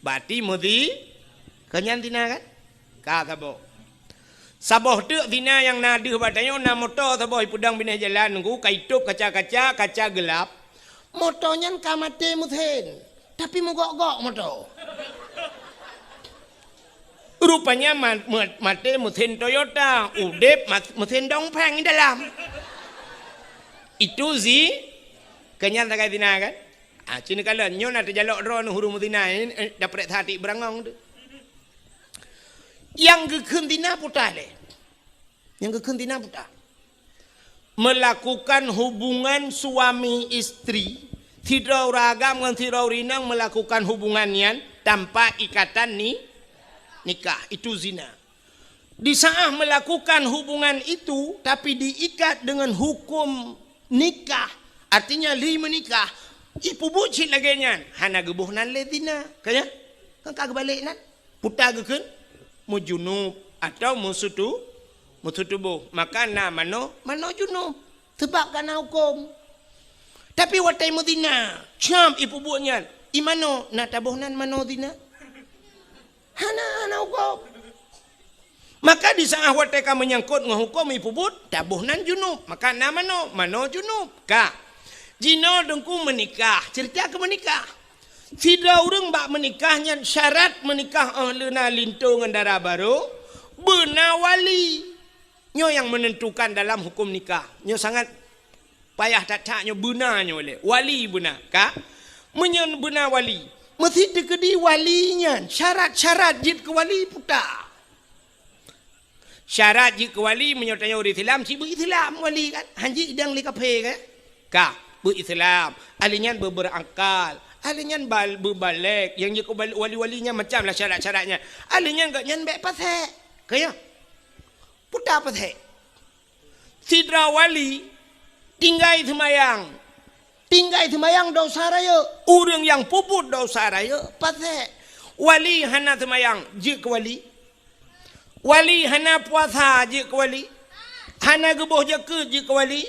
Bati meuzi, ka nyan zina kan? Ka saboh. Saboh teuk zina nyang na deuh bak tanyoe, na moto saboh ipeudong binéh jalan nunggu, ka itôb kaca-kaca, kaca geulap. Moto nyan ka maté meusén, tapi meugok-gok moto. Rupanya ma-, ma-, maté meusén Toyota, udeb mas-, meusén dongpeng di dalam. Itu zi-, ka nyan sagai zina kan? Ah, cit kalon, nyoe na teujalok droeneuh ureuëng meuzina, eh, eh, daprek that Beurangong tu. Nyang geukheun zina peue lé? Nyang geukheun zina peue? Melakukan hubungan suami istri, sidroe ureuëng agam ngon sidroe ureuëng inong melakukan hubungan nyan tanpa ikatan ni-, nikah, itu zina. Di saat melakukan hubungan itu, tapi diikat dengan hukum nikah, artinya lheueh meunikah, ipeubuet cit lagée nyan, hana geuboh nan lé zina. Ka nyan? Kan ka geubalek nan? Puta geukheun meujunub atau meusutu-, meusutuboh. Maka na manoe, manoe junub. Sabab ka na huköm. Tapi watée meuzina, cam ipeubuet nyan. I manoe na taboh nan manoe zina? Hana, hana huköm. Maka di saat watée ka meunyangkot ngon huköm ipeubuet, taboh nan junub. Maka na manoe, manoe junub. Ka. Jinoe teungku meunikah. Ceurita keu meunikah. Sidroe ureuëng bak meunikah nyan, syarat meunikah óh lheueh na linto ngon dara barô, beuna wali. Nyoe nyang meunentukan dalam huköm nikah. Nyoe sangat payah that-that nyoe, beuna nyoe lé. Wali beuna, ka? Meunyoe beuna wali, meusi teukeudi wali nyan, syarat-syarat jeuet keu wali puta. Syarat jeuet keu wali, meunyoe tanyoe ureuëng Islam, cit beu-Islam wali kan? Han jeuet idong lé kafé kan? Ka, beu-Islam. Ahli nyan beu-, beurangkal. Ahli nyan bal-, beubalek. Nyang jeuet keu bal-, wali-wali nyan macam lah syarat-syarat nyan. Ahli nyan gobnyan bék pasék. Ka nyoe? Puta pasék. Sidroe wali tinggai seumayang. Tinggai seumayang dosa rayeuk. Ureuëng nyang peubuet dosa rayeuk, pasék. Wali hana seumayang, jeuet keu wali. Wali hana puasa, jeuet keu wali. Hana geuboh jakeuet, jeuet keu wali.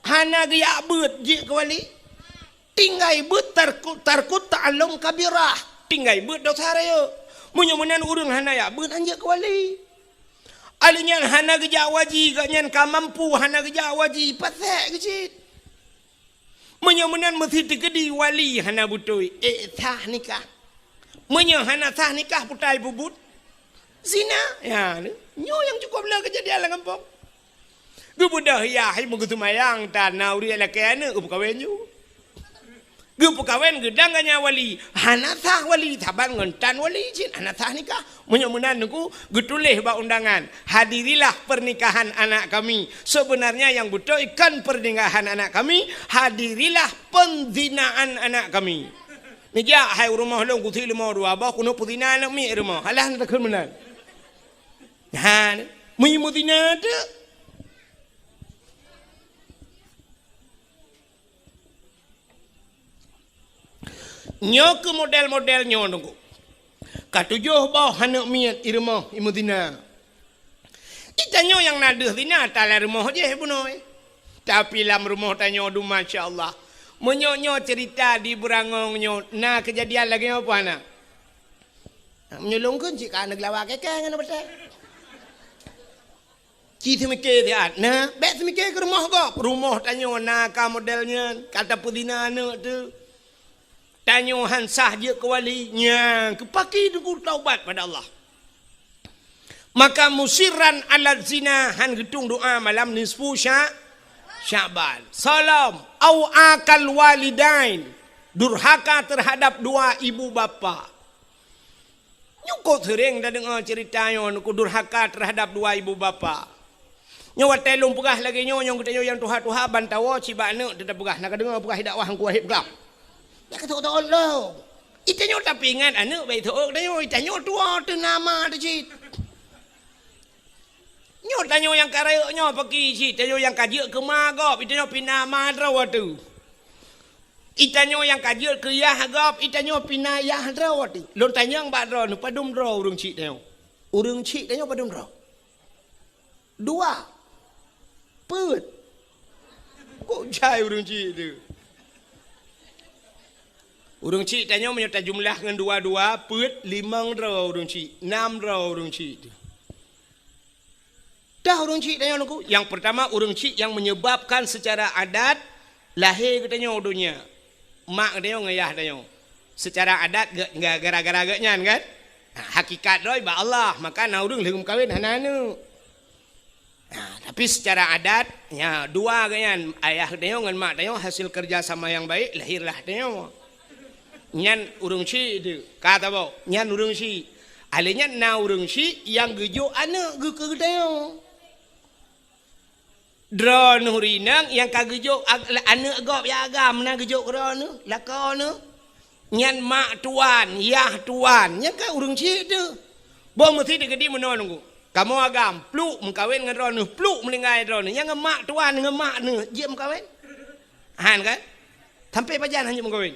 Hana geujak beuet, jeuet keu wali. Tinggai beuet tarku-, tarkut ta'allum kabirah. Tinggai beuet dosa rayeuk. Meunyoe meunan ureuëng hana jak beuet, han jeuet keu wali. Ahli nyan hana geujak waji, gobnyan ka mampu hana geujak waji, pasék geucit. Meunyoe meunan meusi teukeudi wali hana beutôi, ék sah nikah. Meunyoe hana sah nikah, puta ipeubuet zina. Ya, nyoe nyang cukup le keujadian lam gampông. Geubeudôh yah hai meugeuseumayang, tan na ureuëng lakée aneuëk geupeukawen ju. Geupeukawen geudang ganya wali, hana sah wali, saban ngon tan wali cit, hana sah nikah. Meunyoe meunan teungku, geutuléh bak undangan, "Hadirilah pernikahan anak kami." Sebenarnya yang beutôi kon pernikahan anak kami, "Hadirilah penzinaan anak kami." Neujak hai u rumoh lôn, kusi leumo dua boh, keuneuk peuzina aneuk miet rumoh. Alah, takheun meunan. Ha, meunyoe meuzina teuk. Nyoe keuh model-model nyoe teungku. Ka tujoh boh aneuk miet i rumoh i meuzina. Itanyoe nyang na deuh zina, ta lam rumoh jih bunoe. Tapi lam rumoh tanyoe dum, masya Allah. Meunyoe nyoe cerita di Beurangong nyoe, na keujadian lagée nyoe peue hana? Meunyoe lôn kheun cit ka aneuk lawa keke ngon beutôi. Ci seumike siat, na, bék seumike keu rumoh gob. Rumoh tanyoe na ka model nyan, ka tapeuzina aneuk teuh. Tanyoe han sah jeuet keu wali, nyang keu paki teungku taubat pada Allah. Maka musirran ala zina, han geutung doa malam nisfu Sya-, Sya'ban. Salom, au akal walidain, durhaka terhadap dua ibu bapa. Nyoe kok seuréng tadeungoe ceurita nyoe, nyoe kok durhaka terhadap dua ibu bapa. Nyoe watée lôn peugah lagée nyoe, nyoe geutanyoe nyang tuha-tuha ban tawoe cit bak aneuk teutab peugah, na ka deungoe peugah dakwah Teungku Wahid peugah. Nyan ka teuôt-teuôt lom. Itanyoe tapeuingat aneuk bak iteuôt tanyoe, itanyoe tuwoe teuh na ma teuh cit. Nyoe tanyoe nyang ka rayeuk nyoe paki cit, tanyoe nyang ka jeuet keu ma gob, itanyoe pih na ma droe teuh. Itanyoe nyang ka jeuet keu yah gob, itanyoe pih na yah droe teuh. Lôn tanyong bak droeneuh, padum droe ureuëng chik tanyoe? Ureuëng chik tanyoe padum droe? Dua. Peuet. Kok jai ureuëng chik teuh? Ureuëng chik tanyoe meunyoe tajumlah ngon dua-dua, peuet, limong droe ureuëng chik, nam droe ureuëng chik teuh. Dah ureuëng chik tanyoe nyoe kok, nyang peurtama ureuëng chik nyang menyebabkan secara adat lahé geutanyoe u donya. Mak geutanyoe ngon yah tanyoe. Secara adat ge-, ge-, gara-gara geuh nyan kan? Ha, hakikat droe bak Allah, maka na ureuëng lheueh meukawen hana aneuk. Ha, tapi secara adat, nya dua geuh nyan, ayah tanyoe ngon mak tanyoe hasil kerja sama yang baik, lahirlah tanyoe. Nyan ureuëng chik teuh, ka tabôh, nyan ureuëng chik. Alé nyan na ureuëng chik nyang geujok aneuk geuh keu geutanyoe. Droeneuh rinang nyang ka geujok ag-, aneuk gob nyang agam na geujok keu droeneuh, lakoe neuh. Nyan mak tuan, yah tuan, nyan ka ureuëng chik teuh. Boh meusi teukeudi meunoe nunggu. Kamoe agam, pluek meukawen ngon droeneuh, pluek meuninggai droeneuh. Nyang ngon mak tuan, ngon mak neuh, jeuet meukawen? Han kan? Sampai pajan hana jeuet meukawen?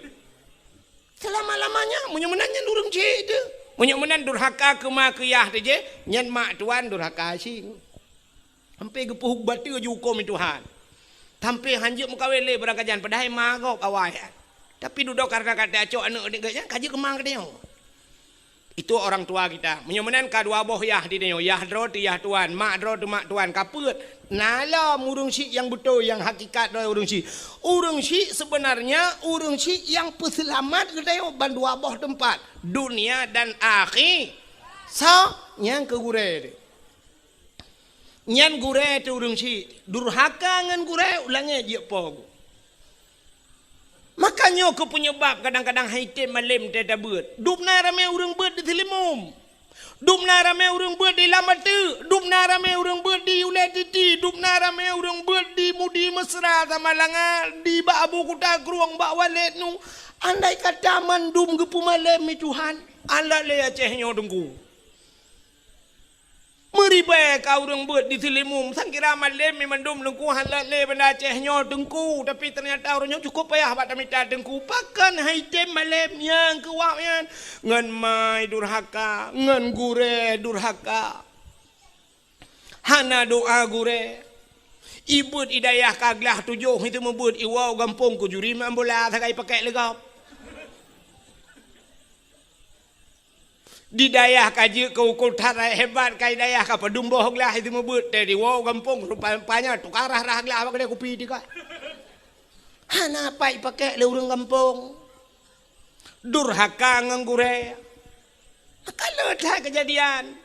Seulama-lamanya, meunyoe meunan nyan ureuëng chik teuh. Meunyoe meunan durhaka keu ma keu yah teuh jih, nyan mak tuan durhaka cit. Sampai geupeuhu bateu ju huköm Tuhan. Sampai han jeuet meukawen lé barangkajan, padahai ma gob awai. Tapi dudoe karena ka tacok aneuk geuh nyan ka jeuet keu ma geutanyoe. Itu orang tua kita. Meunyoe meunan ka dua boh yah di tanyoe, yah droe teuh yah tuan, mak droe teuh mak tuan, ka peuet. Na lom ureuëng chik nyang beutôi, nyang hakikat droe ureuëng chik. Ureuëng chik sebenarnya ureuëng chik nyang peuseulamat geutanyoe ban dua boh teumpat, dunia dan akhi-, sa nyang keu gurée teuh. Nyan gurée teuh ureuëng chik, durhaka ngon gurée u langét jeuet po geuh. Maka nyoe keuh peunyebab kadang-kadang han item malem teutabeuet. Dum na ramé ureuëng beuet di Seulimum. Dum na ramé ureuëng beuet di Lam Ateuk. Dum na ramé ureuëng beuet di Ulée Titi. Dum na ramé ureuëng beuet di Mudi Mesra Samalanga, di bak Abu Kuta Krueng, bak Walét nu. Andai kata mandum geupeumalem lé Tuhan, alat lé Aceh nyoe teungku. Meuribée ka ureuëng beuet di Seulimum, sangkira malem mandum teungku han lé Banda Aceh nyoe teungku, tapi ternyata ureuëng nyoe cukup payah bak tamita teungku. Pakon han item malem nyang keu wak nyan? Ngon mai durhaka, ngon gurée durhaka. Hana doa gurée. Ibeuet i dayah ka glah tujoh, itu meubeuet iwoe gampông kujuri main bola sagai pakai lé gob. Di dayah ka jeuet keu ukeue that hebat, ka i dayah ka padum boh glah itu meubeuet, teuh diwoe gampông rupa-rupanya tukang rhah-rhah glah bak keudée kupi teuka. Hana pat ipakée lé ureuëng gampông. Durhaka ngon gurée. Ka le that keujadian.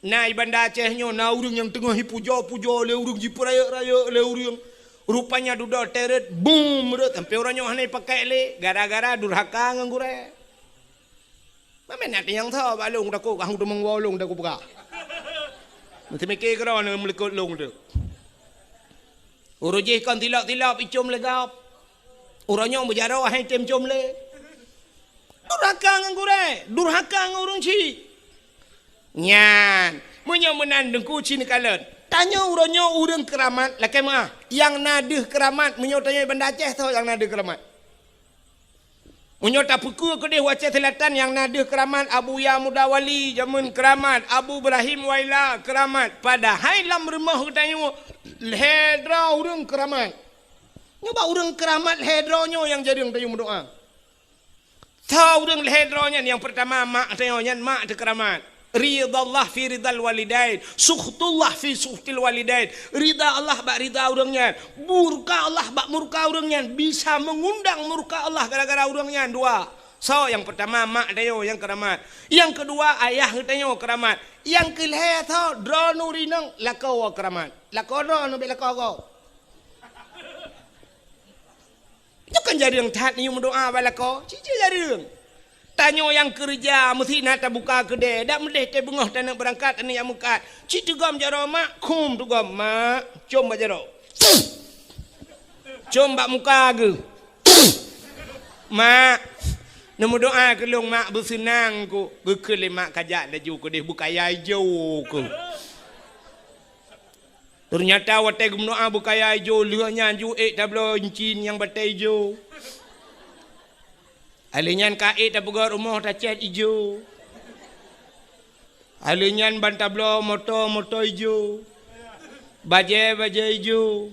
Na i Banda Aceh nyoe na ureuëng nyang teungoh ipujoe-pujoe lé ureuëng, jipeurayeuk-rayeuk lé ureuëng. Rupanya dudoe teuh rhot, bum, rhot sampoe uroe nyoe hana ipakée lé gara-gara durhaka ngon gurée. Mamén na teunyang soe bak lôn takot, ka hana teumong woe lôn takot peugah. Meuteumike keudroe neuh meulikot lôn teuh. Uroe jih kon tilop-tilop icom lé gob. Uroe nyoe meujaroe han item com lé. Durhaka ngon gurée, durhaka ngon ureuëng chik. Nyan, meunyoe meunan teungku ci neukalon. Tanyoe uroe nyoe ureuëng keuramat, lakée meuah. Nyang na deuh keuramat, meunyoe tanyoe Banda Aceh soe nyang na deuh keuramat? Meunyoe tapeukeue keudeh u Aceh Selatan nyang na deuh keuramat, Abuya Muda Wali jameun keuramat, Abu Ibrahim Waila keuramat, padahai lam rumoh geutanyoe lhée droe ureuëng keuramat. Nyoe bak ureuëng keuramat lhée droe nyoe nyang jareueng tanyoe meudoá. Tho ureuëng lhée droe nyan, nyang peurtama mak tanyoe nyan, mak teukeuramat. Ridallah fi ridal walidain, sukhtullah fi sukhtil walidain. Rida Allah bak rida ureuëng nyan, murka Allah bak murka ureuëng nyan, bisa meungundang murka Allah gara-gara ureuëng nyan dua. Soe nyang peurtama mak tanyoe nyang keuramat. Nyang keudua ayah geutanyoe keuramat. Nyang keulhée tho droeneuh rineueng lakoe keuramat. Lakoe droeneuh bék lakoe gob. Nyoe kan jareueng that neuyue meudoá bak lakoe, cit-cit jareueng. Tanyoe nyang keureuja meusti na tabuka keudée, dak meudeh teubeungoh taneuk beurangkat aneuk nyang meukat. Cit teugom jaroe mak, khum teugom mak, com bak jaroe. Com bak muka geuh. Mak, neumeudoá keu lôn mak, beuseunang ku. Geukheun lé mak kajak laju keudeh beukaya ijo ku. Teunyata watée geumeudoá beukaya ijo, lheueh nyan ju ék tabloe incin nyang batée ijo. Alheuh nyan ka ék tapeugöt rumoh tacét ijo. Alheuh nyan ban tabloe moto, moto ijo. Bajée, bajée ijo.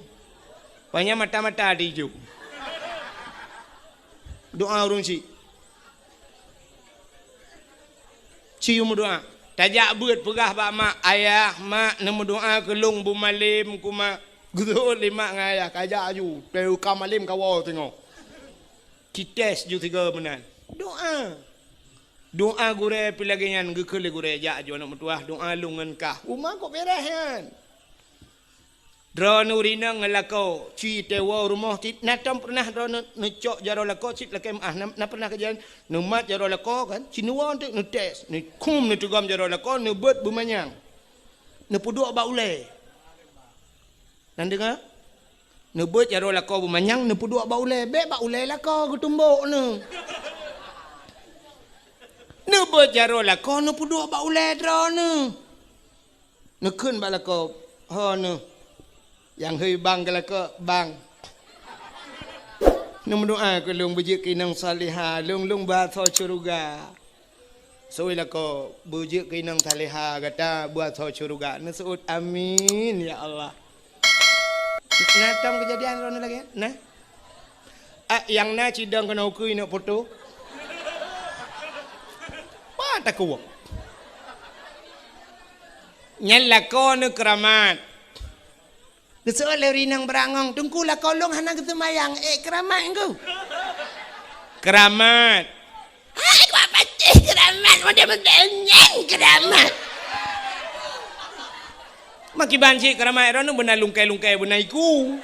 Panyang mata-mata di ijo. Doá ureuëng syiek. Cit yue meudoá. Tajak beuet peugah bak mak, "Ayah, mak, neumeudoá keu lôn beumalem ku mak." Geuseuôt lé mak ngon ayah, kajak aju, teuka malem kawoe singoh. Cites ju sigoe meunan. Doá. Doá gurée pih lagée nyan, geukheun lé gurée, "Jak aju aneuk meutuwah, doá lôn ngon kah." Uma kok beres nyan. Droeneuh rineueng ngon lakoe, ci teuwoe rumoh cit, na tom peureunah droeneuh neucok jaroe lakoe cit lakée meuáh, na, na peureunah kejadian neumat jaroe lakoe kan, ci neuwoe teuk neutés, neukhum neuteugom jaroe lakoe, neubeuet beumanyang. Neupeuduek bak ulée. Na deungoe? Neubeuet jaroe lakoe beumanyang, neupeuduek bak ulée, bék bak ulée lakoe geutumbok neuh. Neubeuet jaroe lakoe, neupeuduek bak ulée droeneuh. Neukheun bak lakoe, "Ho neuh, nyang hôi bang keu lakoe, bang. Neumeudoá keu lôn beujeuet keu inong salihah, lôn, lôn beuasoe syeuruga." Seuôt lakoe, "Beujeuet keu inong salihah gata beuasoe syeuruga." Neuseuôt, "Amin, ya Allah." Na tom keujadian droeneuh lagée nyan? Na? Ah, nyang na cidong keunoe ukeue neuk poto. Pat takuwok. Nyan lakoe neuh keuramat. Geuseuôt lé ureuëng inong beurangong, "Teungku, lakoe lôn hana geuseumayang." Eh, keuramat, Teungku. Keuramat. Hai, kuat pacéh keuramat, model-model nyan keuramat. Makiban cit keuramat droeneuh beuna lungkai-lungkai beuna iku.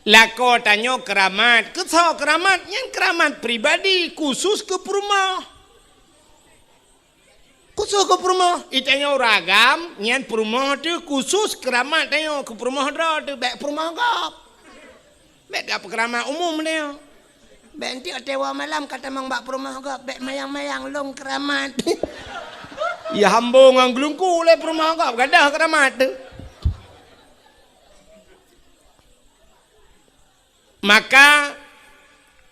Lakoe tanyoe keuramat, keu soe keuramat? Nyan keuramat pribadi, khusus keu peurumoh. Khusus keu peurumoh, i tanyoe ureuëng agam, nyan peurumoh teuh khusus keuramat tanyoe, keu peurumoh droe teuh, bék peurumoh gob. Bék ka peukeuramat umum tanyoe. Bék enteuk watée woe malam ka tamong bak peurumoh gob, bék mayang-mayang lôn keuramat. Ya hambo ngon geulungku lé peurumoh gob, gadôh keuramat teuh. Maka,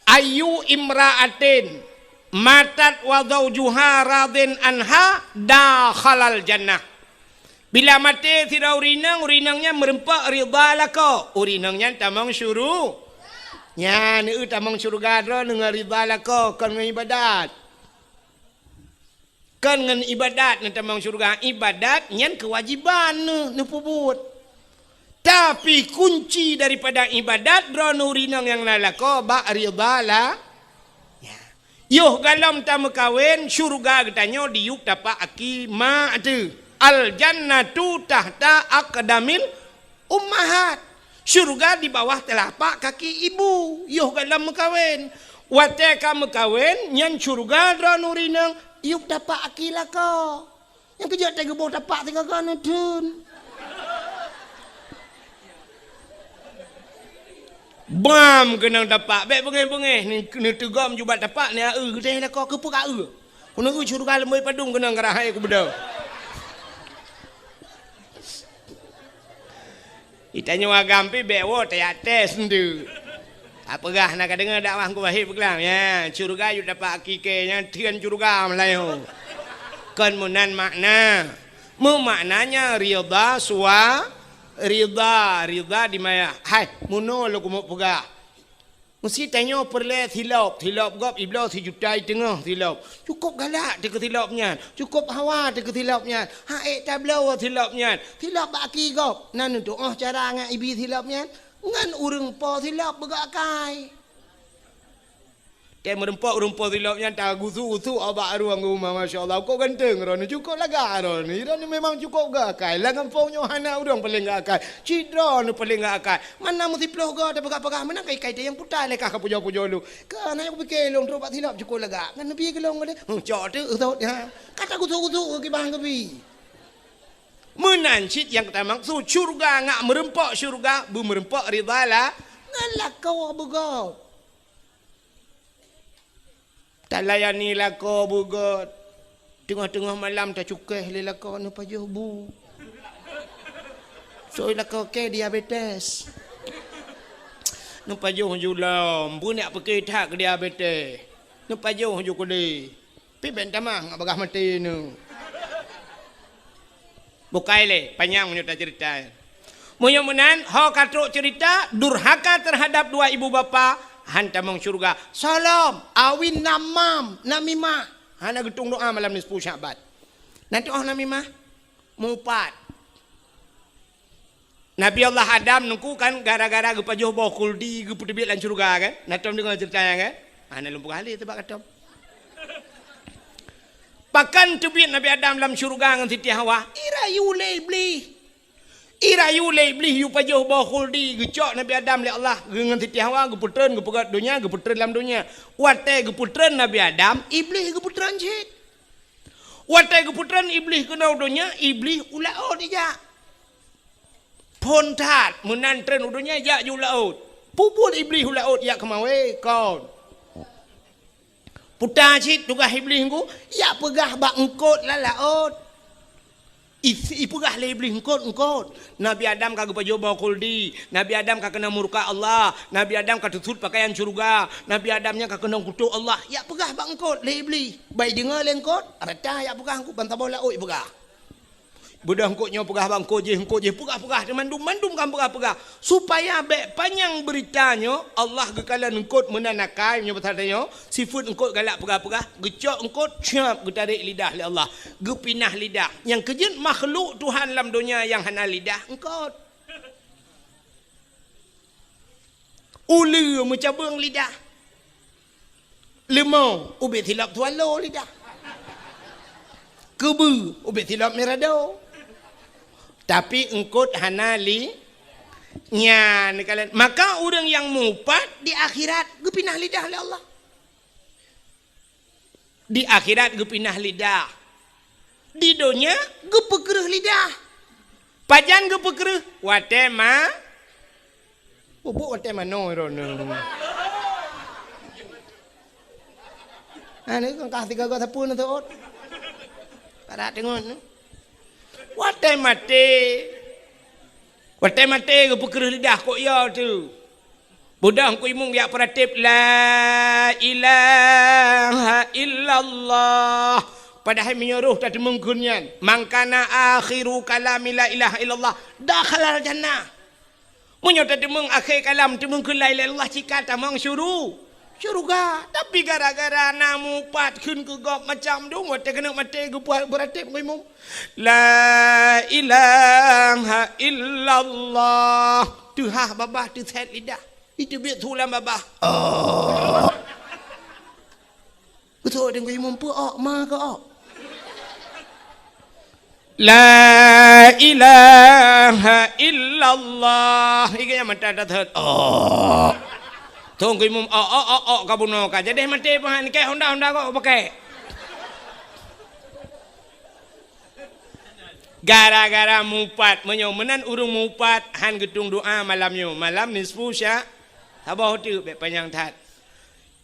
"Ayyu imra'atin matat wa zaujuha radin anha dakhalal jannah." Bila maté sidroe ureuëng inong, ureuëng inong nyan meureumpok ridha lakoe, ureuëng inong nyan tamong syuru-, nyan, eu, tamong syeuruga droeneuh ngon ridha lakoe, kon ngon iébadat. Kon ngon iébadat neutamong syeuruga, iébadat nyan keuwajéban neuh neupeubuet. Tapi kunci daripada iébadat droeneuh ureuëng inong nyang na lakoe bak ridha la-, ya. Yoh gohlom tameukawen, syeuruga geutanyoe diyueb tapak aki mak teuh. Al jannatu tahta aqdamil ummahat. Syeuruga di bawah teulapak kaki ibu, yoh gohlom meukawen. Watée ka meukawen, nyan syeuruga droeneuh ureuëng inong, yueb tapak aki lakoe. Nyang keujeuet teuh geuboh tapak sigoe-goe neutheun. Bam keunong tapak, bék beungéh-beungéh, neuteugom ju bak tapak, neu-eu geudeh lakoe keupeue ka eu. Keuneuk eu syeuruga leumoi padum keunong geurahai keubeudôh. Geutanyoe agam pih bék woe tajak tes enteuk. Tapeugah na ka deungoe dakwah Teungku Wahid peugah, ya, syeuruga yue dapat hakiki nyan theun syeuruga meulayeue. Kon meunan makna. Meumaknanya ridha sua-, Ridha, ridha di maya. Hai, meunoe lôn keumeung peugah. Meusti tanyoe peureulée silop, silop gob ibloe sijuta i teungoh silop. Cukôp galak teuh keu silop nyan, cukôp hawa teuh keu silop nyan. Hak ék tabloe silop nyan. Silop bak aki gob. Na neutuoh cara ngon ibi silop nyan? Ngon ureuëng po silop beugok akai. Tée meureumpok-reumpok silop nyan tagusu-gusu bak rueng u ma, masya Allah, kok ganteng droeneuh, cukôp lagak droeneuh. Droeneuh memang cukôp geuakai. Lam gampông nyoe hana ureuëng paleng geuakai. Cit droeneuh paleng geuakai. Mana meusiplôh goe tapeugah-peugah, meunan kai-kai teuh nyang puta lé kah ka pujoe-pujoe lôn. Ka na nyang kupike lôn trok bak silop cukôp lagak. Ngon neubi keu lôn deh. Huh, cok teuh, eusôt, ha. Ka tagusu-gusu keu kiban keubi. Meunan cit nyang tamaksud syurga ngat meureumpok syurga, beumeureumpok ridha lah ngon lakoe beugop. Talayani lakoe beugôt. Teungoh-teungoh malam tacukéh lé lakoe neupajoh bu. Soe lakoe kée diabetes. Neupajoh ju lom, beunyak peuké that keu diabetes. Neupajoh ju keudeh. Pih bèk tamah ngat bagah maté nyoe. Bukai lé, panyang meunyoe taceurita. Meunyoe meunan, ho ka trok ceurita durhaka teuhadab dua ibu bapa, han tamong syeuruga. Soe lom, awin namam, namimah. Hana geutueng doa malam nisfu Sya'ban. Na tu'oh namimah? Mupat. Nabi Allah Adam nungku kan gara-gara geupajoh boh khuldi geupeuteubiet lam syeuruga kan? Na tom deungoe ceurita nyan kan? Hana lôn peugah lé teuh bak katom. Pakon teubiet Nabi Adam lam syeuruga ngon Siti Hawa? Irayu lé Iblih. Irayu lé Iblih yue pajoh boh khuldi, geucok Nabi Adam lé Allah, geu-, ngon Siti Hawa, geupeutreun, geupeugöt donya, geupeutreun lam donya. Watèe geupeutreun Nabi Adam, Iblih geupeutreun cit. Watèe geupeutreun Iblih keunoe donya, Iblih u laôt ijak. Phôn that, meunan treun u donya, jak ju laôt. Peue buet Iblih u laôt, jak keumawé, kon. Puta cit tugaih Iblih nungku, jak peugah bak eungkôt lam laôt. I-, ipeugah lé Iblih, "Eungkôt, eungkôt. Nabi Adam ka geupajoh boh khuldi. Nabi Adam ka keunong murka Allah. Nabi Adam ka teusut pakaian syeuruga. Nabi Adam nyan ka keunong kutok Allah." Jak peugah bak eungkôt lé Iblih. Bak ideungoe lé eungkôt, rata jak peugah eungkôt, ban saboh laôt ipeugah. Beudôh eungkôt nyoe peugah bak eungkôt jéh, eungkôt jéh, peugah-peugah, mandum, mandum kan peugah-peugah. Supaya bèk panyang beurita nyoe, Allah geukalon eungkôt meunan akai, meunyoe basa tanyoe, sifeuet eungkôt galak peugah-peugah, geucok eungkôt, cap, geutarek lidah lé Allah. Geupinah lidah. Nyang keujeuet makhluk Tuhan lam donya nyang hana lidah, eungkôt. Uleue meucabeueng lidah. Leumo ubit silop swallow lidah. Keubeue ubit silop mirado. Tapi eungkôt hana li-, nyan kalon. Maka ureuëng nyang mupat di akhirat geupinah lidah lé Allah. Di akhirat geupinah lidah. Di donya geupeukreueh lidah. Pajan geupeukreueh? Watèe ma-, peubuet watèe manoe droeneuh. Ha, ni kan kah tiga gata pun tu. Padat teungon. Watèe maté. Watèe maté geupeukreueh lidah kok ya tu. Beudôh Teungku Imum jak peuratéb, "La ilaha illallah." Padahai meunyoe roh tateumeung kheun nyan, "Man kana akhiru kalami la ilaha illallah, dakhalal jannah." Meunyoe tateumeung akhé kalam teumeung kheun la ilaha illallah, cit ka tamong syuru-, syeuruga. Tapi gara-gara na mupat kheun keu gob macam dum, watèe keuneuk maté geupeuratéb Teungku Imum, "La ilaha illallah." Teuhah babah teusét lidah. Iteubiet su lam babah. Oh. Beutôi Teungku Imum, peue ok ma keu ok? La ilaha illallah. Iga nyang mata dah thot. Oh. Teungku Imum, ok, ok, ok, ok, ka bunoe ka. Jadi maté pahan, keu honda-honda kok pakai. Gara-gara mupat, meunyoe meunan ureuëng mupat, han geutueng doa malam nyoe, malam nisfu sya-, saboh teuk bèk panyang that.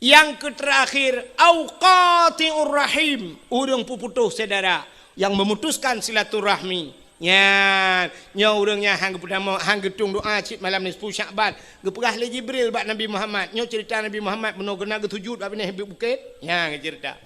Nyang keuterakhir, au qati'ur rahim, ureuëng peuputôh syedara, nyang memutuskan silaturahmi. Nyan, nyoe ureuëng nyang han geupeutamong, han geutueng doa cit malam nisfu Sya'ban. Geupeugah lé Jibril bak Nabi Muhammad, nyoe ceurita Nabi Muhammad meunoe geuneuk geusujut bak binéh bukét. Nyan geuceurita.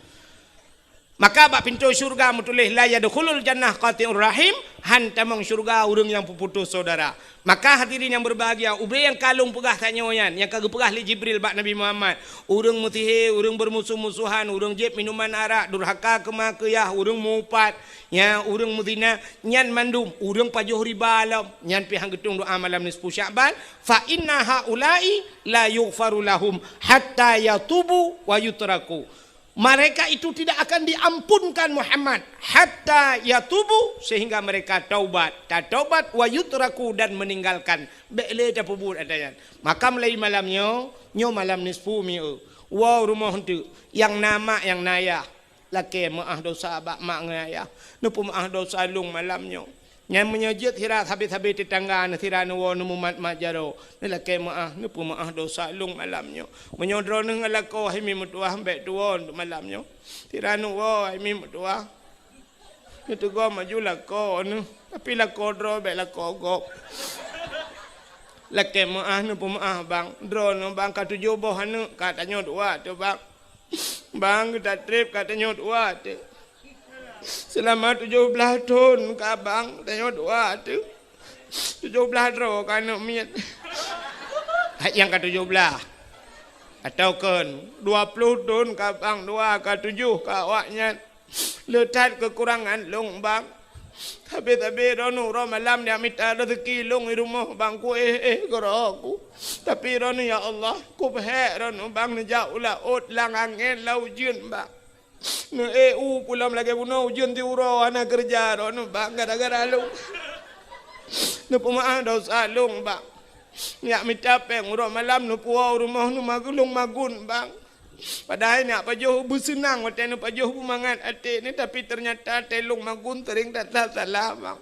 Maka bak pintoe syeuruga meutuléh, "La yadkhulul jannah qati'ur rahim," han tamong syeuruga ureuëng nyang peuputôh syedara. Maka hadirin nyang berbahagia, ubé nyang ka lôn peugah tanyoe nyan, nyang ka geupeugah lé Jibril bak Nabi Muhammad, ureuëng meusihé, ureuëng beurmusoh-musohan, ureuëng jieb minuman arak, durhaka keu ma keu yah, ureuëng meuupat, nya ureuëng meuzina, nyan mandum, ureuëng pajoh riba lom, nyan pih han geutueng doa malam nisfu Sya'ban, "Fa inna haula'i la yughfaru lahum hatta yatubu wa yutraku." Mereka itu tidak akan diampunkan Muhammad hatta yatubu, sehingga mereka taubat, tataubat, wa yutraku, dan meninggalkan. Bék lé tapeubuet ata nyan. Maka mulai malam nyoe, nyoe malam nisfu mi'u. Woe rumoh eunteuk, nyang na mak, nyang na yah. Lakée meuáh dosa bak mak ngon ayah. Neupeumeuáh dosa lôn malam nyoe. Nyan meunyoe jeuet sira sabe-sabe teutangga, sira neuwoe neumumat-mat jaroe, neulakée meuáh, neupeumeuáh dosa lôn malam nyoe. Meunyoe droeneuh ngon lakoe hai mi meutuwah, bék tuwoe malam nyoe. Sira neuwoe hai mi meutuwah, neuteugom aju lakoe neuh, tapi lakoe droe bék lakoe gob. Lakée meuáh, neupeumeuáh bang. Droeneuh bang ka tujoh boh aneuëk, ka tanyoe dua teuh bang. Bang, geuta treb ka tanyoe dua teuh. Seulama tujoh blaih thon ka bang tanyoe dua teuh. Tujoh blaih droe ka aneuëk miet. Hai nyang ka tujoh blaih. Atawa kon dua ploh thon ka bang dua, ka tujoh ka awaknyan. Le that keukurangan lôn bang. Sabe-sabe droeneuh uroe malam jak mita rezeki lôn i rumoh bang, kuéh-éh keudroe ku. Tapi droeneuh ya Allah, kupeuhék droeneuh bang neujak u laôt lam angén lam ujeuen bang. Neuék u pulang lagée bunoe ujeuen siuroe hana keureuja droeneuh bang gara-gara lôn. Neupeumeuáh dosa lôn bang. Jak mita péng uroe malam neupuwoe u rumoh neumagun lôn magun bang. Padahai neujak pajoh beuseunang watée neupajoh beumangat até nyoe, tapi teunyata até lôn magun seuring that salah bang.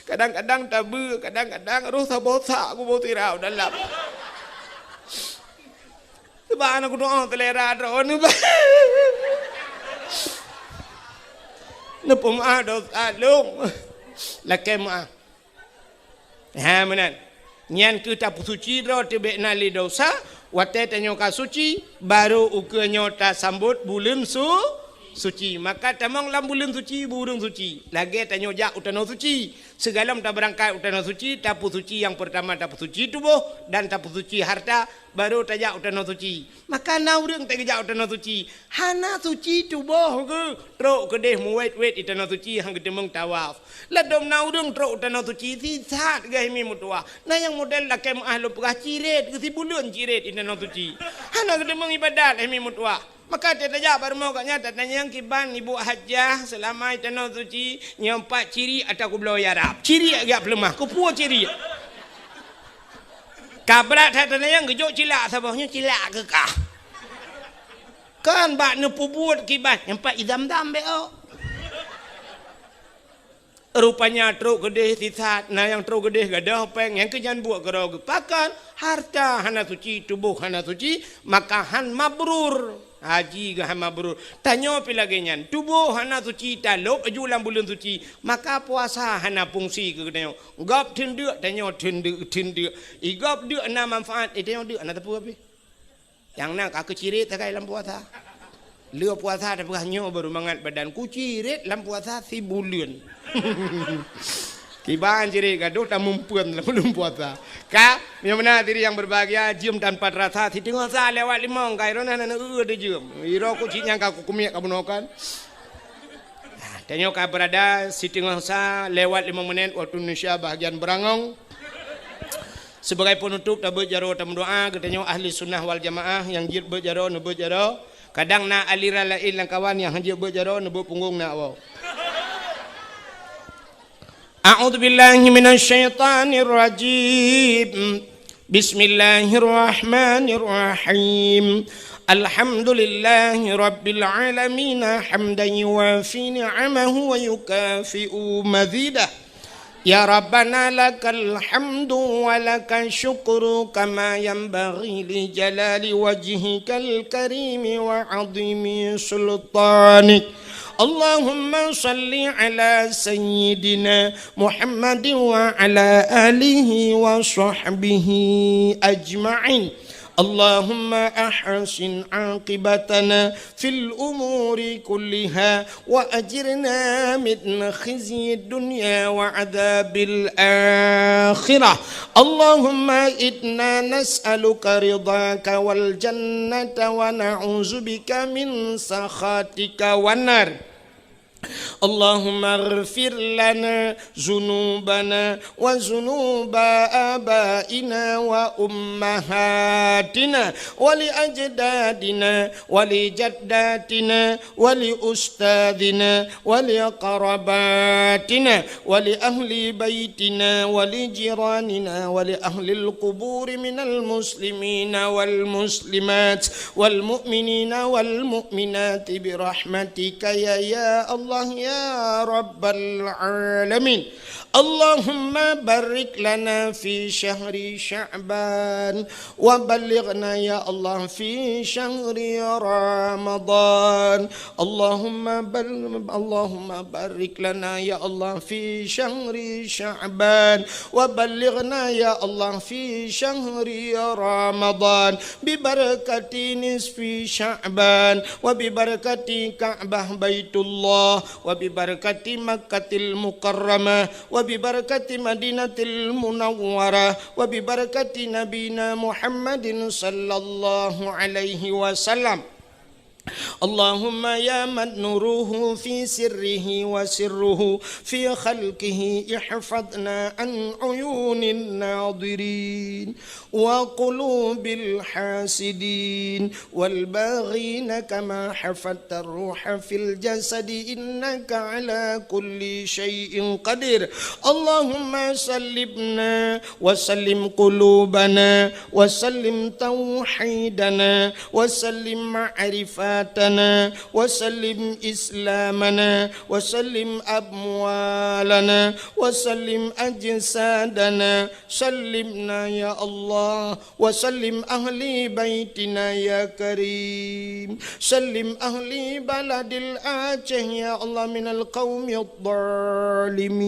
Kadang-kadang tabeue, kadang-kadang roh saboh sak kuboh sira u dalam. Teuma na kudoa seulera droeneuh bang. Neupeumeuáh dosa lôn. Lakée meuáh. Ha meunan. Nyan keuh tapeusuci droe teuh bék na lé dosa, watée tanyoe ka suci, barô ukeue nyoe tasambot buleuen su-, suci. Maka tamong lam buleuen suci, bu ureuëng suci. Lagée tanyoe jak u tanoh suci. Sigohlom tabeurangkat u tanoh suci, tapeusuci nyang peurtama tapeusuci tuboh dan tapeusuci harta, barô tajak u tanoh suci. Maka na ureuëng teugeujak u tanoh suci, hana suci tuboh geuh, trok keudeh meuwét-wét i tanoh suci han geuteumeung tawaf. Ladôm na ureuëng trok u tanoh suci sisat geuh hai mi meutuwah. Na nyang model lakée meuáh lôn peugah cirét geuh sibuleuen cirét i tanoh suci. Hana geuteumeung iébadat hai mi meutuwah. Maka teutajak bak rumoh gobnyan tatanyong kiban ibu hajah seulama i tanoh suci nyoe pat cirét atawa kubloe ya rab. Cirét gak peuleumah, kupuwoe cirét. Ka brat that tanyoe geujok cilak saboh nyoe cilak keu kah. Kan bak neupeubuet kiban nyang pat i zam-zam bék ôk. Rupanya trok keudeh sisat, na nyang trok keudeh gadôh péng nyang keu nyan buet keudroe geupakan, harta hana suci, tuboh hana suci, maka han mabrur. Haji geuh han mabrur. Tanyoe pih lagée nyan, tuboh hana suci, talôb aju lam buleuen suci, maka puasa hana fungsi keu geutanyoe. Gob theun deuk, tanyoe theun deuk, theun deuk. I gob deuk na manfaat, i tanyoe deuk hana teupeu habéh. Nyang na ka keucirét sagai lam puasa. Lheueh puasa tapeugah nyoe baru mangat badan kucirét lam puasa sibuleuen. Kiban cirét gadôh tamumpeuen lam buleuen puasa. Ka, meunyoe meunan diri nyang berbahagia, jeuem tanpa terasa, siteungoh sa lewat limong, ka droeneuh hana neueu teujeuem. Iroe ku cit nyang ka kukumiet ka bunoe kan. Tanyoe ka berada siteungoh sa lewat limong menit waktu Indonesia bahagian beurangong. Sibagai peunutôp tabeuet jaroe tameudoa, geutanyoe ahli sunnah wal jamaah nyang jeuet beuet jaroe, neubeuet jaroe. Kadang na aliran laén lam kawan nyang han jeuet beuet jaroe, neubeuet punggong na awak. A'udzubillahi minasyaitonirrajim. Bismillahirrahmanirrahim. Alhamdulillahi rabbil alamin, hamdan yuwafi ni'amahu wa yukafi'u mazidah. Ya Rabbana lakal hamdu wa lakal syukru kama yanbaghi li jalali wajhikal karimi wa azimi sultanik. Allahumma salli ala sayyidina Muhammadin wa ala alihi wa sahbihi ajma'in. اللهم أحسن عاقبتنا في الأمور كلها وأجرنا من خزي الدنيا وعذاب الآخرة. اللهم إنا نسألك رضاك والجنة ونعوذ بك من سخطك والنار. اللهم اغفر لنا ذنوبنا وذنوب آبائنا وأمهاتنا ولأجدادنا ولجداتنا ولأستاذنا ولقراباتنا ولأهل بيتنا ولجيراننا ولأهل القبور من المسلمين والمسلمات والمؤمنين والمؤمنات برحمتك يا، يا الله يا رب العالمين. اللهم بارك لنا في شهر شعبان وبلغنا يا الله في شهر رمضان. اللهم بل-، اللهم بارك لنا يا الله في شهر شعبان وبلغنا يا الله في شهر رمضان ببركة نصف شعبان وببركة كعبة بيت الله وببركة مكة المكرمة وببركة مدينة المنورة وببركة نبينا محمد صلى الله عليه وسلم. اللهم يا من نوره في سره وسره في خلقه، احفظنا عن عيون الناظرين وقلوب الحاسدين والباغين كما حفظت الروح في الجسد إنك على كل شيء قدير. اللهم سلمنا وسلم قلوبنا وسلم توحيدنا وسلم معرفتنا وسلم إسلامنا وسلم أموالنا وسلم أجسادنا. سلمنا يا الله وسلم أهل بيتنا يا كريم. سلم أهل بلد الآجه يا الله من القوم الظالمين.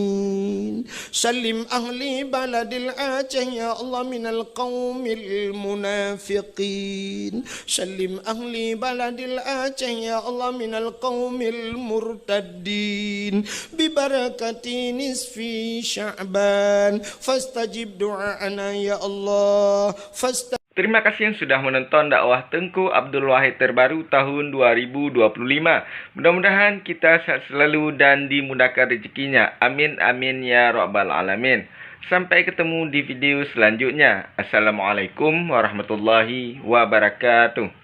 سلم أهل بلد الآجه يا الله من القوم المنافقين. سلم أهل بلد الآجه يا الله من القوم المرتدين ببركة نصف شعبان فاستجب دعاءنا يا الله. Terima kasih yang sudah menonton dakwah Teungku Abdul Wahid terbaru tahun dua ribu dua puluh lima. Mudah-mudahan kita sehat selalu dan dimudahkan rezekinya. Amin, amin, ya rabbal alamin. Sampai ketemu di video selanjutnya. Assalamualaikum warahmatullahi wabarakatuh.